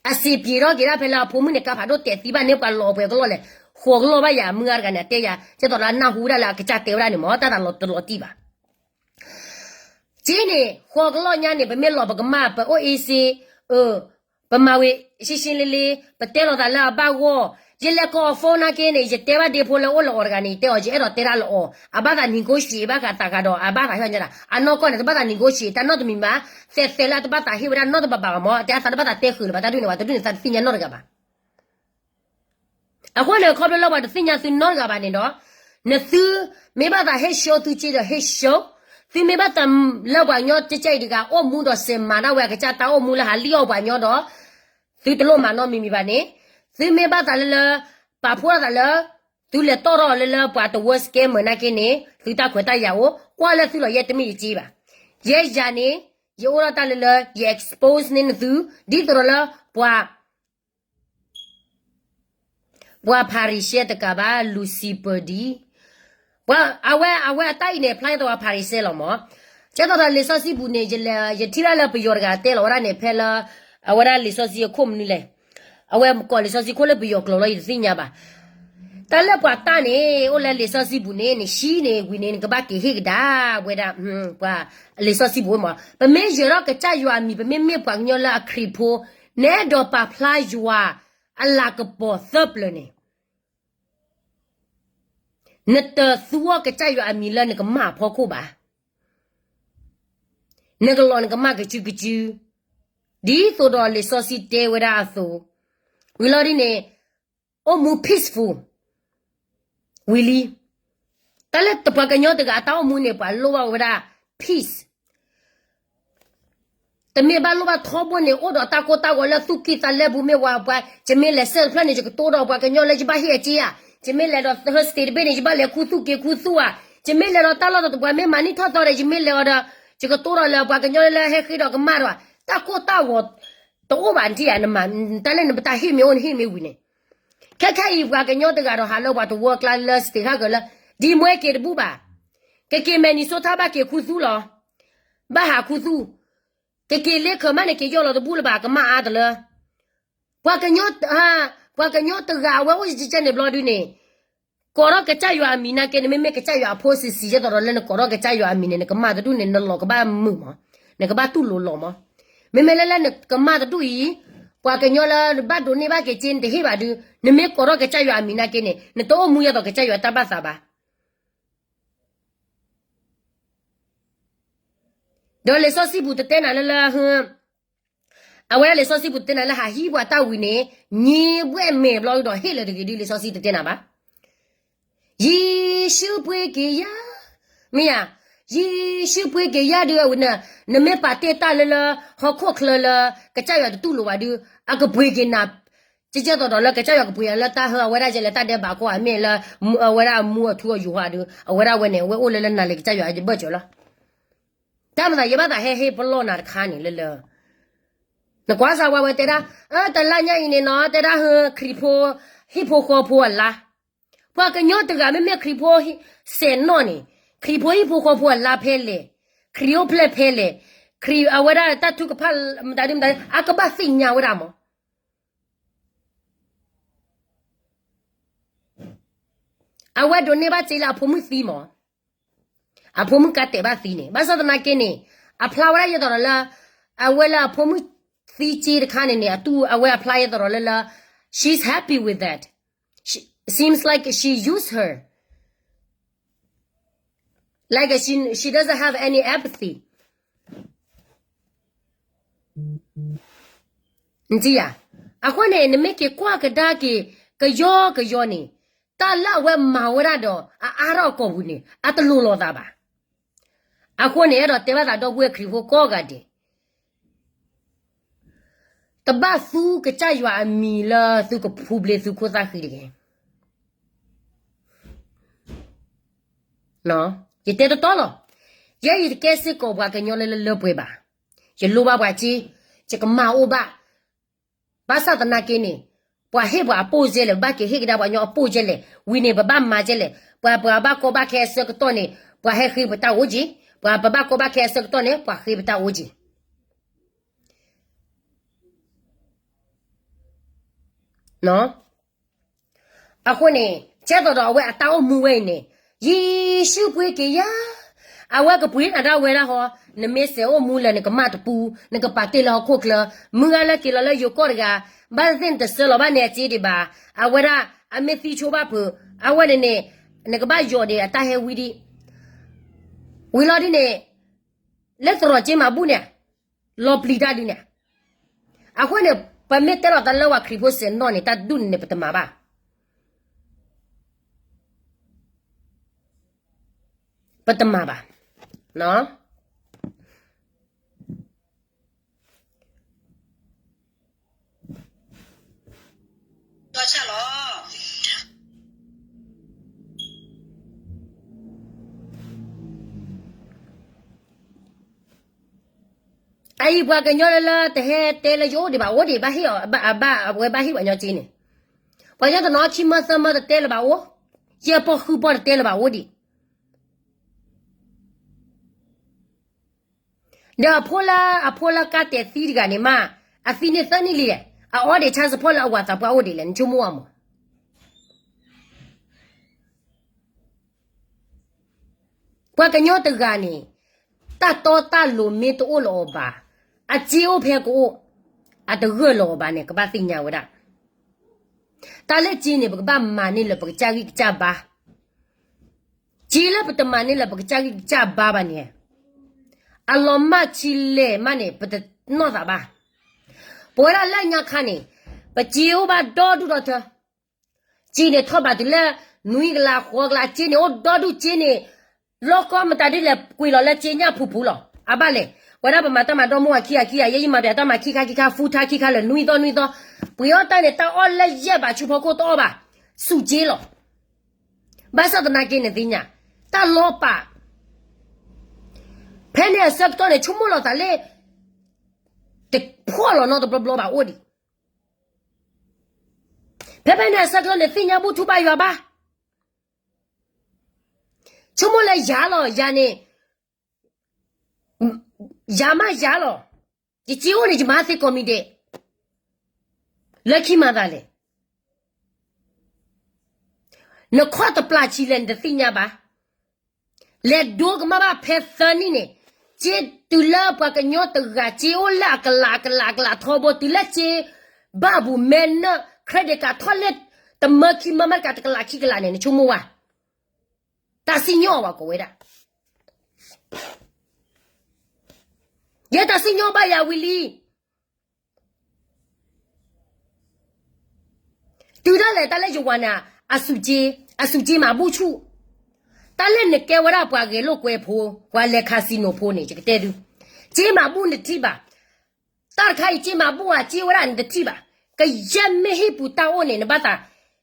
အစံးပျ့ၤထီၣ်က့ၤဒၣ်ဖဲလၢအဖိမုၣ်န့ၣ် ကါဖးဒိၣ်တဲာ်သံဘၣ်န့ၣ် ပှၤလီၤပှဲၤကလီၢ်လဲၣ်, ဃိးကလီၢ်ဘၣ်ယၤ မုၢ်ဂၤတဂၤန့ၣ် အတဲယၤ ကဲသိးလၢအနၢ်ဟူဝဲဒၣ်လၢအကစၢ်တဲဝဲဒၣ်န့ၣ်မး တၢ်သးလီၤတလီၤတံၢ်ဘၣ်. စ့န့ၣ် ဃိးကလီၢ်ညါန့ၣ် ပမ့ၢ်လီၤပကမၣ် ပအိၣ်အ့စ့, ပမၤဝဲ ရှင်းရှင်းလင်းလင်း ပတဲလီၤသးလၢအဘၣ်ဂီၢ်, ယလဲၤကိးအီၤ phone နာ်က့န့ၣ် ယတဲဘၣ်ဒ့ဖိလၢအိၣ်လၢအီၤတဂၤန့ၣ် ယတဲအီၤ ယအဲၣ်ဒိးတဲဒၣ်လၢအီၤ, အဘၣ်သး negotiate ဘၣ်ဃးသးဂၤဒီး အဘၣ်သးဟ့ၣ်ညါဒၣ် အနီၢ်ကီၢ်န့ၣ် တဘၣ်သး negotiate တၢ်နီတမံၤမး, သဲးသဲးလၢအတဘၣ်သးဟ့ၣ်ဝဲဒၣ်နီတဘးဘၣ်မး, တဲအသးတဘၣ်သးတဲဃုာ်လၢၤဘၣ် တၢ်ဒုးန့ၣ် ပှၤတဒုးန့ၣ် သးတသ့ၣ်ညါနီတဂၤဘၣ်. အဃိန့ၣ် ခီဖျိလၢပှၤတသ့ၣ်ညါသုနီတဂၤဘၣ်န့ၣ်ဒီး နသုမ့ၢ်ဘၣ်သးဟ့ၣ် show သုစ့ဒီးဟ့ၣ် show, သုမ့ၢ်ဘၣ်သးလၢပှၤကညီကဲကဲအံၤတဂၤ အိၣ်မူဒီးစဲးမၤဒၣ်ဝဲအကစၢ်တၢ်အိၣ်မူလၢဟးလံၣ်အီၣ်ပှၤကညီဒီး သုတလိၣ်မၤနီတမံၤမံၤဘၣ်န့ၣ်, သုမ့ၢ်ဘၣ်သးလၢလၢ ပာ်ဖှိၣ်ထီၣ်သးလၢ သုလဲၤတီၣ်ထီၣ်လၢလၢပှၤတဝၢ scammer နာ်က့န့ၣ် သုတၢ်ခွဲးတၢ်ယာ်အိၣ်, ကွၢ်လၢသုလီၤယဲၢ်တမ့ၢ်ယစ့ဘၣ်. ယဲယၤန့ၣ် ယအိၣ်ထီၣ်တၢ်လၢလၢ ယ expose န့ၢ်နသု ဒ်သိးဒီးလၢပှၤ ပှၤဖၤရံၤၡဲတကးဘၣ် လူၤစံပၢၤဒံ, ပှၤအဝဲ အဝဲအတၢ်အံၤန့ၣ် ဖျါယဲသိးပှၤဖၤရံၤၡဲလီၤမး. ကဲသိးဒီးလံာ်စီဆှံပူၤန့ၣ် ယလဲၤ ယထံၣ်ဒၣ်လၢပယီၤတဂၤတဲလီၤဝဲဒၣ်န့ၣ် ဖဲလၢ အဝဲဒၣ်လံာ်စီဆှံအခိၣ်မနုၤလဲၣ်, အဝဲကိးလံာ်စီဆှံခိၣ်လၢပယီၤကျိာ်လီၤ ယတသ့ၣ်ညါဘၣ်. တၢ်လၢပှၤတၢ်န့ၣ် အိၣ်လၢလံာ်စီဆှံပူၤန့ၣ် နဟံးန့ၢ်ဝံၤန့ၣ် နကဘၣ်က့ၤဟ့ၣ်ကဒါဝဲဒၣ် ပှၤလံာ်စီဆှံပူၤမး. ပမ့ၢ်ယၢၤထီၣ်ကစၢ်ယွၤအမံၤ ပမ့မ့ၢ်ပှၤကညီလၢအခရံာ်ဖိ နအဲၣ်ဒိးပာ်ဖျါယွၤအလၤကပီၤသၢပျၢၤန့ၣ် နတသူအီၤကစၢ်ယွၤအမံၤလၢနကမၣ်အဖီခိၣ်ဘၣ်. နကလီၤနကမၣ်ကစုကစု, ဒ်သိးဒီးလံာ်စီဆှံတဲဝဲဒၣ်အသိး, ဝံၤလီၤဒ်န့ၣ် အိၣ်မူ peaceful ဝံၤလံ. တၢ်လၢပှၤကညီတဂၤအတၢ်အိၣ်မူန့ၣ် ပှၤလိၣ်ဘၣ်ဝဲဒၣ် peace တမ့ၢ်ဘၣ်လိၣ်ဘၣ်ထီဘိန့ၣ် အိၣ်ဒီးတၢ်ကိၢ်တၢ်ဂီၤလၢသူၣ်ကံၢ်သးလဲပူၤမ့ၢ်ဝဲပှၤ, ယမ့ၢ်လဲၤဆဲးတဖျၢၣ်န့ၣ် ယကတိဒီးပှၤကညီလၢယဘၣ်ဟ့ၣ်အစ့ဧါ, ယမ့ၢ်လဲၤဒီးဟၢ state တဘ့ၣ်န့ၣ် ယဘၣ်လဲၤခူသူၣ်က့ၤခူသူၣ်ဧါ, ယမ့ၢ်လဲၤဒီးတၢ်လီၢ်တပှၤ မ့ၢ်မၤန့ၢ်ထီၣ်သီဒီး ယမ့ၢ်လဲၤအီၤဒီး ယကတိဒီးလၢပှၤကညီလၢဟဲဃ့ဒီးကမၣ်ဒီး တၢ်ကိၢ်တၢ်ဂီၤတအိၣ်ဘၣ်နထံၣ်ဧါ, နမၤ တၢ်လၢနပတၢ်ဟ့ၣ်မ့ၢ်အိၣ်နဟ့ၣ်မ့ၢ်ဝံၤန့ၣ် ခဲခဲအံၤ ပှၤကညီတဂၤဒီးဟးလၢပှၤတဝၢကျါလၢ state ဃၣ်ကၢၤလၢ ဒ်မွဲက့ၤတဘူၣ်ဘၣ်. ကက့ၤ Minnesota ဘၣ်က့ၤခူသူၣ်လီၤ. ဘၣ်ဟးခူသူၣ်. ကက့ၤလ့ခၢးမးန့ၣ် က့ၤယီၢ်လီၤတဘူၣ်လၢၤဘၣ် ကမၣ်အါတလၢ ပှၤကညီ, ပှၤကညီတဂၤအဝဲအိၣ်ကဲန့ၣ်ဘျီဒုန့ၣ်, ကိးထီၣ်ကစၢ်ယွၤအမံၤနာ်က့န့ၣ် မ့မ့ၢ်ကစၢ်ယွၤအဖိစံးစံး ဒ်သိးဒီးလၢနကိးထီၣ်ကစၢ်ယွၤအမံၤန့ၣ် နကမၣ်တဒူၣ်န့ၣ် နလီၤကဘၣ်မုာ်မး, နကဘၣ်တူၢ်လိာ်လီၤမး. မ့မ့ၢ်လၢလၢနကမၣ်တဒူၣ်အံၤ, ပှၤကညီလၢဘၣ်ဒိးန့ၢ်ဘၣ်က့ၤစ့နတဟ့ၣ်ဘၣ်ဒု, နမ့ၢ်ကိးထီၣ်ကစၢ်ယွၤအမံၤနာ်က့န့ၣ် နတအိၣ်မူဒ်သိးကစၢ်ယွၤတၢ်ဘၣ်သးဘၣ်. ဒီးလံာ်စီဆှံပူၤတတဲနၤလၢလၢ အဝဲဒၣ်လံာ်စီဆှံပူၤတတဲနၤလၢဟးဟံးပှၤတၢ်ဝံၤန့ၣ်, ညံဘှဲၣ်မဲာ်ဘျီဒီးဟ့ၣ်လၢၤတဂ့ၤဒု လံာ်စီဆှံတတဲနၤဘၣ်. ယ့ၣ်ၡူးပှ့ၤက့ၤယၤ, မ့ၢ်ဧါ, ယ့ၣ်ၡူးပှ့ၤက့ၤယၤဒု အဝဲန့ၣ်, နမ့ၢ်ပာ်တ့ၢ်တၢ်လၢလၢ ဟီၣ်ခိၣ်ချၢလၢ ကစၢ်ယွၤတတူၢ်လိာ်ဘၣ်ဒု, အကပှ့ၤက့ၤနၤ, ကကဲသိးဒီးလၢကစၢ်ယွၤကပှ့ၤအီၤလၢတၢ်ဟၢအဝဲဒၣ်ယဲလဲၣ် တၢ်ဒဲးဘးကီၢ်အမ့ၢ်လၢ, အဝဲဒၣ်အမူအထူအယိၤဟၣ်ဒု, အဝဲဒၣ်ဝဲန့ၣ် အဝဲအိၣ်လၢလၢနၤလၢကစၢ်ယွၤအဘၢၣ်စၢၤလီၤ. တၢ်မၤသးယဘၣ်သးဟဲဟ့ၣ်ပလီၢ်နၤတခါန့ၣ်လၢလၢ, နကွၢ်စၢ်ဝဲဝဲတဲဒၣ်, အၢ တလါညါအံၤန့ၣ်နီၤ တဲဒၣ်ဟၢ ခရံာ်ဖိ, ဟံၣ်ဖိဃီဖိအလါ, ပှၤကညီတဂၤမ့မ့ၢ်ခရံာ်ဖိ, စဲးနီၣ်န့ၣ်, ခရံာ်ဖိဟံၣ်ဖိဃီဖိအလါဖဲလဲၣ်, ခရံာ်အိၣ်ဖျဲၣ်ဖဲလဲၣ်, ခရံာ်အဝဲဒၣ်တၢ်ထုကဖၣ်မတၤဒုမတၤဒု အကဘၣ်သ့ၣ်ညါဝဲဒၣ်မး. အဝဲဒိးန့ၢ်ဘၣ်စ့လၢအဖိမုၣ်သံမး, အဖိမုၣ်ကါတဲာ်ဘၣ်သံန့ၣ် ဘၣ်ဆၣ်သနာ်က့န့ၣ်, အဖျါဝဲဒၣ်ယဲသိးဒီးလၢ, အဝဲလၢအဖိမုၣ်သံစ့တခါန့ၣ်န့ၣ် အတူၢ်အဝဲအဖျါယဲသိးဒီးလၢလၢ, she's happy with that, seems like she use her, like she she doesn't have any empathy. နထံၣ်ဧါ, အဃိန့ၣ် နမ့ၢ်က့ၤကွၢ်ကဒါက့ၤ, ကယီကယီန့ၣ်, တၢ်လၢအဝဲမၤဝဲဒၣ်ဒီး အအါထီၣ်အကိာ်ပူၤန့ၣ် အတလိၤလိာ်သးဘၣ်. အဃိန့ၣ် အဲၣ်ဒိးတဲဘၣ်သးဒီပုၢ်ဝဲၢ်ခရံာ်ဖိကိးဂၤဒဲး, တဘၣ်သူကစၢ်ယွၤအမံၤလၢသုကဖူဘျ့သုခိၣ်သၣ်ဃံတဂ့ၤ. ယတဲတတီလီၤ. ယဲယတကဲစ့ၢ်ကီးပှၤကညီလၢလၢလၢပှဲၤဘၣ်. ယလိၣ်ဘၣ်ပှၤစ့, ယကမၢ်အိၣ်ဘၣ်. ဘၣ်ဆၣ်သနာ်က့န့ၣ်, ပှၤဟ့ၣ်ပှၤအပိၢ်ကဲလဲၣ်, ပဘၣ်က့ၤဟ့ၣ်ကဒါပှၤကညီအပိၢ်ကဲလဲၣ်, ဝံၤန့ၣ် ပဘၣ်မၤကဲလဲၣ်, ပှၤပှၤဘၣ်ကီဘၣ်ခဲအဆၢကတီၢ်န့ၣ်, ပှၤဟဲဃ့ပတၢ်အိၣ်က့ၤ, ပှၤပဘၣ်ကီဘၣ်ခဲအဆၢကတီၢ်န့ၣ် ပှၤဃ့ပတၢ်အိၣ်က့ၤ. အဃိန့ၣ် ကဲသိးဒီးအဝဲအတၢ်အိၣ်မူဝဲအံၤန့ၣ်, ယ့ၣ်ၡူးပှ့ၤက့ၤယၤ, အဝဲကပှ့ၤနၤဒၣ်ဝဲဒၣ်ဟီ, နမ့ၢ်စဲးအိၣ်မူလၢနကမၢ်တပူၤ, နကပာ်တ့ၢ်လၢဟီၣ်ခိၣ်ချၢ, မုၢ်ဂၤလၢက့ၤလီၤလၢယိၤကီၢ်တဂၤ, ဘၣ်သ့ၣ်နတဆှၢလီၤဘၣ်န့ၣ်အစ့ဒံးဘၣ်, အဝဲဒၣ်အမ့ၢ်သံဆိဘၣ်ဖုး, အဝဲန့ၣ်န့ၣ်, နကဘၣ်ယီၤဒံးအတၢ်ဟဲဝံဒံး, ဝံၤလီၤဒ်န့ၣ်, လၢသရိာ်က့မၤဘူၣ်န့ၣ်, လီၤပျံၤတၢ်ဒ်န့ၣ်, အဃိန့ၣ် ပမ့ၢ်တဲလီၤသးလၢပှၤခရံာ်ဖိစဲးနီၣ်န့ၣ် တၢ်တဒူၣ်န့ၣ်န့ၣ် ပတမၤဘၣ်, ပတမၤဘၣ်. အအံၤပှၤကညီလၢလၢတဟဲတဲလၢယအိၣ်ဒံးဘၣ်အိၣ်ဒံး, ဘၣ်ဟ့ၣ်အီၤ, အဝဲဘၣ်ဟ့ၣ်ပှၤညီစ့န့ၣ်, ပှၤကညီတနီၤခံမၢသၢမၢတတဲလၢၤဘၣ်အိၣ်, ယဲၢ်ပီၢ်ဃုပီၢ်တတဲလၢၤဘၣ်အိၣ်ဒံး. ဒီးအဖိလၢ, အဖိလၢကါတဲာ်သံတဂၤန့ၣ်မး, အသံန့ၣ်သၢနံၣ်လံလဲၣ်, အအီဒံးဆါစဖီလၢအဝၤသးပှၢ်အိၣ်ဒံးလဲၣ်, နဆိကမိၣ်အမး. ပှၤကညီတဂၤန့ၣ်, တၢ်တီတၢ်လိၤမ့ၢ်တအိၣ်လၢၤအီၤဘၣ်, အစ့အိၣ်ဖဲကအိၣ်, အတဂၢၢ်လၢၤအီၤဘၣ်န့ၣ် ကဘၣ်သ့ၣ်ညါဝဲဒၣ်. တၢ်လၢစ့န့ၣ် ပကဘၣ်မၤန့ၢ်လၢပကစၢ်ဂံၢ်ကစၢ်ဘါ စ့လၢပတမၤန့ၢ်လၢပကစၢ်ဂံၢ်ကစၢ်ဘါဘၣ်န့ၣ်, အလီၤမၢ်ဆံးလဲၣ်မးန့ၣ် ပတနီၢ်သးဘၣ်. ပဝဲဒၣ်လၢညါခါန့ၣ်, ပစ့အိၣ်ဘၣ်ဒီဒူၣ်ဒီထၢ, စ့န့ၣ်ထီၣ်ဘးတုၤလၢ နွံကလးဃိးကလး, စ့န့ၣ်အိၣ်ဒီဒူၣ်, စ့န့ၣ် လီၢ်ကီမတၤဒ်လဲၣ် ကွံာ်လီၤလၢစ့ညၣ်ဖူဖူလီၤ. အဘၣ်လဲၣ်, ပဝဲဒၣ်ပမၤတၢ်မၤဒီမါဝၤခံဂၤခံဂၤ, ယဲယမၤပှဲၤတၢ်မၤခံခါခံခါ, ဖူထါခံခါလၢာ်, နွံသီနွံသီ, ပှ့ၤအီၣ်တၢ်န့ၣ် တၢ်အီၣ်လၢယဲၢ်ဘးဆူဖီခိၣ်တအီၣ်ဘၣ်, စူးစ့လီၤ. ဘၣ်ဆၣ်သနာ်က့န့ၣ်သ့ၣ်ညါ, တၢ်လီၤပာ် ဖဲန့ၣ်အဆၢကတီၢ်န့ၣ် ဆိကမိၣ်လီၤသးလၢ တဖှီၣ်လီၤနီတဘျီဘျီဘၣ်အိၣ်ဒံး. ဖဲဖဲန့ၣ်အဆၢကတီၢ်န့ၣ် သ့ၣ်ညါဘူၣ်ထူဘၣ်ယွၤဘၣ်. ဆိကမိၣ်လၢယၤလီၤ ယၤန့ၣ် ယၤမးယၤလီၤ. ယစ့အိၣ်န့ၣ် ယမၤသ့ကိးမံၤဒဲး လၢခံမၤသးလဲၣ်. နခီၣ်တပျၢ်ဆံးလဲၣ် နတသ့ၣ်ညါဘၣ်. လဲၤဒိကမၣ်ဘၣ်ဖဲသၢနံၣ်န့ၣ်, စ့တုၤလၢပှၤကညီတဂၤ စ့အိၣ်လၢအကလး အကလး အကလးထီဘိ တုၤလၢစ့ဘၣ်ပူၤ မဲနၢၣ် credit card ထီၣ်လၢ တမၢခံမၢမးတကး တကလးခံကလးန့ၣ် နဆိကမိၣ်ဝဲ တၢ်စံၣ်ညီၣ်အီၤဘၣ်ကိးဝဲဒၣ်. ယဲတၢ်စံၣ်ညီၣ်ဘၣ်ယၤဝံၤလံ. တုၤဒၣ်လဲာ်တၢ်လၢယဝၤန့ၣ် အစူးစ့, အစူးစ့မၤဘူၣ်ဆူၣ်, တၢ်လၢနကဲဝဲဒၣ်ပှၤဂဲၤလိာ်ကွဲဖိ, ပှၤလဲၤ casino ဖိန့ၣ် ယကတဲဒု, စ့မၤဘူၣ်နတထံၣ်ဘၣ်. တၢ်တခါအံၤ စ့မၤဘူၣ်ဧါ စ့ဝဲဒၣ်နတထံၣ်ဘၣ်. ကယဲၢ်မ့ၢ်ဟံၣ်ပူၤတၢ်အိၣ်န့ၣ် နဘၣ်သး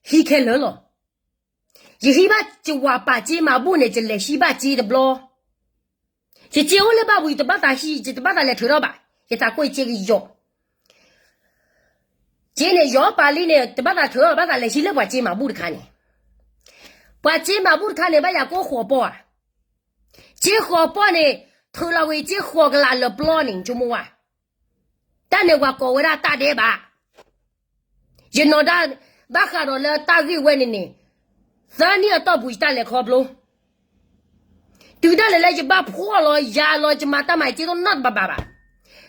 ဟံးခဲလၢာ်လီၤ. ယဟံးဘၣ်ယဝၤပာ်စ့မၤဘူၣ်န့ၣ် ယလဲၤဟံးဘၣ်စ့တဘျီ. ယစ့အိၣ်လၢဘၣ်ပူၤ ယတဘၣ်သးဟံး, ယတဘၣ်သးလဲၤထုးထီၣ်ဘၣ်, ယသးကိၢ်စ့ကယီၤ. စ့န့ၣ် ယီၤပာ်လံန့ၣ် တဘၣ်သးထုးထီၣ် ဘၣ်သးလဲၤဟံးလၢပှၤစ့မၤဘူၣ်တခါန့ၣ်. ပှၤစ့မၤဘူၣ်တခါန့ၣ် ဘၣ်ယၤကိၢ်ဃိးပီၢ်ဧါ. စ့ဃိးပီၢ်န့ၣ် ထုးလီၤဝံၤ စ့ဃိးကလးလၢပျီန့ၣ် နဆိကမိၣ်ဝဲ. တၢ်န့ၣ်ပှၤကိးဝဲဒၣ်တၢ်ဒဲးဘး. ယနီၢ်ဒၣ် ဘၣ်ဃးဒီးလၢတၢ်ဂ့ၢ်ဝဲန့ၣ်န့ၣ်, သၢနံၣ်အတီၢ်ပူၤ ယတၢ်လဲၤခီဖျိ, တုၤဒၣ်လဲာ်လၢယဘၣ်ဖှီၣ်လီၤယၤလီၤ ယမၤတၢ်မၤ ယစ့တနီတဘၣ်ဘၣ်ဘၣ်.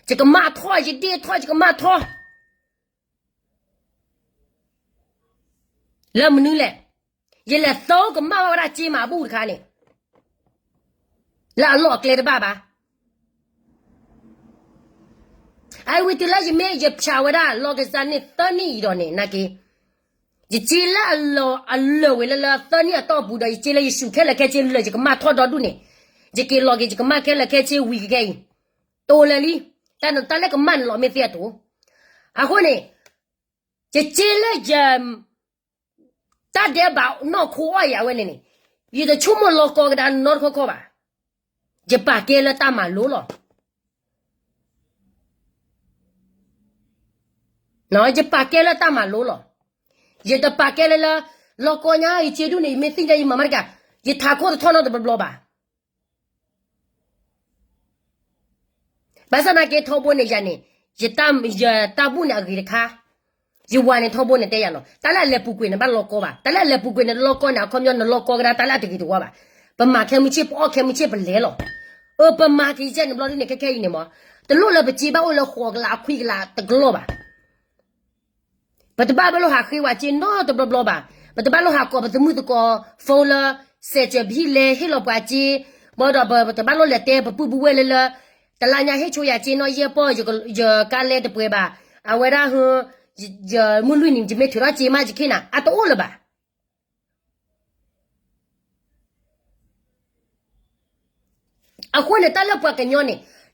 ယကမၣ်ထီၣ် ယဒ့ၣ်ထီၣ် ယကမၣ်ထီၣ် လၢမနုၤလဲၣ်. ယလဲၤသီကမၣ်ဘၣ်ဝဲဒၣ်စ့မၤဘူၣ်တခါန့ၣ် လၢအလီၢ်အကျဲတဘၣ်ဘၣ်. အဝံၤတုၤလၢယမ့ၢ်ယဖၠးဝဲဒၣ် လီၤကစၢ်န့ၣ် သၢနံၣ်အံၤဒီးန့ၣ် နာ်က့, ယစ့လၢအလၢာ်ဝဲလၢလၢသၢနံၣ်အတီၢ်ပူၤဒီး ယစ့လၢယစူးခဲလၢာ်ခဲဆ့လၢာ် ယကမၣ်ထီၣ်ဒီဒူၣ်န့ၣ်, ယက့ၤလီၤက့ၤ ယကမၣ်ခဲလၢာ်ခဲဆ့ဝံၤကကဲအံၤ, တအိၣ်လၢၤလံ. တၢ်နတၢ်လၢကမၣ်န့ၣ်လီၤမ့ၢ်သ့အတိၢ်. အဃိန့ၣ် ယစ့လၢယ တၢ်ဒဲးဘးနီၢ်ခိအီၣ်ယၤဝဲန့ၣ်န့ၣ်, ယတဆိကမိၣ်လီၤကီကဒါနီတခီခီဘၣ်. ယပာ်ကဲလၢတၢ်မၤလိလီၤ. ယပာ်ကဲလၢတၢ်မၤလိလီၤ. ယတပာ်ကဲလၢလၢ လီၤကီညါ ယစ့ဒူၣ်န့ၣ် ယမ့ၢ်သ့ၣ်ညါယမၤမးတကး, ယထးခိၣ်တထီၣ်နီတဘျီဘျီဘၣ်. ဘၣ်ဆၣ်နာ်က့ထီဘိန့ၣ်ယၤန့ၣ်, ယတၢ်ဘူၣ်န့ၣ်အဂ့ၤတခါ, ယဝၤန့ၣ်ထီဘိန့ၣ်တဲယၤလီၤ. တၢ်လၢအလဲၤပူၤကွံာ်န့ၣ်ဘၣ်လီၤကီဘၣ်. တၢ်လၢအလဲၤပူၤကွံာ်န့ၣ်လီၤကီန့ၣ် အခီပညီနလီၤကီကဒါတၢ်လၢအတဂ့ၤတဝါဘၣ်. ပမၤခဲမုၢ်ဆ့ၣ် ပအီၣ်ခဲမုၢ်ဆ့ၣ် ပလဲၤလီၤ. အၢ ပမၤက့ၤယဲန့ၣ်ဘျီဒ်န့ၣ် ခဲခဲအံၤန့ၣ်မး, တလိၣ်လၢပစ့ဘၣ်အိၣ်လၢဃိးကလးအခွံကလးတကလီၢ်ဘၣ်. ပတဘၣ်ဘၣ်လိၣ်ဟးဃ့ဝဲစ့နီတဘျီဘျီဘၣ်. ပတဘၣ်လိၣ်ဟးကိးပသုးမုၢ်သကိး phone လၢ စဲးစၢၤပဟံၣ်လဲၤဟ့ၣ်လီၤပှၤစ့, ဘၣ်ဒီးပတဘၣ်လိၣ်လဲၤတဲပပုၢ်ပဝဲၢ်လၢလၢ တလါညါဟ့ၣ်ဆိယၤစ့နီၢ်ယဲၢ်ပီၢ်, ယကါလဲတပှဲၤဘၣ်, အဝဲဒၣ်ဟ, ယမုၢ်လွံၢ်နံၤ ယမ့ၢ်ထုးထီၣ်စ့မးယခ့နၤ အတအိၣ်လၢၤဘၣ်. အဃိန့ၣ် တၢ်လၢပှၤကညီန့ၣ်,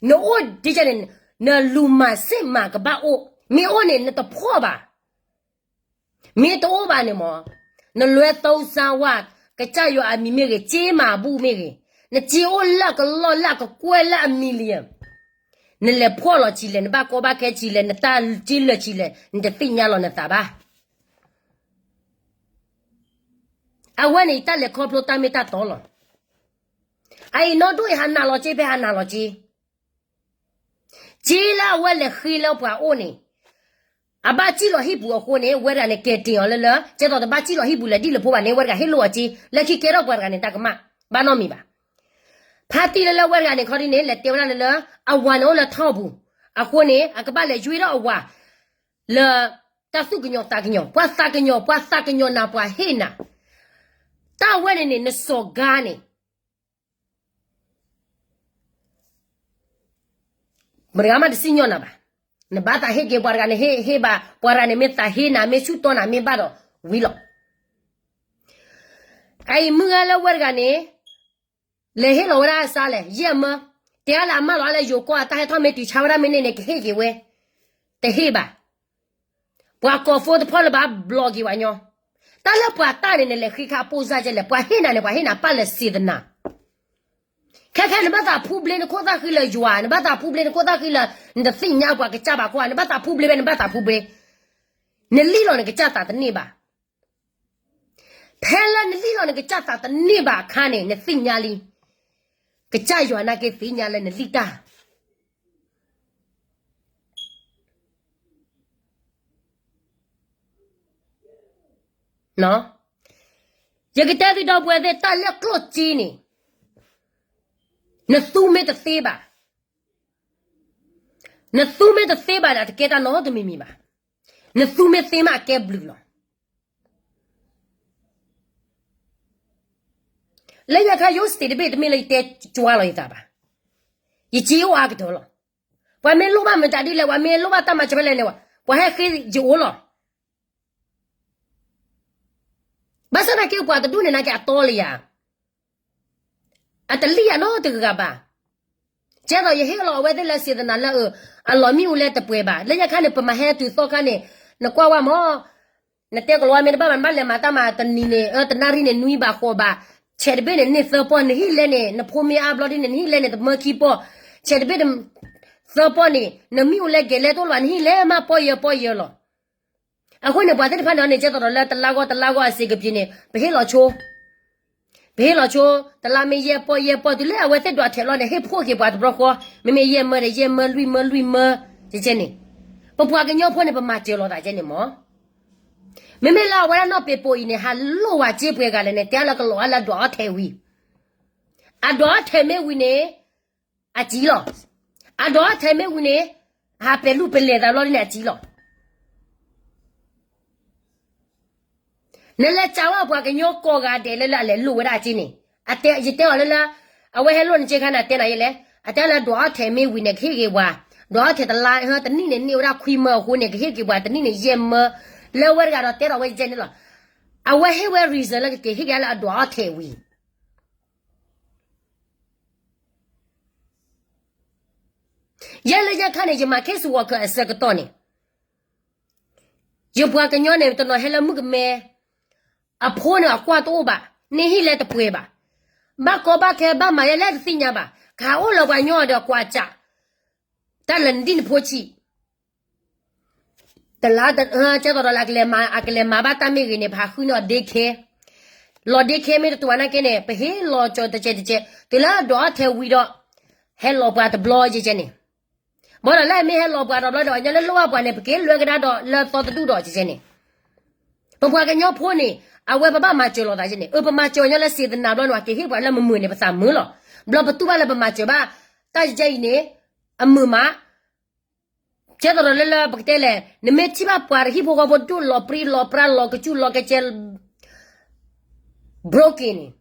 နအိၣ်ဒ်န့ၣ်, နလူၤမၤစ့ၢ်မၤကဘၣ်အိၣ်, မ့ၢ်အိၣ်န့ၣ် နတဖှီၣ်ဘၣ်. မ့ၢ်တအိၣ်ဘၣ်န့ၣ်မး, နလွဲသုံးစားဝါ, ကစၢ်ယွၤအမံၤမ့ၢ်ဂ့ၤ, စ့မၤဘူၣ်မ့ၢ်ဂ့ၤ, နစ့အိၣ်လၢကလီၢ်လၢကကွဲၢ်လၢအ million, နလဲၤဖှီၣ်လီၤဆံးလဲၣ်, နဘၣ်ကီဘၣ်ခဲဆံးလဲၣ်, နတၢ်စ့လၢာ်ဆံးလဲၣ်, နတသ့ၣ်ညါလီၤနသးဘၣ်. အဝဲန့ၣ် ယတၢ်လဲၤခီဖျိတၢ်မ့ၢ်တၢ်တီလီၤ. အအံၤနီၢ်ဒိၣ်အံၤ ဟးနာ်လီၤစ့ဖဲဟးနာ်လီၤစ့, စ့လၢအဝဲလဲၤဃ့လၢပှၤအိၣ်န့ၣ်, အဘၣ်စံၣ်လီၤဟံၣ်ပူၤအဃိန့ၣ် ဝဲတဂၤန့ၣ် ကဲၤတ့ၢ်အီၤလၢလၢ, ကဲသိးတဘၣ်စံၣ်လီၤဟံၣ်ပူၤလဲၤဒ်လဲၣ်ဖိဘၣ်န့ၣ် ဝဲတဂၤဟ့ၣ်လိာ်အီၤစ့, လၢခံကဲထီၣ်ပှၤတဂၤန့ၣ် တၢ်ကမၣ်, ဘၣ်နီတမံၤဘၣ်. ဖါတံၢ်လၢလၢဝဲတဂၤန့ၣ် ခီဒ်န့ၣ် လဲၤတဲဝဲဒၣ်လၢလၢ, အဝၤန့ၣ်အိၣ်လၢထီၣ်ပူၤ, အဃိန့ၣ် အကဘၣ်လဲၤယွ့ထီၣ်အဝၤ လၢတၢ်သူၣ်ကညီၤသးကညီၤ, ပှၤသးကညီၤ, ပှၤသးကညီၤနၤ ပှၤဟ့ၣ်နၤ, တၢ်ဝဲန့ၣ်န့ၣ် နစီၤကါန့ၣ် မတဂၤမးတစံၣ်ညီၣ်နၤဘၣ်. နဘၣ်သးဟ့ၣ်က့ၤပှၤတဂၤန့ၣ် ဟ့ၣ်, ဟ့ၣ်ဘၣ်, ပှၤတဂၤန့ၣ်မ့ၢ်သးဟ့နၤ မ့ၢ်ဆူၣ်တီနၤ မ့ၢ်ဘၣ်ဒီးဝံၤလီၤ. အအံၤမုၢ်ဂၤလၢဝဲတဂၤန့ၣ် လဲၤဟ့ၣ်လီၤဝဲဒၣ်အစါလဲၣ်, ယဲၢ်မၢ, တဲအါလၢအမၢလီၤအါလၢယိၤကီၢ် အတၢ်ဟဲထီၣ်မ့ၢ်တုၤဆါဝဲဒၣ်မ့ၢ်န့ၢ်န့ၣ် ကဟ့ၣ်က့ၤဝဲ, တဟ့ၣ်ဘၣ်. ပှၤကိးဖိတဖီလၢၤဘၣ် ဘျီက့ၤဝဲညီ, တၢ်လၢပှၤတၢ်န့ၣ် နလဲၤဃ့ခါအပိၢ်စၢ်ကဲလဲၣ်, ပှၤဟ့ၣ်နၤန့ၣ် ပှၤဟ့ၣ်နၤပာ်လၢၤစ့သနၤ. ခဲခဲနဘၣ်သးဖူဘျ့နခိၣ်သၣ်ဃံလၢယွၤ, နဘၣ်သးဖူဘျ့နခိၣ်သၣ်ဃံလၢ နတသ့ၣ်ညါပှၤကစၢ်ဘၣ်ခိၣ်ဧါ, နဘၣ်သးဖူဘျ့ဖဲနဘၣ်သးဖူဘျ့, နလံၣ်လီၤနကစၢ်သးတန့ၢ်ဘၣ်. ဖဲလၢနလံၣ်လီၤနကစၢ်သးတန့ၢ်ဘၣ်အခါန့ၣ် နသ့ၣ်ညါလံ. ကစၢ်ယွၤနာ်က့သ့ၣ်ညါလၢနလံၣ်တၢ် ယကတဲသုဒီပုၢ်ဝဲၢ်သ့ၣ် တၢ်လၢကျိၣ်စ့န့ၣ် နသူမ့ၢ်တသ့ဘၣ်, နသူမ့ၢ်တသ့ဘၣ်န့ၣ် အတကဲတၢ်နီတမံၤမံၤဘၣ်. နသူမ့ၢ်သ့မးအကဲဘျုးလီၤ. လၢညါခါယအိၣ် state တဘ့ၣ် တမ့ၢ်လၢယတဲကွၢ်လီၤယသးဘၣ်. ယစ့အိၣ်အါကတၢၢ်လီၤ. ပှၤမ့ၢ်လိၣ်ဘၣ်မတၤဒ်လဲၣ်, ပှၤမ့ၢ်လိၣ်ဘၣ်တၢ်မၤစၢၤဖဲလဲၣ်န့ၣ်, ပှၤဟဲဃ့ယအိၣ်လီၤ. ဘၣ်ဆၣ်သနာ်က့ ပှၤတဒူၣ်န့ၣ် နာ်က့အတီလၢယၤ အတလံၣ်ယၤနီတဂၤဘၣ်. ကဲသိးယဟ့ၣ်လီၤအဝဲသ့ၣ်လၢ စေတနာ လၢအလီၤမံၣ်အူလဲတပှဲၤဘၣ်. လၢညါခါန့ၣ် ပမၤဟဲတုၤသီခါန့ၣ် နကွၢ်ဝဲမး, နတဲကလီၤဝါမ့ၢ်တဘၣ်ဘၣ် နဘၣ်လဲၤမၤတၢ်မၤတနံၤန့ၣ် တနၣ်ရံၣ်န့ၣ် နွံဘၣ်ဃိးဘၣ်, ဆဲးတဘ့ၣ်န့ၣ် န့ၢ်သၢပီၢ်, နဟံၣ်လဲန့ၣ် နဖိမ့ၢ်အါဘျီဒ်န့ၣ် နဟံၣ်လဲန့ၣ် တမၢခံပီၢ်, ဆဲးတဘ့ၣ် သၢပီၢ်န့ၣ် နမံၣ်အူလဲကဲၤလဲတအိၣ်လၢၤဘၣ်, နဟံၣ်လဲမးပီၢ်ယဲၢ်ပီၢ်ယဲၢ်လီၤ. အဃိန့ၣ် ပှၤသ့ၣ်တဖၣ်န့ၣ်န့ၣ် ကဲသိးဒီးလၢတလါဂီၢ်တလါဂီၢ်အစ့ကပ့ၤန့ၣ် ပဟ့ၣ်လီၤဆိ ပဟ့ၣ်လီၤဆိ တလါမ့ၢ်ယဲၢ်ပီၢ်ယဲၢ်ပီၢ် တုၤလၢအဝဲသ့ၣ်ဒွးထဲးလီၤန့ၣ် ဟ့ၣ်ဖှိၣ်က့ၤပှၤတဘျီဃီ, မ့မ့ၢ်ယဲၢ်မၢဒီးယဲၢ်မၢ လွံၢ်မၢလွံၢ်မၢ, ကဲန့ၣ်, ပပှၤကညီဖိန့ၣ် ပမၤစၢၤလိာ်သးကဲန့ၣ်မး. မ့မ့ၢ်လၢအဝဲဒၣ်နီၢ်ပ့းပိာ်အံၤန့ၣ် ဟးလိၣ်ဝဲစ့ပှဲၤဂၤလဲၣ်န့ၣ် တဲလၢကလီၤအါလၢအဒွးအီၣ်ထဲးဝံၤ, အဒွးအီၣ်ထဲးမ့ၢ်ဝံၤန့ၣ် အစံလီၤ. အဒွးအီၣ်ထဲးမ့ၢ်ဝံၤန့ၣ် ဟးပဲာ်လူၢ်ပဲာ်လဲၤသးဘျီဒ်န့ၣ်အစံလီၤ. နလဲၤစံးဝဲပှၤကညီကိးဂၤဒဲးလၢလၢအလဲၤလိၣ်ဝဲဒၣ်အစ့န့ၣ်, အတဲ ယတဲအီၤလၢလၢ အဝဲဟဲလိၣ်နစ့ခါန့ၣ် အတဲနၤယဲလဲၣ်, အတဲလၢဒွးအီၣ်ထဲးမ့ၢ်ဝံၤန့ၣ် ကဟ့ၣ်က့ၤပှၤ, ဒွးအီၣ်ထဲးတလါ တနံၣ်န့ၣ် န့ၢ်ဝဲဒၣ်ခွံမၢအဃိန့ၣ် ကဟ့ၣ်က့ၤပှၤတနံၣ်န့ၣ်ယဲၢ်မၢ, လၢဝဲတဂၤဒီးတဲဒီးဝဲယဲန့ၣ်လီၤ. အဝဲဟ့ၣ်ဝဲ reason လၢကက့ၤဟ့ၣ်က့ၤလၢအဒွးအီၣ်ထဲးဝံၤ ယဲလၢညါခါန့ၣ် ယမၤ case worker အဆၢကတီၢ်န့ၣ်, ယပှၤကညီန့ၣ် တနီၤဟဲလၢမုၣ်ကမဲ, အဖိန့ၣ်အကွၢ်တအိၣ်ဘၣ်, န့ၢ်ဟံၣ်လဲတပှဲၤဘၣ်, ဘၣ်ကီဘၣ်ခဲဘၣ်မၤယဲလဲၣ်တသ့ၣ်ညါဘၣ်, ကဟးအိၣ်လၢပှၤကညီအီၤဒီးကွၢ်စး, တၢ်လၢနဒံၣ်နဖိဆံး တလါ ကဲသိးဒီးလၢအကလဲၤမၤ အကလဲၤမၤဘၣ်တၢ်မ့ၢ်ဂ့ၤန့ၣ် ပဟးဃုန့ၢ်အီၤ daycare, လီၤ daycare မ့ၢ်တတူၢ်ဘၣ်နာ်က့န့ၣ် ပဟ့ၣ်လီၤကၠီၤတကဲးတကဲး တုၤလၢဒွးအီၣ်ထဲးဝံၤဒီး ဟဲလီၤပှၤတဘျီယဲကဲန့ၣ်, ဘၣ်ဒီးလၢအမ့ၢ်ဟဲလီၤပှၤတဘျီဒီး အညီလၢလိၣ်ဘၣ်ပှၤန့ၣ် ပက့ၤလွဲကဒါဒီးလၢသီတဒူၣ်ဒီးယဲကဲန့ၣ်, ပပှၤကညီဖိန့ၣ် အဝဲပဘၣ်မၤစၢၤလိာ်သးယဲန့ၣ်, အၢ ပမၤစၢၤညီလၢ စေတနာ ဘျီန့ၣ် အက့ၤဟ့ၣ်ပှၤလၢမုာ်မုာ်န့ၣ် ပသးမုာ်လီၤ, ဘျီပတူၢ်ဘၣ်လၢပမၤစၢၤဘၣ် တၢ်ယဲအံၤန့ၣ် အမုာ်မး ကဲသိးဒီးလၢလၢပကတဲလဲၣ် နမ့ၢ်ထံၣ်ဘၣ်ပှၤတဟံၣ်ဖိဃီဖိဒိၣ်လီၤပြံလီၤပြါလီၤကစူၣ်လီၤကစဲး broken န့ၣ်,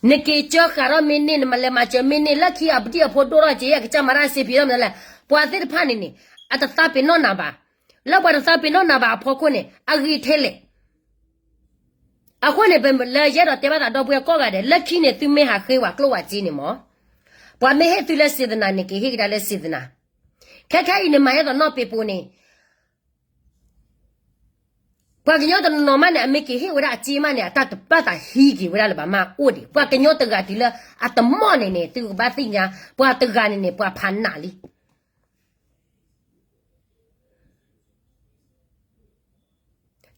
နက့ၤကၢဃာ်ထီၣ်မ့ၢ်န့ၢ် နမၤလဲၤမၤစၢၤမ့ၢ်န့ၢ် လၢခံအပဒံၣ်အဖိဒိၣ်ထီၣ်က့ၤ အကစၢ်မၤတၢ်စ့ဖံးထီၣ်မနုၤလဲၣ်, ပှၤသ့ၣ်တဖၣ်န့ၣ်န့ၣ် အတသးပ့ၤနီၣ်နၤဘၣ်, လၢပှၤတသးပ့ၤနီၣ်နၤဘၣ်အဖီခိၣ်န့ၣ် အဂ့ၤထဲလဲၣ် အဃိန့ၣ် ပလၢယအဲၣ်ဒိးတဲဘၣ်သးဒီပုၢ်ဝဲၢ်ကိးဂၤဒဲး လၢခံန့ၣ် သုမ့ၢ်ဟးဃ့ဝဲကျိၣ်ဝဲစ့န့ၣ်မး, ပှၤမ့ၢ်ဟ့ၣ်သုလၢ စေတနာ န့ၣ် က့ၤဟ့ၣ်ကဒါလၢ စေတနာ, ခဲခဲအံၤန့ၣ် မၤအဲၣ်သိးနီၢ်ပ့းပိာ်န့ၣ် ပှၤကညီတနီၤမးန့ၣ် အမ့ၢ်က့ၤဟ့ၣ်ဝဲဒၣ်အစ့မးန့ၣ် အတၢ်တဘၣ်သးဟံးက့ၤဝဲဒၣ်လၢၤဘၣ်မးအိၣ်ဒံး, ပှၤကညီတဂၤတုၤလၢအတမီၣ်န့ၣ်န့ၣ် သုကဘၣ်သ့ၣ်ညါ, ပှၤတဂၤန့ၣ်န့ၣ် ပှၤဖးနး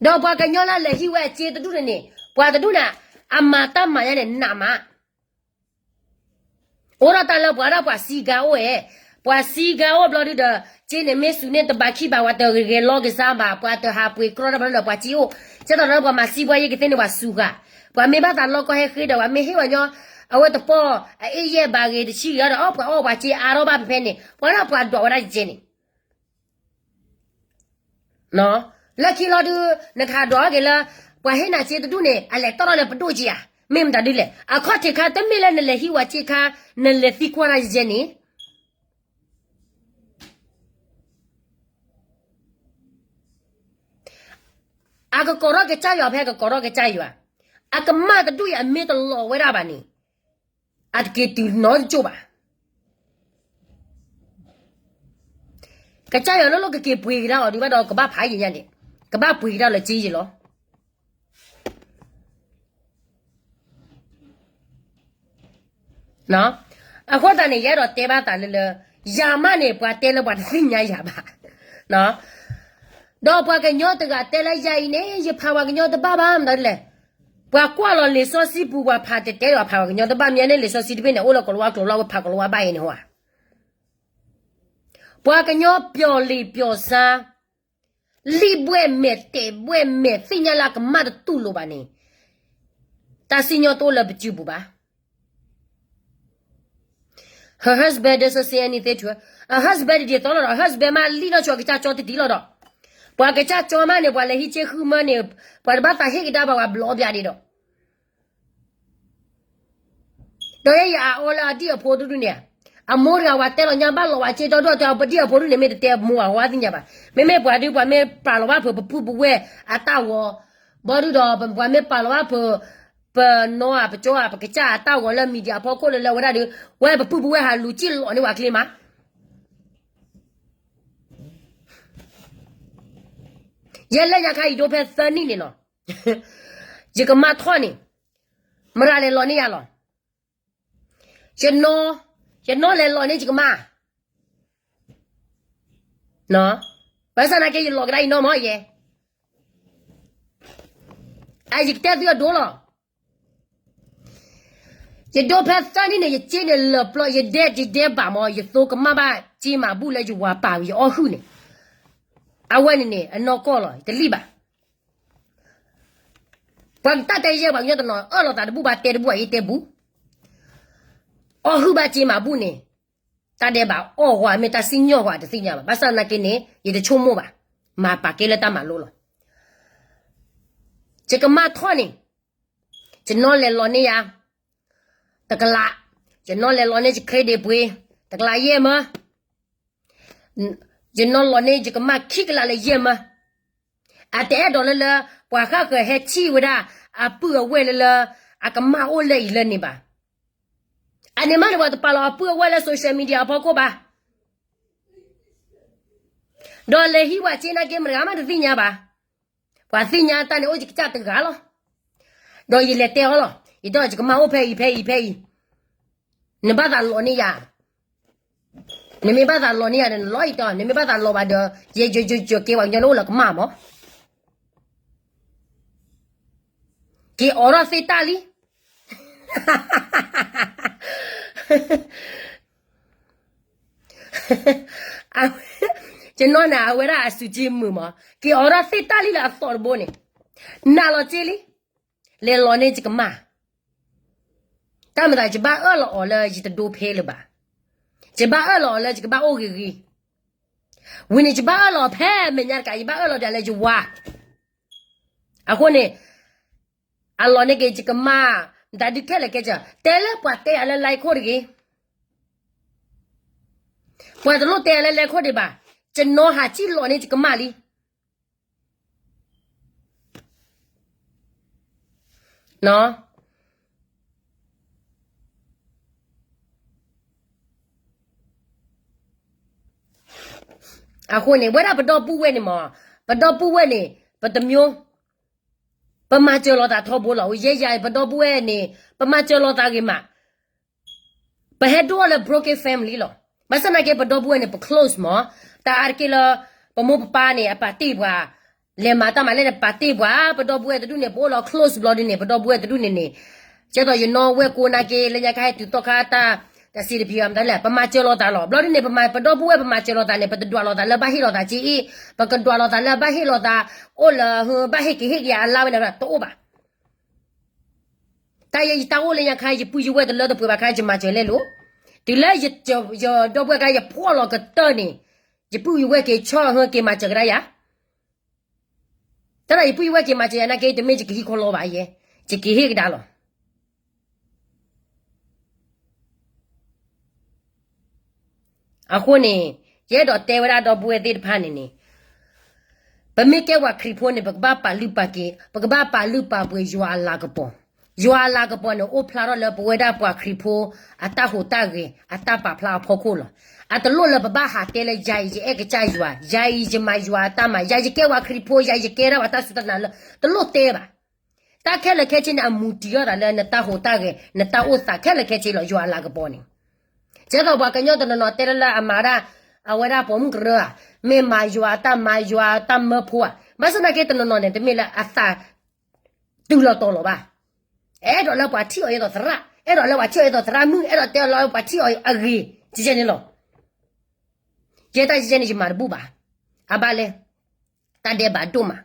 လံ ဒီးပှၤကညီလၢလဲၤဟံးဝဲအစ့တဒူၣ်န့ၣ်န့ၣ် ပှၤတဒူၣ်န့ၣ် အမၤတၢ်မၤညါန့ၣ် နးမး, အိၣ်ဒီးတၢ်လၢပှၤဒၣ်ပှၤစံကါအိၣ်ဧဲ, ပှၤစံကါအိၣ်ဘျီဒုဒီး စ့န့ၣ်မ့ၢ်စူၤန့ၢ်တဘးခံဘး ပှၤတဂဲၤလီၤက့ၤစၢ်ဘၣ်, ပှၤတဟးပှ့ၤကြီတၢ်ဘျီဒီး ပှၤစံအိၣ်ကဲသိးဒီးပှၤမၤစံပှၤယဲၢ်ကသ့န့ၣ် ပှၤစူၤဃာ်, ပှၤမ့ၢ်ဘၣ်သးလီကီဟဲဃ့ဒီး ပှၤမ့ၢ်ဟ့ၣ်ပှၤညီ အဝဲတပီၢ် အအ့ၣ်ယဲၢ်ဘးဂ့ၤတဆံဂ့ၤဒီး အီၣ်ပှၤအီၣ်ပှၤစ့အါထီၣ်ဘၣ်ဖဲဖဲန့ၣ် ပှၤဒၣ်ပှၤဒွးဝဲဒၣ်ယဲၢ်န့ၣ် လၢခံလီၤဒု နကဟးဒွးအီၣ်က့ၤလၢ ပှၤဟ့ၣ်နၤစ့တဒူၣ်န့ၣ် အလဲၤတီၢ်ထီၣ်လၢပဒိၣ်က့ဧါ, မ့ၢ်မတၤဒ်လဲၣ်, အခီၣ်ထံးခါတမ့ၢ်လၢနလဲၤဟံးဝဲစ့ခါ နလဲၤသံကွၢ်တၢ်ယဲၢ်န့ၣ် အကကိးထီၣ်ကစၢ်ယွၤဖဲ အကကိးထီၣ်ကစၢ်ယွၤ, အကမၣ်တဒူၣ်အံၤအမ့ၢ်တလီၤဝဲဒၣ်ဘၣ်န့ၣ် အတက့ၤတုၤနီတကၠိၢ်ဘၣ်. ကစၢ်ယွၤလၢလီၢ်ကက့ၤပှ့ၤကဒါအီၤဒုးဘၣ်ဒီး ကဘၣ်ဖးယံာ်ညါန့ၣ်, ကဘၣ်ပှ့ၤကဒါလၢစ့ယံာ်လီၤ. အဃိသတးန့ၣ် ယအဲၣ်ဒိးတဲဘၣ်သးလၢလၢ ယၤမးန့ၣ် ပှၤတဲလၢပှၤတသ့ၣ်ညါယၤဘၣ်. ဒီးပှၤကညီတဂၤတဲလၢယၤအံၤန့ၣ် ယဖးပှၤကညီတဘၣ်ဘၣ်မတၤဒ်လဲၣ်. ပှၤကွၢ်လီၤလံာ်စီဆှံပူၤ ပှၤဖးတဲတဲဒီးဖးပှၤကညီတဘၣ်မ့ၢ်န့ၣ် လံာ်စီဆှံတဘ့ၣ်န့ၣ် အိၣ်လၢကိၤလၤဝါကျိာ်လီၤ ဝဲဖးကိၤလၤဝါဘၣ်အံၤန့ၣ်ဟီဧါ. ပှၤကညီပျီၢ်လံာ်ပျီၢ်ဆါ လံၣ်ဘှဲၣ်မဲာ်တဲာ်ဘှဲၣ်မဲာ် သ့ၣ်ညါလၢအကမၣ်တတူၢ်လိာ်ဘၣ်န့ၣ် တၢ်စံၣ်ညီၣ်တအိၣ်လၢပစုပူၤဘၣ်. Her husband doesn't say anything to her. အ husband ဒ်သိးလီၤဒီး husband မ့ၢ်လံၣ်နီၢ်ဆိအကစၢ်ကၠီတဒံးလီၤဒီး ပှၤကစၢ်ကၠီမးန့ၣ် ပှၤလဲၤဟံးက့ဃုမၢန့ၣ် ပှၤတဘၣ်သးဟ့ၣ်ကဒါဘၣ်ပှၤဘျီဘျီဒံးဒီး ဒီးယဲယအအီလၢအဒံၣ်အဖိဒူၣ်ဒူၣ်န့ၣ်, အမိၢ်တဂၤဝဲတဲလီၤညါဘၣ်လီၤဝဲက့ဒီဒူၣ်အတၢ်ပဒံၣ်အဖိဒူၣ်န့ၣ် မ့ၢ်တတဲမိၢ်ဘၣ်ဝဲသ့ၣ်ညါဘၣ်. မ့မ့ၢ်ပှၤဒုးပှၤမ့ၢ်ပာ်လီၤဘၣ်ဖုးပပုၢ်ပဝဲၢ်အတၢ်ဂီၤ, ဘီဒုၣ်ဒီးပှၤမ့ၢ်ပာ်လီၤဘၣ်ဖုး ပနီၢ်ဧါပကၠီဧါပကစၢ်အတၢ်ဂီၤလၢ media အဖီခိၣ်လၢလၢဝဲဒၣ်ဒီး ဝဲပပုၢ်ပဝဲၢ်ဟးလူၤစံၣ်လီၤန့ၢ်ဝဲအချ့မး. ယဲလၢညါခါအံၤဒိဖဲသၢနံၣ်န့ၣ်နီၤ, ယကမၢ်ထီၣ်န့ၣ်, မရၤလဲၤလီၤန့ၢ်ယၤလီၤ. ယနီၢ်, ယနီၢ်လဲၤလီၤန့ၢ်ယကမၢ်, ဘၣ်ဆၣ်သနာ်က့ယလီၤကဒါယနီၢ်မးယဲ, အယကတဲသုအဒိလီၤ. ယဒိဖဲသၢနံၣ်န့ၣ် ယစ့န့ၣ်လၢာ်ပျီ ယဒဲယဒဲဘၣ်မး ယသိကမၣ်ဘၣ်စ့မၤဘူၣ်လၢယဝၤပာ်ဝံၤယအီၣ်ဟုၣ်န့ၣ်, အဝဲန့ၣ်န့ၣ် အနီၢ်ကီၢ်လီၤ တလံၣ်ဘၣ်. ပှၤကတၢ်တဲယဲ ပှၤကညီတနီၤအၢၣ်လီၤသးတဘူၣ်ဘၣ်တဲတဘူၣ်ဘၣ်ယတဲဘူၣ်, အီၣ်ဟုၣ်ဘၣ်စ့မၤဘူၣ်န့ၣ်, တၢ်ဒဲးဘးအီၣ်ဝဲမ့ၢ်တၢ်စံၣ်ညီၣ်ဝဲတသ့ၣ်ညါဘၣ်. ဘၣ်ဆၣ်သနာ်က့န့ၣ် ယတဆိကမိၣ်ဘၣ်, မၤပာ်ကဲလၢတၢ်မၤလိလီၤ. ယကမၢ်ထီၣ်န့ၣ်, ယနီၢ်လဲၤလီၤန့ၢ်ယၤ, တကလး, ယနီၢ်လဲၤလီၤန့ၢ်ယ credit ပှ့ၤ, တကလးယဲၢ်မၢ ယနီၢ်လီၤန့ၢ်ယကမၢ်ခံကလးလၢယဲၢ်မၢ, အတအဲၣ်ဒိးလၢလၢ ပှၤဃၣ်ဃၢၤဟဲထံၣ်ဝဲဒၣ် အပုၢ်အဝဲၢ်လၢလၢ အကမၢ်အိၣ်လၢအံၤလၢန့ၣ်ဘၣ်. အန့ၣ်မးန့ၣ် ပှၤတပာ်လီၤအပုၢ်အဝဲၢ်လၢ social media အဖီခိၣ်ဘၣ်. ဒီးလဲၤဟံးဝဲစ့နာ်က့ မတဂၤမးတသ့ၣ်ညါဘၣ်. ပှၤသ့ၣ်ညါတၢ်န့ၣ်အိၣ်ယကစၢ်တဂၤလီၤ. ဒီးယလဲၤတဲအီၤလီၤ. ယတဲအီၤယကမၢ်အိၣ်ဖဲအံၤဖဲအံၤဖဲအံၤ, နဘၣ်သးလီၤန့ၢ်ယၤ, နမ့ၢ်ဘၣ်သးလီၤန့ၢ်ယၤဒီးနလီၤအံၤတီ, နမ့ၢ်ဘၣ်သးလီၤဘၣ်ဒီး ယယယယကဲပှၤကညီလၢအိၣ်လၢကမၢ်မး, က့ၤအိးထီၣ်သ့တၢ်လံ. ယနီၢ်န့ၣ် အဝဲဒၣ်အစုက့မုာ်မး, က့ၤအိးထီၣ်သ့တၢ်လံလၢအသီတဘိန့ၣ်, နာ်လီၤက့လံ, လဲၤလီၤန့ၢ်ယကမၢ်, တၢ်မၤသး ယဘၣ်အၢၣ်လီၤအီၤလၢယတဒိဖဲလၢၤဘၣ်, ယဘၣ်အၢၣ်လီၤအီၤလၢယကဘၣ်အိၣ်ဂ့ၤဂ့ၤ, ဝံၤန့ၣ် ယဘၣ်အၢၣ်လီၤအီၤဖဲမဲာ်ညါတကး ယဘၣ်အၢၣ်လီၤဒၣ်လၢယဝၤ, အဃိန့ၣ် အလီၤန့ၢ်က့ၤယကမၢ်, မတၤဒုးခဲလၢာ်ခဲဆ့, တဲလၢပှၤတဲယၤလၢ line ခိၣ်တဂ့ၤ, ပှၤတလိၣ်တဲယၤလၢ line ခိၣ်ဒံးဘၣ်, ယနီၢ်ဟးစံၣ်လီၤန့ၢ်ယကမၢ်လံ. အဃိန့ၣ် ဝဲဒၣ်ပဒီပုၢ်ဝဲၢ်န့ၣ်မး, ပဒီပုၢ်ဝဲၢ်န့ၣ် ပတမျိုး, ပမၤစၢၤလိာ်သးထီဘိလီၤ. ယဲယၤ ပဒီပုၢ်ဝဲၢ်န့ၣ် ပမၤစၢၤလိာ်သးဂ့ၤမး, ပဟဲဒိၣ်လၢ broken family လီၤ. ဘၣ်ဆၣ်သနာ်က့ ပဒီပုၢ်ဝဲၢ်န့ၣ် ပ close မး, တၢ်အါတက့ၢ်လၢ ပမိၢ်ပပၢ်န့ၣ် အပာ်တ့ၢ်ပှၤ, လဲၤမၤတၢ်မၤလဲၣ်န့ၣ် ပာ်တ့ၢ်ပှၤ, ပဒီပုၢ်ဝဲၢ်တဒူၣ်န့ၣ် ပအိၣ်လီၤ close ဘျီဒ်န့ၣ် ပဒီပုၢ်ဝဲၢ်တဒူၣ်န့ၣ်န့ၣ်, ကဲသိးယနီၢ်ဝဲၢ်ကိးနာ်က့ လၢညါခါဟဲတုၤသီခါတၢ်, တၢ်စံးတဖံးမတၤလဲၣ် ပမၤစၢၤလိာ်သးလီၤ. ဘျီဒ်န့ၣ် ပမၤ ပဒီပုၢ်ဝဲၢ် ပမၤစၢၤလိာ်သးန့ၣ် ပတဒွးလိာ်သးလၢဘၣ်ဟ့ၣ်လိာ်သးက့အ့ၣ်, ပကဒွးလိာ်သးလၢဘၣ်ဟ့ၣ်လိာ်သး, အိၣ်လၢ ဘၣ်ဟ့ၣ်က့ၤဟ့ၣ်က့ၤအလါဝဲန့ၣ် တအိၣ်ဘၣ်. တၢ်ယဲယတၢ်အိၣ်လၢညါခါ ယပုၢ်ယဝဲၢ်တလၢတပှဲၤဘၣ်ခါ ယမၤစၢၤလဲၣ်လိၤ, တုၤလၢယဒီပုၢ်ဝဲၢ်ခါ ယဖှီၣ်လီၤကတၢၢ်န့ၣ်, ယပုၢ်ယဝဲၢ်က့ၤဆီၣ်ဟၢက့ၤမၤစၢၤကဒါယၤ, တၢ်ဒီးယပုၢ်ယဝဲၢ်က့ၤမၤစၢၤယၤနာ်က့ တမ့ၢ်ယကဟံးခီလီၤဘၣ်ယဲ, ယက့ၤဟ့ၣ်ကဒါလီၤ. အဃိန့ၣ်, ယအဲၣ်ဒိးတဲဝဲဒၣ်ဒီပုၢ်ဝဲၢ်သ့ၣ်တဖၣ်န့ၣ်န့ၣ်, ပမ့ၢ်ကဲပှၤခရံာ်ဖိန့ၣ် ပကဘၣ်ပာ်လုၢ်ပာ်က့ၤ, ပကဘၣ်ပာ်လုၢ်ပာ်ပှ့ၤယွၤအလၤကပီၤ. ယွၤအလၤကပီၤန့ၣ် အိၣ်ဖျါထီၣ်လၢပဝဲဒၣ်ပှၤခရံာ်ဖိ အတၢ်ဟူးတၢ်ဂဲၤ အတၢ်ပာ်ဖျါအဖီခိၣ်လီၤ. အတလိၣ်လၢပဘၣ်ဟးတဲလၢ ယၤအံၤယအဲၣ်ကစၢ်ယွၤ, ယၤအံၤယမၤယွၤအတၢ်မၤ, ယၤယကဲပှၤခရံာ်ဖိ, ယၤယကဲဒၣ်ပှၤတၢ်စူၢ်တၢ်နာ်လၢ, တလိၣ်တဲဘၣ်. တၢ်ခဲလၢာ်ခဲဆ့န့ၣ် အမူတံၤထီၣ်သးလၢနတၢ်ဟူးတၢ်ဂဲၤ နတၢ်အိၣ်သးခဲလၢာ်ခဲဆ့လီၤ. ယွၤအလၤကပီၤန့ၣ်, ကဲသိးပှၤကညီတနီၤနီၤတဲလၢလၢအမၤဒၣ်, အဝဲဒၣ်ပိာ်မုၣ်ကရၢဧါ, မ့ၢ်မၤယွၤအတၢ်မၤယွၤအတၢ်မၢဖိဧါ, ဘၣ်ဆၣ်သနာ်က့တနီၤနီၤန့ၣ် တမ့ၢ်လၢအသးတုၤလီၤတီၤလီၤဘၣ်. အဲၣ်ဒိးလၢပှၤထံၣ်အီၤအသိးသရၣ်, အဲၣ်ဒိးလၢပှၤထံၣ်အီၤအသိးသရၣ်မုၣ်, အဲၣ်ဒိးတဲလၢပှၤထံၣ်အီၤအဂ့ၤ, ကဲန့ၣ်လီၤ. ယဲတၢ်ကဲန့ၣ် ယမၤတဘူၣ်ဘၣ်. အဘၣ်လဲၣ်, တၢ်ဒဲးဘးဒိၣ်မး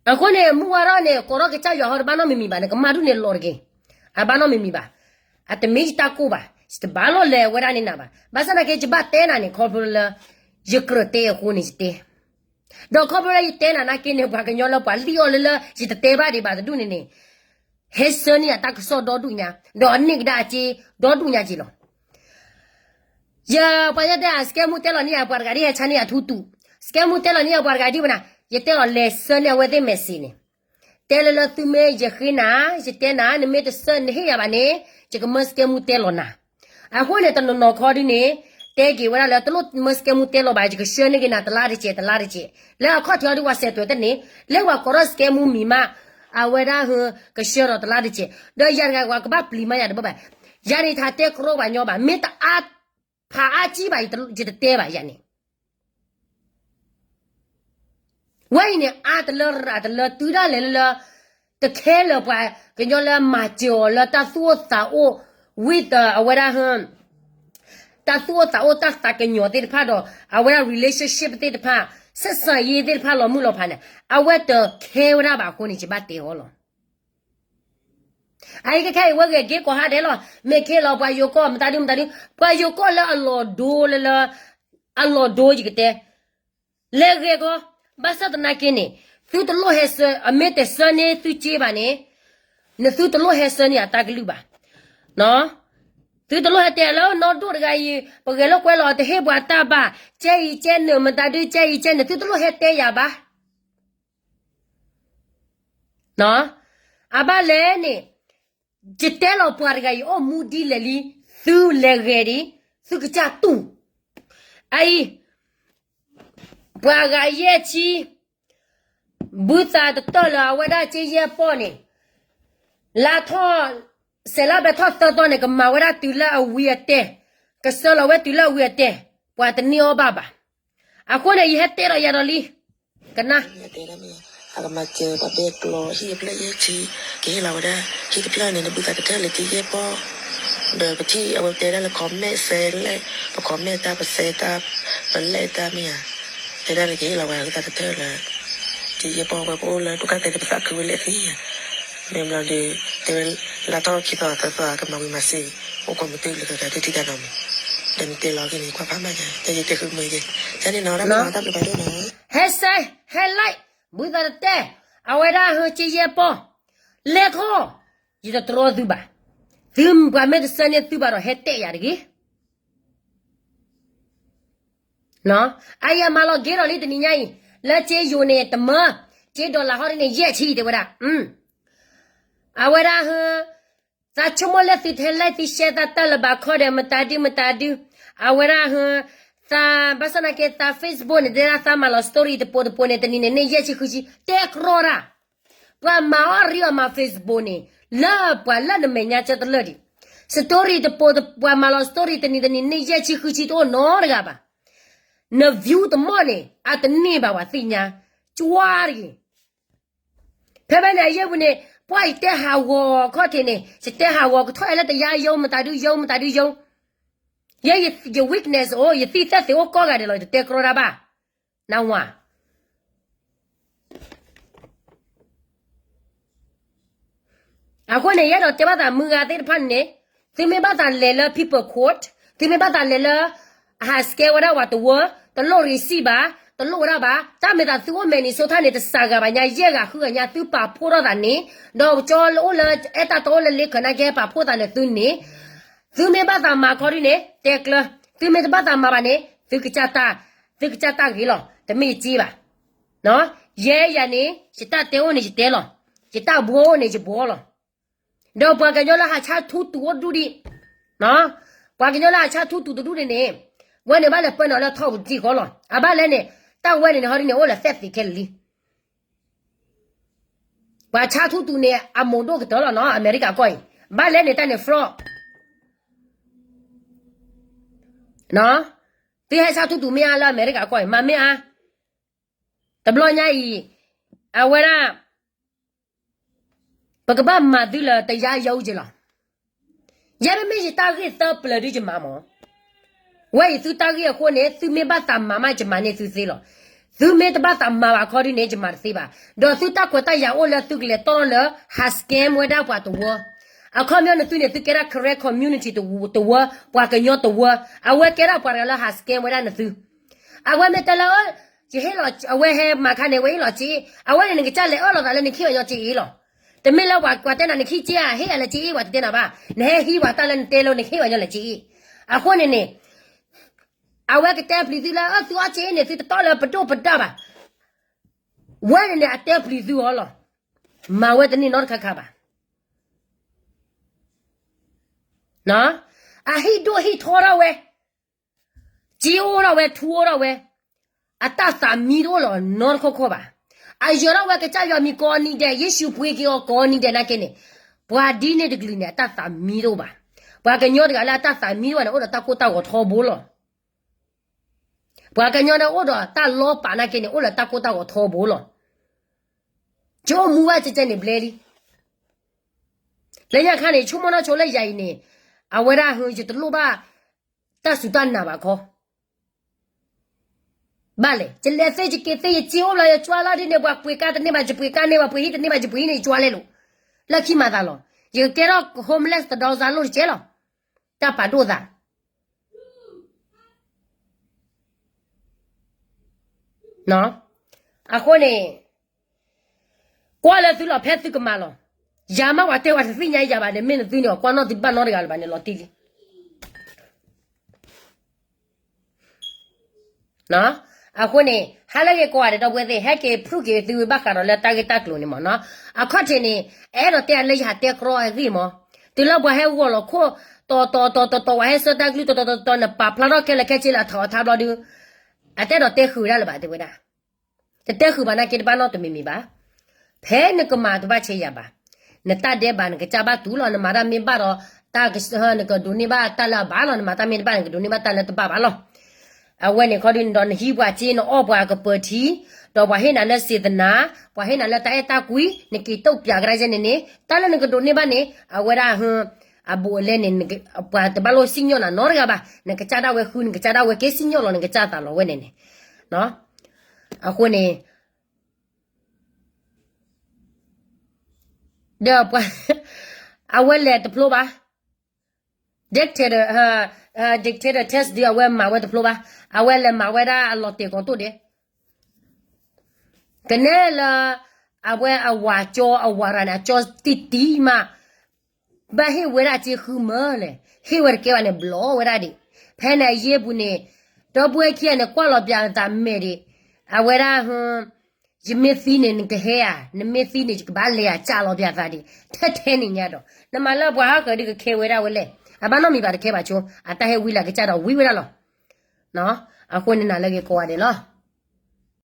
အဃိန့ၣ် မုၢ်ဝါထီၣ်န့ၣ် ကိးထီၣ်ကစၢ်ယွၤဟီတဘၣ်နီတမံၤမံၤဘၣ်, နကမၤဒ်န့ၣ်လီၤတက့ၢ်. အဘၣ်နီတမံၤမံၤဘၣ်. အတမ့ၢ်ယတၢ်ကိၢ်ဘၣ်, ယတဘၣ်လီၤလဲၤဝဲဒၣ်န့ၣ်နၤဘၣ်. ဘၣ်ဆၣ်သနာ်က့ ယဘၣ်တဲနၤန့ၣ် ခီဖျိလၢ ယကြၢးတဲအဃိန့ၣ်ယတဲ, ဒီးခီဖျိလၢယတဲနၤနာ်က့န့ၣ် ပှၤကညီလၢပှၤလံၣ်အီၤလၢလၢ ယတတဲဘၣ်ဒံးဘၣ်တဒူၣ်န့ၣ်န့ၣ် ဟဲဆှၢန့ၢ်ယၤတၢ်ကစီၣ်ဒီဒူၣ်ညါ, ဒီးအန့ၢ်ကဒါအက့ဒီဒူၣ်ညါက့လီၤ. ယပှၤယတဲ စကဲမူတဲလီၤန့ၢ်ယၤပှၤတဂၤဒ်ဟဲဆါန့ၢ်ယၤထူတူ, စကဲမူတဲလီၤန့ၢ်ယၤပှၤတဂၤဒ်ဝဲနၤ, ယတဲအီၤလဲၤဆှၢန့ၢ်အဝဲသ့ၣ် message န့ၣ်, တဲလၢလၢသုမ့ၢ်ယဃ့နၤ, ယတဲနၤ, နမ့ၢ်တဆှၢနဟ့ၣ်ယၤဘၣ်န့ၣ် ယကမၢစကဲမူတဲလီၤနၤ. အဃိန့ၣ် တနီၤနီၤခီဒ်န့ၣ် တဲက့ၤဝဲဒၣ်လၢ တလိၣ်မၢစကဲမူတဲလီၤဘၣ်, ယကဆှၢန့ၢ်က့ၤနၤတလါတစဲး တလါတစဲး, လၢအခီၣ်ထံးအီၤဒ်ပှၤစဲးသွဲၣ်တန့ၣ် လၢပှၤကိးထီၣ်စကဲမူမံၤမး, အဝဲဒၣ်ဟၢ ကဆှၢဒီးတလါတစဲး, ဒီးယၤတဂၤပှၤကဘၣ်ပျံၤမးယၤတဘၣ်ဘၣ်. ယၤန့ၣ် တဟးတဲကြီပှၤညီဘၣ်, မ့ၢ်တအါ ဖးအါကံဘၣ် ယတတဲဘၣ်ယၤန့ၣ် ဝဲအံၤန့ၣ် အါတလၢရၤတလၢတုၤဒၣ်လဲာ်လၢလၢ တခဲလၢာ်ပှၤကညီလၢမၤစၢၤအီၤလၢတၢ်သူၣ်အိၣ်သးအိၣ် with အဝဲဒၣ် တၢ်သူၣ်အိၣ်သးအိၣ်တၢ်သးကညီၤသ့ၣ်တဖၣ်ဒီး အဝဲဒၣ် relationship သ့ၣ်တဖၣ် ဆက်ဆံရေး သ့ၣ်တဖၣ်လီၤမုၢ်လီၤဖးန့ၣ် အဝဲတခဲဝဲဒၣ်ဘၣ်အဃိန့ၣ် ယဘၣ်တဲအီၤလီၤ. အအံၤခဲခဲအံၤ ဝဲဂ့ၤက့ၤကိးဟါဒဲးလီၤ. မ့ၢ်ခဲလီၤပှၤယိၤကီၢ်မတၤဒုမတၤဒု ပှၤယိၤကီၢ်လၢအလီၤဒိလၢလၢ အလီၤဒိယကတဲ လဲၤဂ့ၤကီး, ဘၣ်ဆၣ်သနာ်က့န့ၣ် သုတလိၣ်ဟဲဆှၢ အမ့ၢ်တဆှၢန့ၢ်သုက့ဘၣ်န့ၣ် နသုတလိၣ်ဟဲဆှၢန့ၢ်အတၢ်ကလုၢ်ဘၣ်. သုတလိၣ်ဟဲတဲလၢနီၢ်ဒိၣ်တဂၤအံၤ ပဂဲၤလိာ်ကွဲလီၤ တဟ့ၣ်ပှၤတၢ်ဘၣ် ကဲအံၤကဲနုာ် မတၤဒုကဲအံၤကဲနုာ် သုတလိၣ်ဟဲတဲယၤဘၣ်. အဘၣ်လဲၣ်န့ၣ် ယတဲလီၤပှၤတဂၤအံၤ အိၣ်မူဒ်လဲၣ်လံ, သုလဲၤဂဲၤဒံး, သုကစၢ်တူၢ်. အအံၤ ပှၤဂၤယဲၢ်ဆံ ဘုသးတတၢၢ်လၢအဝဲဒၣ်က့ယဲၢ်ပီၢ်န့ၣ် လါထီၣ် စဲးလါဘဲထီၣ်သၢသီန့ၣ် ကမၤဝဲဒၣ်တုၤလၢအဝံၤအတဲာ်, ကဆှၢလီၤဝဲတုၤလၢအဝံၤအတဲာ်, ပှၤတန့ၢ်အီၣ်ဘၣ်ဘၣ်. အဃိန့ၣ် ယဟဲတဲဒီးယၤဒီးလံ ကနၣ် အကမၤစၢၤပှၤဘဲကျိးဟံၣ်အဖျၢၣ်ယဲၢ်ဆံ, ကဟ့ၣ်လီၤဝဲဒၣ် ဟံၣ်တဖျၢၣ်န့ၣ် နဘုသးကတၢၢ်လၢက့ယဲၢ်ပီၢ်, ဒီးပထံၣ်အဝဲတဲဒၣ်လၢ comment စဲးလဲၣ်, ပ comment တၢ်ပစဲးတၢ် ပလဲၣ်တၢ်မ့ၢ်ဧါ, တဲဒၣ်လၢကဟ့ၣ်လီၤဝဲဒၣ်တၢ်တဖျၢၣ်လၢ က့ယဲၢ်ပီၢ်ဝဲ ပအိၣ်လၢဒူၣ်ကါသဲး ပသးခုဝဲလၢအသံဧါ, မ့ၢ်ဘျီဒီး တဲဝဲ လါထီၣ်ခံသီသၢသီ ကမၤဝံၤမၤစၢၤ အိၣ်ကိးမုၢ်တုၤလၢကကဲထံၣ်တၢ်နီတမံၤ, ဒီးနတဲလီၤက့ၤန့ၣ် ကွၢ်ဖးမးယၤ တဲယတဲဃုမ့ၢ်ယဲ, ယန့ၣ်နီၤ တၢ်ဘျုးဘၣ်ဒိၣ်နီၤ, ဟဲစဲး ဟဲ like ဘုသးတတဲ, အဝဲဒၣ်ဟၢက့ယဲၢ်ပီၢ်, လဲၤခီ, ယတတြီသုဘၣ်, သုပှၤမ့ၢ်တဆှၢန့ၢ်သုဘၣ်ဒီး ဟဲတဲယၤတဂ့ၤ. အအံၤအမၤလီၤက့ၤဒီးလံတနံၤညါအံၤ, လၢက့ယိၤန့ၣ်တမၢ, က့ dollar ဟီဒ်န့ၣ် ယဲၢ်ဆံ တဲဝဲဒၣ်, အဝဲဒၣ်ဟၢ သးဆိကမိၣ်လၢသုထဲလဲၣ်သု share သးတၢ်လၢဘၣ်ခီဒီး မတၤဒုမတၤဒု, အဝဲဒၣ်ဟၢ သး ဘၣ်ဆၣ်သနာ်က့ သး Facebook န့ၣ် တဲဒၣ်သးမၤလီၤ story တပိတပိန့ၣ် တနံၤန့ၣ်န့ၢ်ယဲၢ်ဆံဃုဆံ တဲကြီဒၣ်, ပှၤမၤအီၣ်ရံအီၤမၤ Facebook န့ၣ် လၢပှၤလၢနမဲာ်ညါကၢတလၢာ်ဒံး, story တပိတ ပှၤမၤလီၤ story တနံၤတနံၤန့ၢ်ယဲၢ်ဆံဃုဆံတအိၣ်နီတဂၤဘၣ်, န view တမီၢ်န့ၣ် အတန့ၢ်ဘၣ်ဝဲသ့ၣ်ညါ, ကၠွါတဂ့ၤ ဖဲဖဲန့ၣ် အယဲၢ်ပူၤန့ၣ် ပှၤယတဲဟးဂီၤခီၣ်ထံးန့ၣ် ယတဲဟးဂီၤကထီၣ်အဲၣ်လၢတယါယိမတၤဒုယိမတၤဒုယိ, ယဲယ weakness အိၣ် ယသံၣ်သ့ၣ်အိၣ်ကိးဂၤဒဲးလီၤ ယတတဲကြီတၢ်ဘၣ်, နဝၤ အဃိန့ၣ် ယအဲၣ်ဒိးတဲဘၣ်သးမုၢ်ဂၤသ့ၣ်တဖၣ်န့ၣ်န့ၣ်, သုမ့ၢ်ဘၣ်သးလဲၤလၢ People Court, သုမ့ၢ်ဘၣ်သးလဲၤလၢ အဟး scam ဝဲဒၣ်ဝဲတဝၢ, တလိၣ် receipt ဘၣ်, တလိၣ်ဝဲဒၣ်ဘၣ်, တၢ်မ့ၢ်သးသုအိၣ် Minnesota န့ၣ် တစှၤဂၤဘၣ်ညါ ယဲၢ်ဂၤဃုဂၤညါ သုပာ်ဖှိၣ်ထီၣ်သးန့ၣ်, ဒီးကၠီလၢအိၣ်လၢအဲၣ်တၢ်တအိၣ်လၢလ့ခၢးနာ်က့ ပာ်ဖှိၣ်သးန့ၣ်သုန့ၣ်, သုမ့ၢ်ဘၣ်သးမၤခီဒုန့ၣ် တဲကျၢၤ, သုမ့ၢ်တဘၣ်သးမၤဘၣ်န့ၣ် သုကစၢ်တၢ်, သုကစၢ်တၢ်ဂ့ၤလီၤ, တမ့ၢ်ယက့ဘၣ် ယဲယၤန့ၣ် ယတၢ်တဲအိၣ်န့ၣ်ယတဲလီၤ, ယတၢ်ဘှီအိၣ်န့ၣ်ယဘှီလီၤ, ဒီးပှၤကညီလၢဟးဆါထူတူာ်အိၣ်ဒူၣ်ဒံး, ပှၤကညီလၢဟးဆါထူတူာ်တဒူၣ်န့ၣ်န့ၣ်, ဝဲန့ၣ်ဘၣ်လဲၤပၢနုာ်လၢထီၣ်ပူၤတံၢ်ဃီလီၤ, အဘၣ်လဲၣ်န့ၣ်, တၢ်ဝဲန့ၣ်န့ၣ် ဟီဒ်န့ၣ် အိၣ်လၢသဲၣ်သ့ခဲလၢာ်လံ ပှၤဆါထူတူာ်န့ၣ် အမိၢ်ဒိၣ်ကတၢၢ်လီၤနီၤ, အမဲရကၤကီၢ်အံၤ, ဘၣ်လဲၣ်န့ၣ် တၢ်န့ၣ် fraud နီၤ, သုဟဲဆါထူၣ်တူာ်မ့ၢ်အါလၢအမဲရကၤကီၢ်အံၤ မၤမ့ၢ်အါ, တဘျီညါအံၤ, အဝဲဒၣ် ပကဘၣ်မၤသုလၢတယါယဲအူက့လီၤ. ယဲမ့မ့ၢ်ယတၢ်ဂ့ၢ်သၢပျၢၤဒုယမၤမၢ်, ဝဲအံၤသုတၢ်ဂ့ၢ်အဃိန့ၣ် သုမ့ၢ်ဘၣ်သးမၤမး ယမၤန့ၢ်သုသ့လီၤ. သုမ့ၢ်တဘၣ်သးမၤဘၣ်ခီဒုန့ၣ် ယမၤတသ့ဘၣ်. ဒီးသုတၢ်ခွဲးတၢ်ယာ်အိၣ်လၢသုကလဲၤတီၢ်လၢ ဟး scam ဝဲဒၣ်ပှၤတဝၢ, အခီပညီန့ၣ်သုန့ၣ် သုကဲဒၣ် Karen community တဝၢ, ပှၤကညီတဝၢ, အဝဲကဲဒၣ်ပှၤတဂၤလၢ ဟး scam ဝဲဒၣ်နသု. အဝဲမ့ၢ်တဲလၢ ယဟ့ၣ်လီၤ အဝဲဟဲမၤခါန့ၣ် အဝဲဟ့ၣ်လီၤစ့, အဝဲန့ၣ်နကစၢ်လဲၤအၢၣ်လီၤသးလၢနကဟ့ၣ်အီၤညီစ့အ့လီၤ. တမ့ၢ်လၢပှၤတဲနၤနကဟ့ၣ်စ့ဧါ ဟ့ၣ်အီၤလၢစ့အ့ ပှၤတတဲနၤဘၣ်, နဟဲဟံးပှၤတၢ်လၢနတဲလၢနကဟ့ၣ်အီၤညီလၢစ့အ့. အဃိန့ၣ်န့ၣ် အဝဲကတဲပျံၤသုလၢ အၢ သုအီၣ်စ့အ့န့ၣ် သုတတီလၢပဒိၣ်ပဒါဘၣ်. ဝဲန့ၣ်န့ၣ် အတဲပျံၤသုအီၤလီၤ. မၤဝဲတန့ၢ်နီတခါခါဘၣ်. အဟံၣ်ဒိၣ်ဟံၣ်ထီထီၣ်ဝဲ, စ့အိၣ်ထီၣ်ဝဲ ထူအိၣ်ထီၣ်ဝဲ, အတၢ်သးမံတအိၣ်လၢၤနီတခီခီဘၣ်. အယၢၤထီၣ်ဝဲကစၢ်ယွၤမံၤကိးနံၤဒဲး ယ့ၣ်ၡူးပှ့ၤက့ၤအီၤကိးနံၤဒဲးနာ်က့န့ၣ်, ပှၤဒ်န့ၣ်တကလုာ်န့ၣ် အတၢ်သးမံတအိၣ်ဘၣ်. ပှၤကညီတဂၤလၢအတၢ်သးမံတအိၣ်ဘၣ်န့ၣ် အိၣ်ဒီးတၢ်ကိၢ်တၢ်ဂီၤထီဘိလီၤ. ပှၤကညီန့ၣ်အိၣ်ဒီးတၢ်လီပာ်နာ်က့န့ၣ် အိၣ်လၢတၢ်ကိၢ်တၢ်ဂီၤထီဘိလီၤ. ကအိၣ်မူဘၣ်ကဲကဲန့ၣ်ဘျဲလံ. လၢညါခါန့ၣ် ဆိကမိၣ်နီၢ်ဆိလၢယၤအံၤန့ၣ်, အဝဲဒၣ်ဟ ယတလိၣ်ဘၣ်တၢ်စူၢ်တၢ်နာ်ဘၣ်ခီ ဘၣ်လဲၣ်, ယလဲၤသ့ယက့ၤသ့ ယစ့အိၣ်ဘျီ ယကွၢ်လီၤဒ်န့ၣ် ပှၤပှ့ၤကါတန့ၢ်ဘၣ် ယပှ့ၤကါန့ၢ်, ပှၤပှ့ၤဟံၣ်တန့ၢ်ဘၣ် ယပှ့ၤဟံၣ်န့ၢ် ယကွၢ်လဲၣ်လိၤ. လၢခံမၤသးလီၤ. ယကကဲထီၣ် homeless တဒီးစါလိၣ်တကဲလီၤ. တၢ်ပာ်ဒိၣ်သး အဃိန့ၣ်, ကွၢ်လၢသုလီၤဖဲသုကမၤလီၤ. ယၤမးပှၤတဲပှၤတသ့ၣ်ညါယၤဘၣ်န့ၣ် မ့ၢ်နသုန့ၣ် ကွၢ်နီၣ်သုတဘၣ်နီတဂၤလၢၤဘၣ်န့ၣ် လီၤတံၢ်လံ. အဃိန့ၣ် ဟါလၢဂ့ၤကိးဂၤဒဲး ဒီပုၢ်ဝဲၢ်သ့ၣ် ဟဲက့ၤ prove က့ၤသုဘၣ်ဃးဒီးလၢတၢ်ဂ့ၢ်တၢ်ကျိၤန့ၣ်မးနီၤ. အခီၣ်ထံးန့ၣ် အအဲၣ်ဒိးတဲအလၢယဟးတဲကြီအဂ့ၢ်မး, တုၤလၢပှၤဟဲဂီၤလီၤခိၣ် တီၤတီၤတီၤတီၤတီၤ ပှၤဟဲဆှၢတၢ်ကလုၢ်တီၤတီၤတီၤတီၤ နပာ်ဖျါထီၣ်ခဲလၢာ်ခဲဆ့လၢအထီၣ်အထါဘျီဒုး အတအဲၣ်ဒိးတဲဃုာ်ဝဲဒၣ်လၢၤဘၣ် တဲဝဲဒၣ်. တတဲဃုာ်ဘၣ်နာ်က့ တဘၣ်နီတမံၤမံၤဘၣ်. ဖဲနကမၤတဘၣ်ဆဲးယၤဘၣ်. နတၢ်ဒဲးဘးနကစၢ်ဘၣ်တူၢ်လီၤ. နမၤတၢ်မ့ၢ်ဘၣ်ဒီး တၢ်က နကဒိးန့ၢ်ဘၣ်တၢ်လၢအဘၣ်လီၤ. နမၤတၢ်မ့ၢ်တဘၣ် နကဒိးန့ၢ်ဘၣ်တၢ်လၢတဘၣ်ဘၣ်လီၤ. အဝဲန့ၣ်ခီဒုး ဒီးနဟံးပှၤစ့ နအီၣ်ပှၤကပၢၤထံ, ဒီးပှၤဟ့ၣ်နၤလၢစေတနာ, ပှၤဟ့ၣ်နၤလၢတၢ်အဲၣ်တၢ်ကွံ, နက့ၤတုံ့ပြန်ကဒါယဲန့ၣ်န့ၣ် တၢ်လၢနကဒိးန့ၢ်ဘၣ်န့ၣ် အဝဲဒၣ် အဘူးအလဲန့ၣ် ပှၤတဘၣ်လိၣ်စံၣ်ညီၣ်နၤနီတဂၤဘၣ်. နကစၢ်ဒၣ်ဝဲဃု နကစၢ်ဒၣ်ဝဲက့ၤစံၣ်ညီၣ်လီၤ နကစၢ်သးလီၤဝဲန့ၣ်န့ၣ်. အဃိန့ၣ် ဒီးပှၤ အဝဲလဲၤတဖျိဘၣ်. dictator, dictator test ဒုး အဝဲမၤဝဲတဖျိဘၣ်. အဝဲလဲၤမၤဝဲဒၣ်အလီၤတဲာ်ကီးတိၣ်ဒဲး ကနဲလၢ အဝဲအဝၤကၠီအဝၤရၤန့ၣ် အကၠီတံၢ်တံၢ်မး ဘၣ်ဟ့ၣ်ဝဲဒၣ်စ့ဃုမၢလဲၣ်, ဟ့ၣ်ဝဲတကဲဘၣ်န့ၣ် ဘျီဝဲဒၣ်ဒံး. ဖဲန့ၣ်အယ့ၢ်ပူၤန့ၣ် ဒီပုၢ်ဝဲၢ်ခံဂၤန့ၣ် ကွၢ်လီၤပၠးသးမဲာ်ဒံး. အဝဲဒၣ် ယမ့ၢ်သံန့ၣ် နကဟဲဧါ, နမ့ၢ်သံန့ၣ် ယကဘၣ်လဲၤဧါ စးလီၤပၠးသးဒံး ထဲထဲန့ၣ်ညါဒီး နမၤလၢပှၤဟီၣ်ဃၢၤဒုးကခဲဝဲဒၣ်ဝဲလဲၣ်. အဘၣ်နီတမံၤဘၣ်တခဲဘၣ်ဆိ, အတၢ်ဟဲဝံလၢအကစၢ်ဒီးဝံဝဲဒၣ်လီၤ. အဃိန့ၣ်နၤလၢဂ့ၤကိးဂၤဒဲးလီၤ.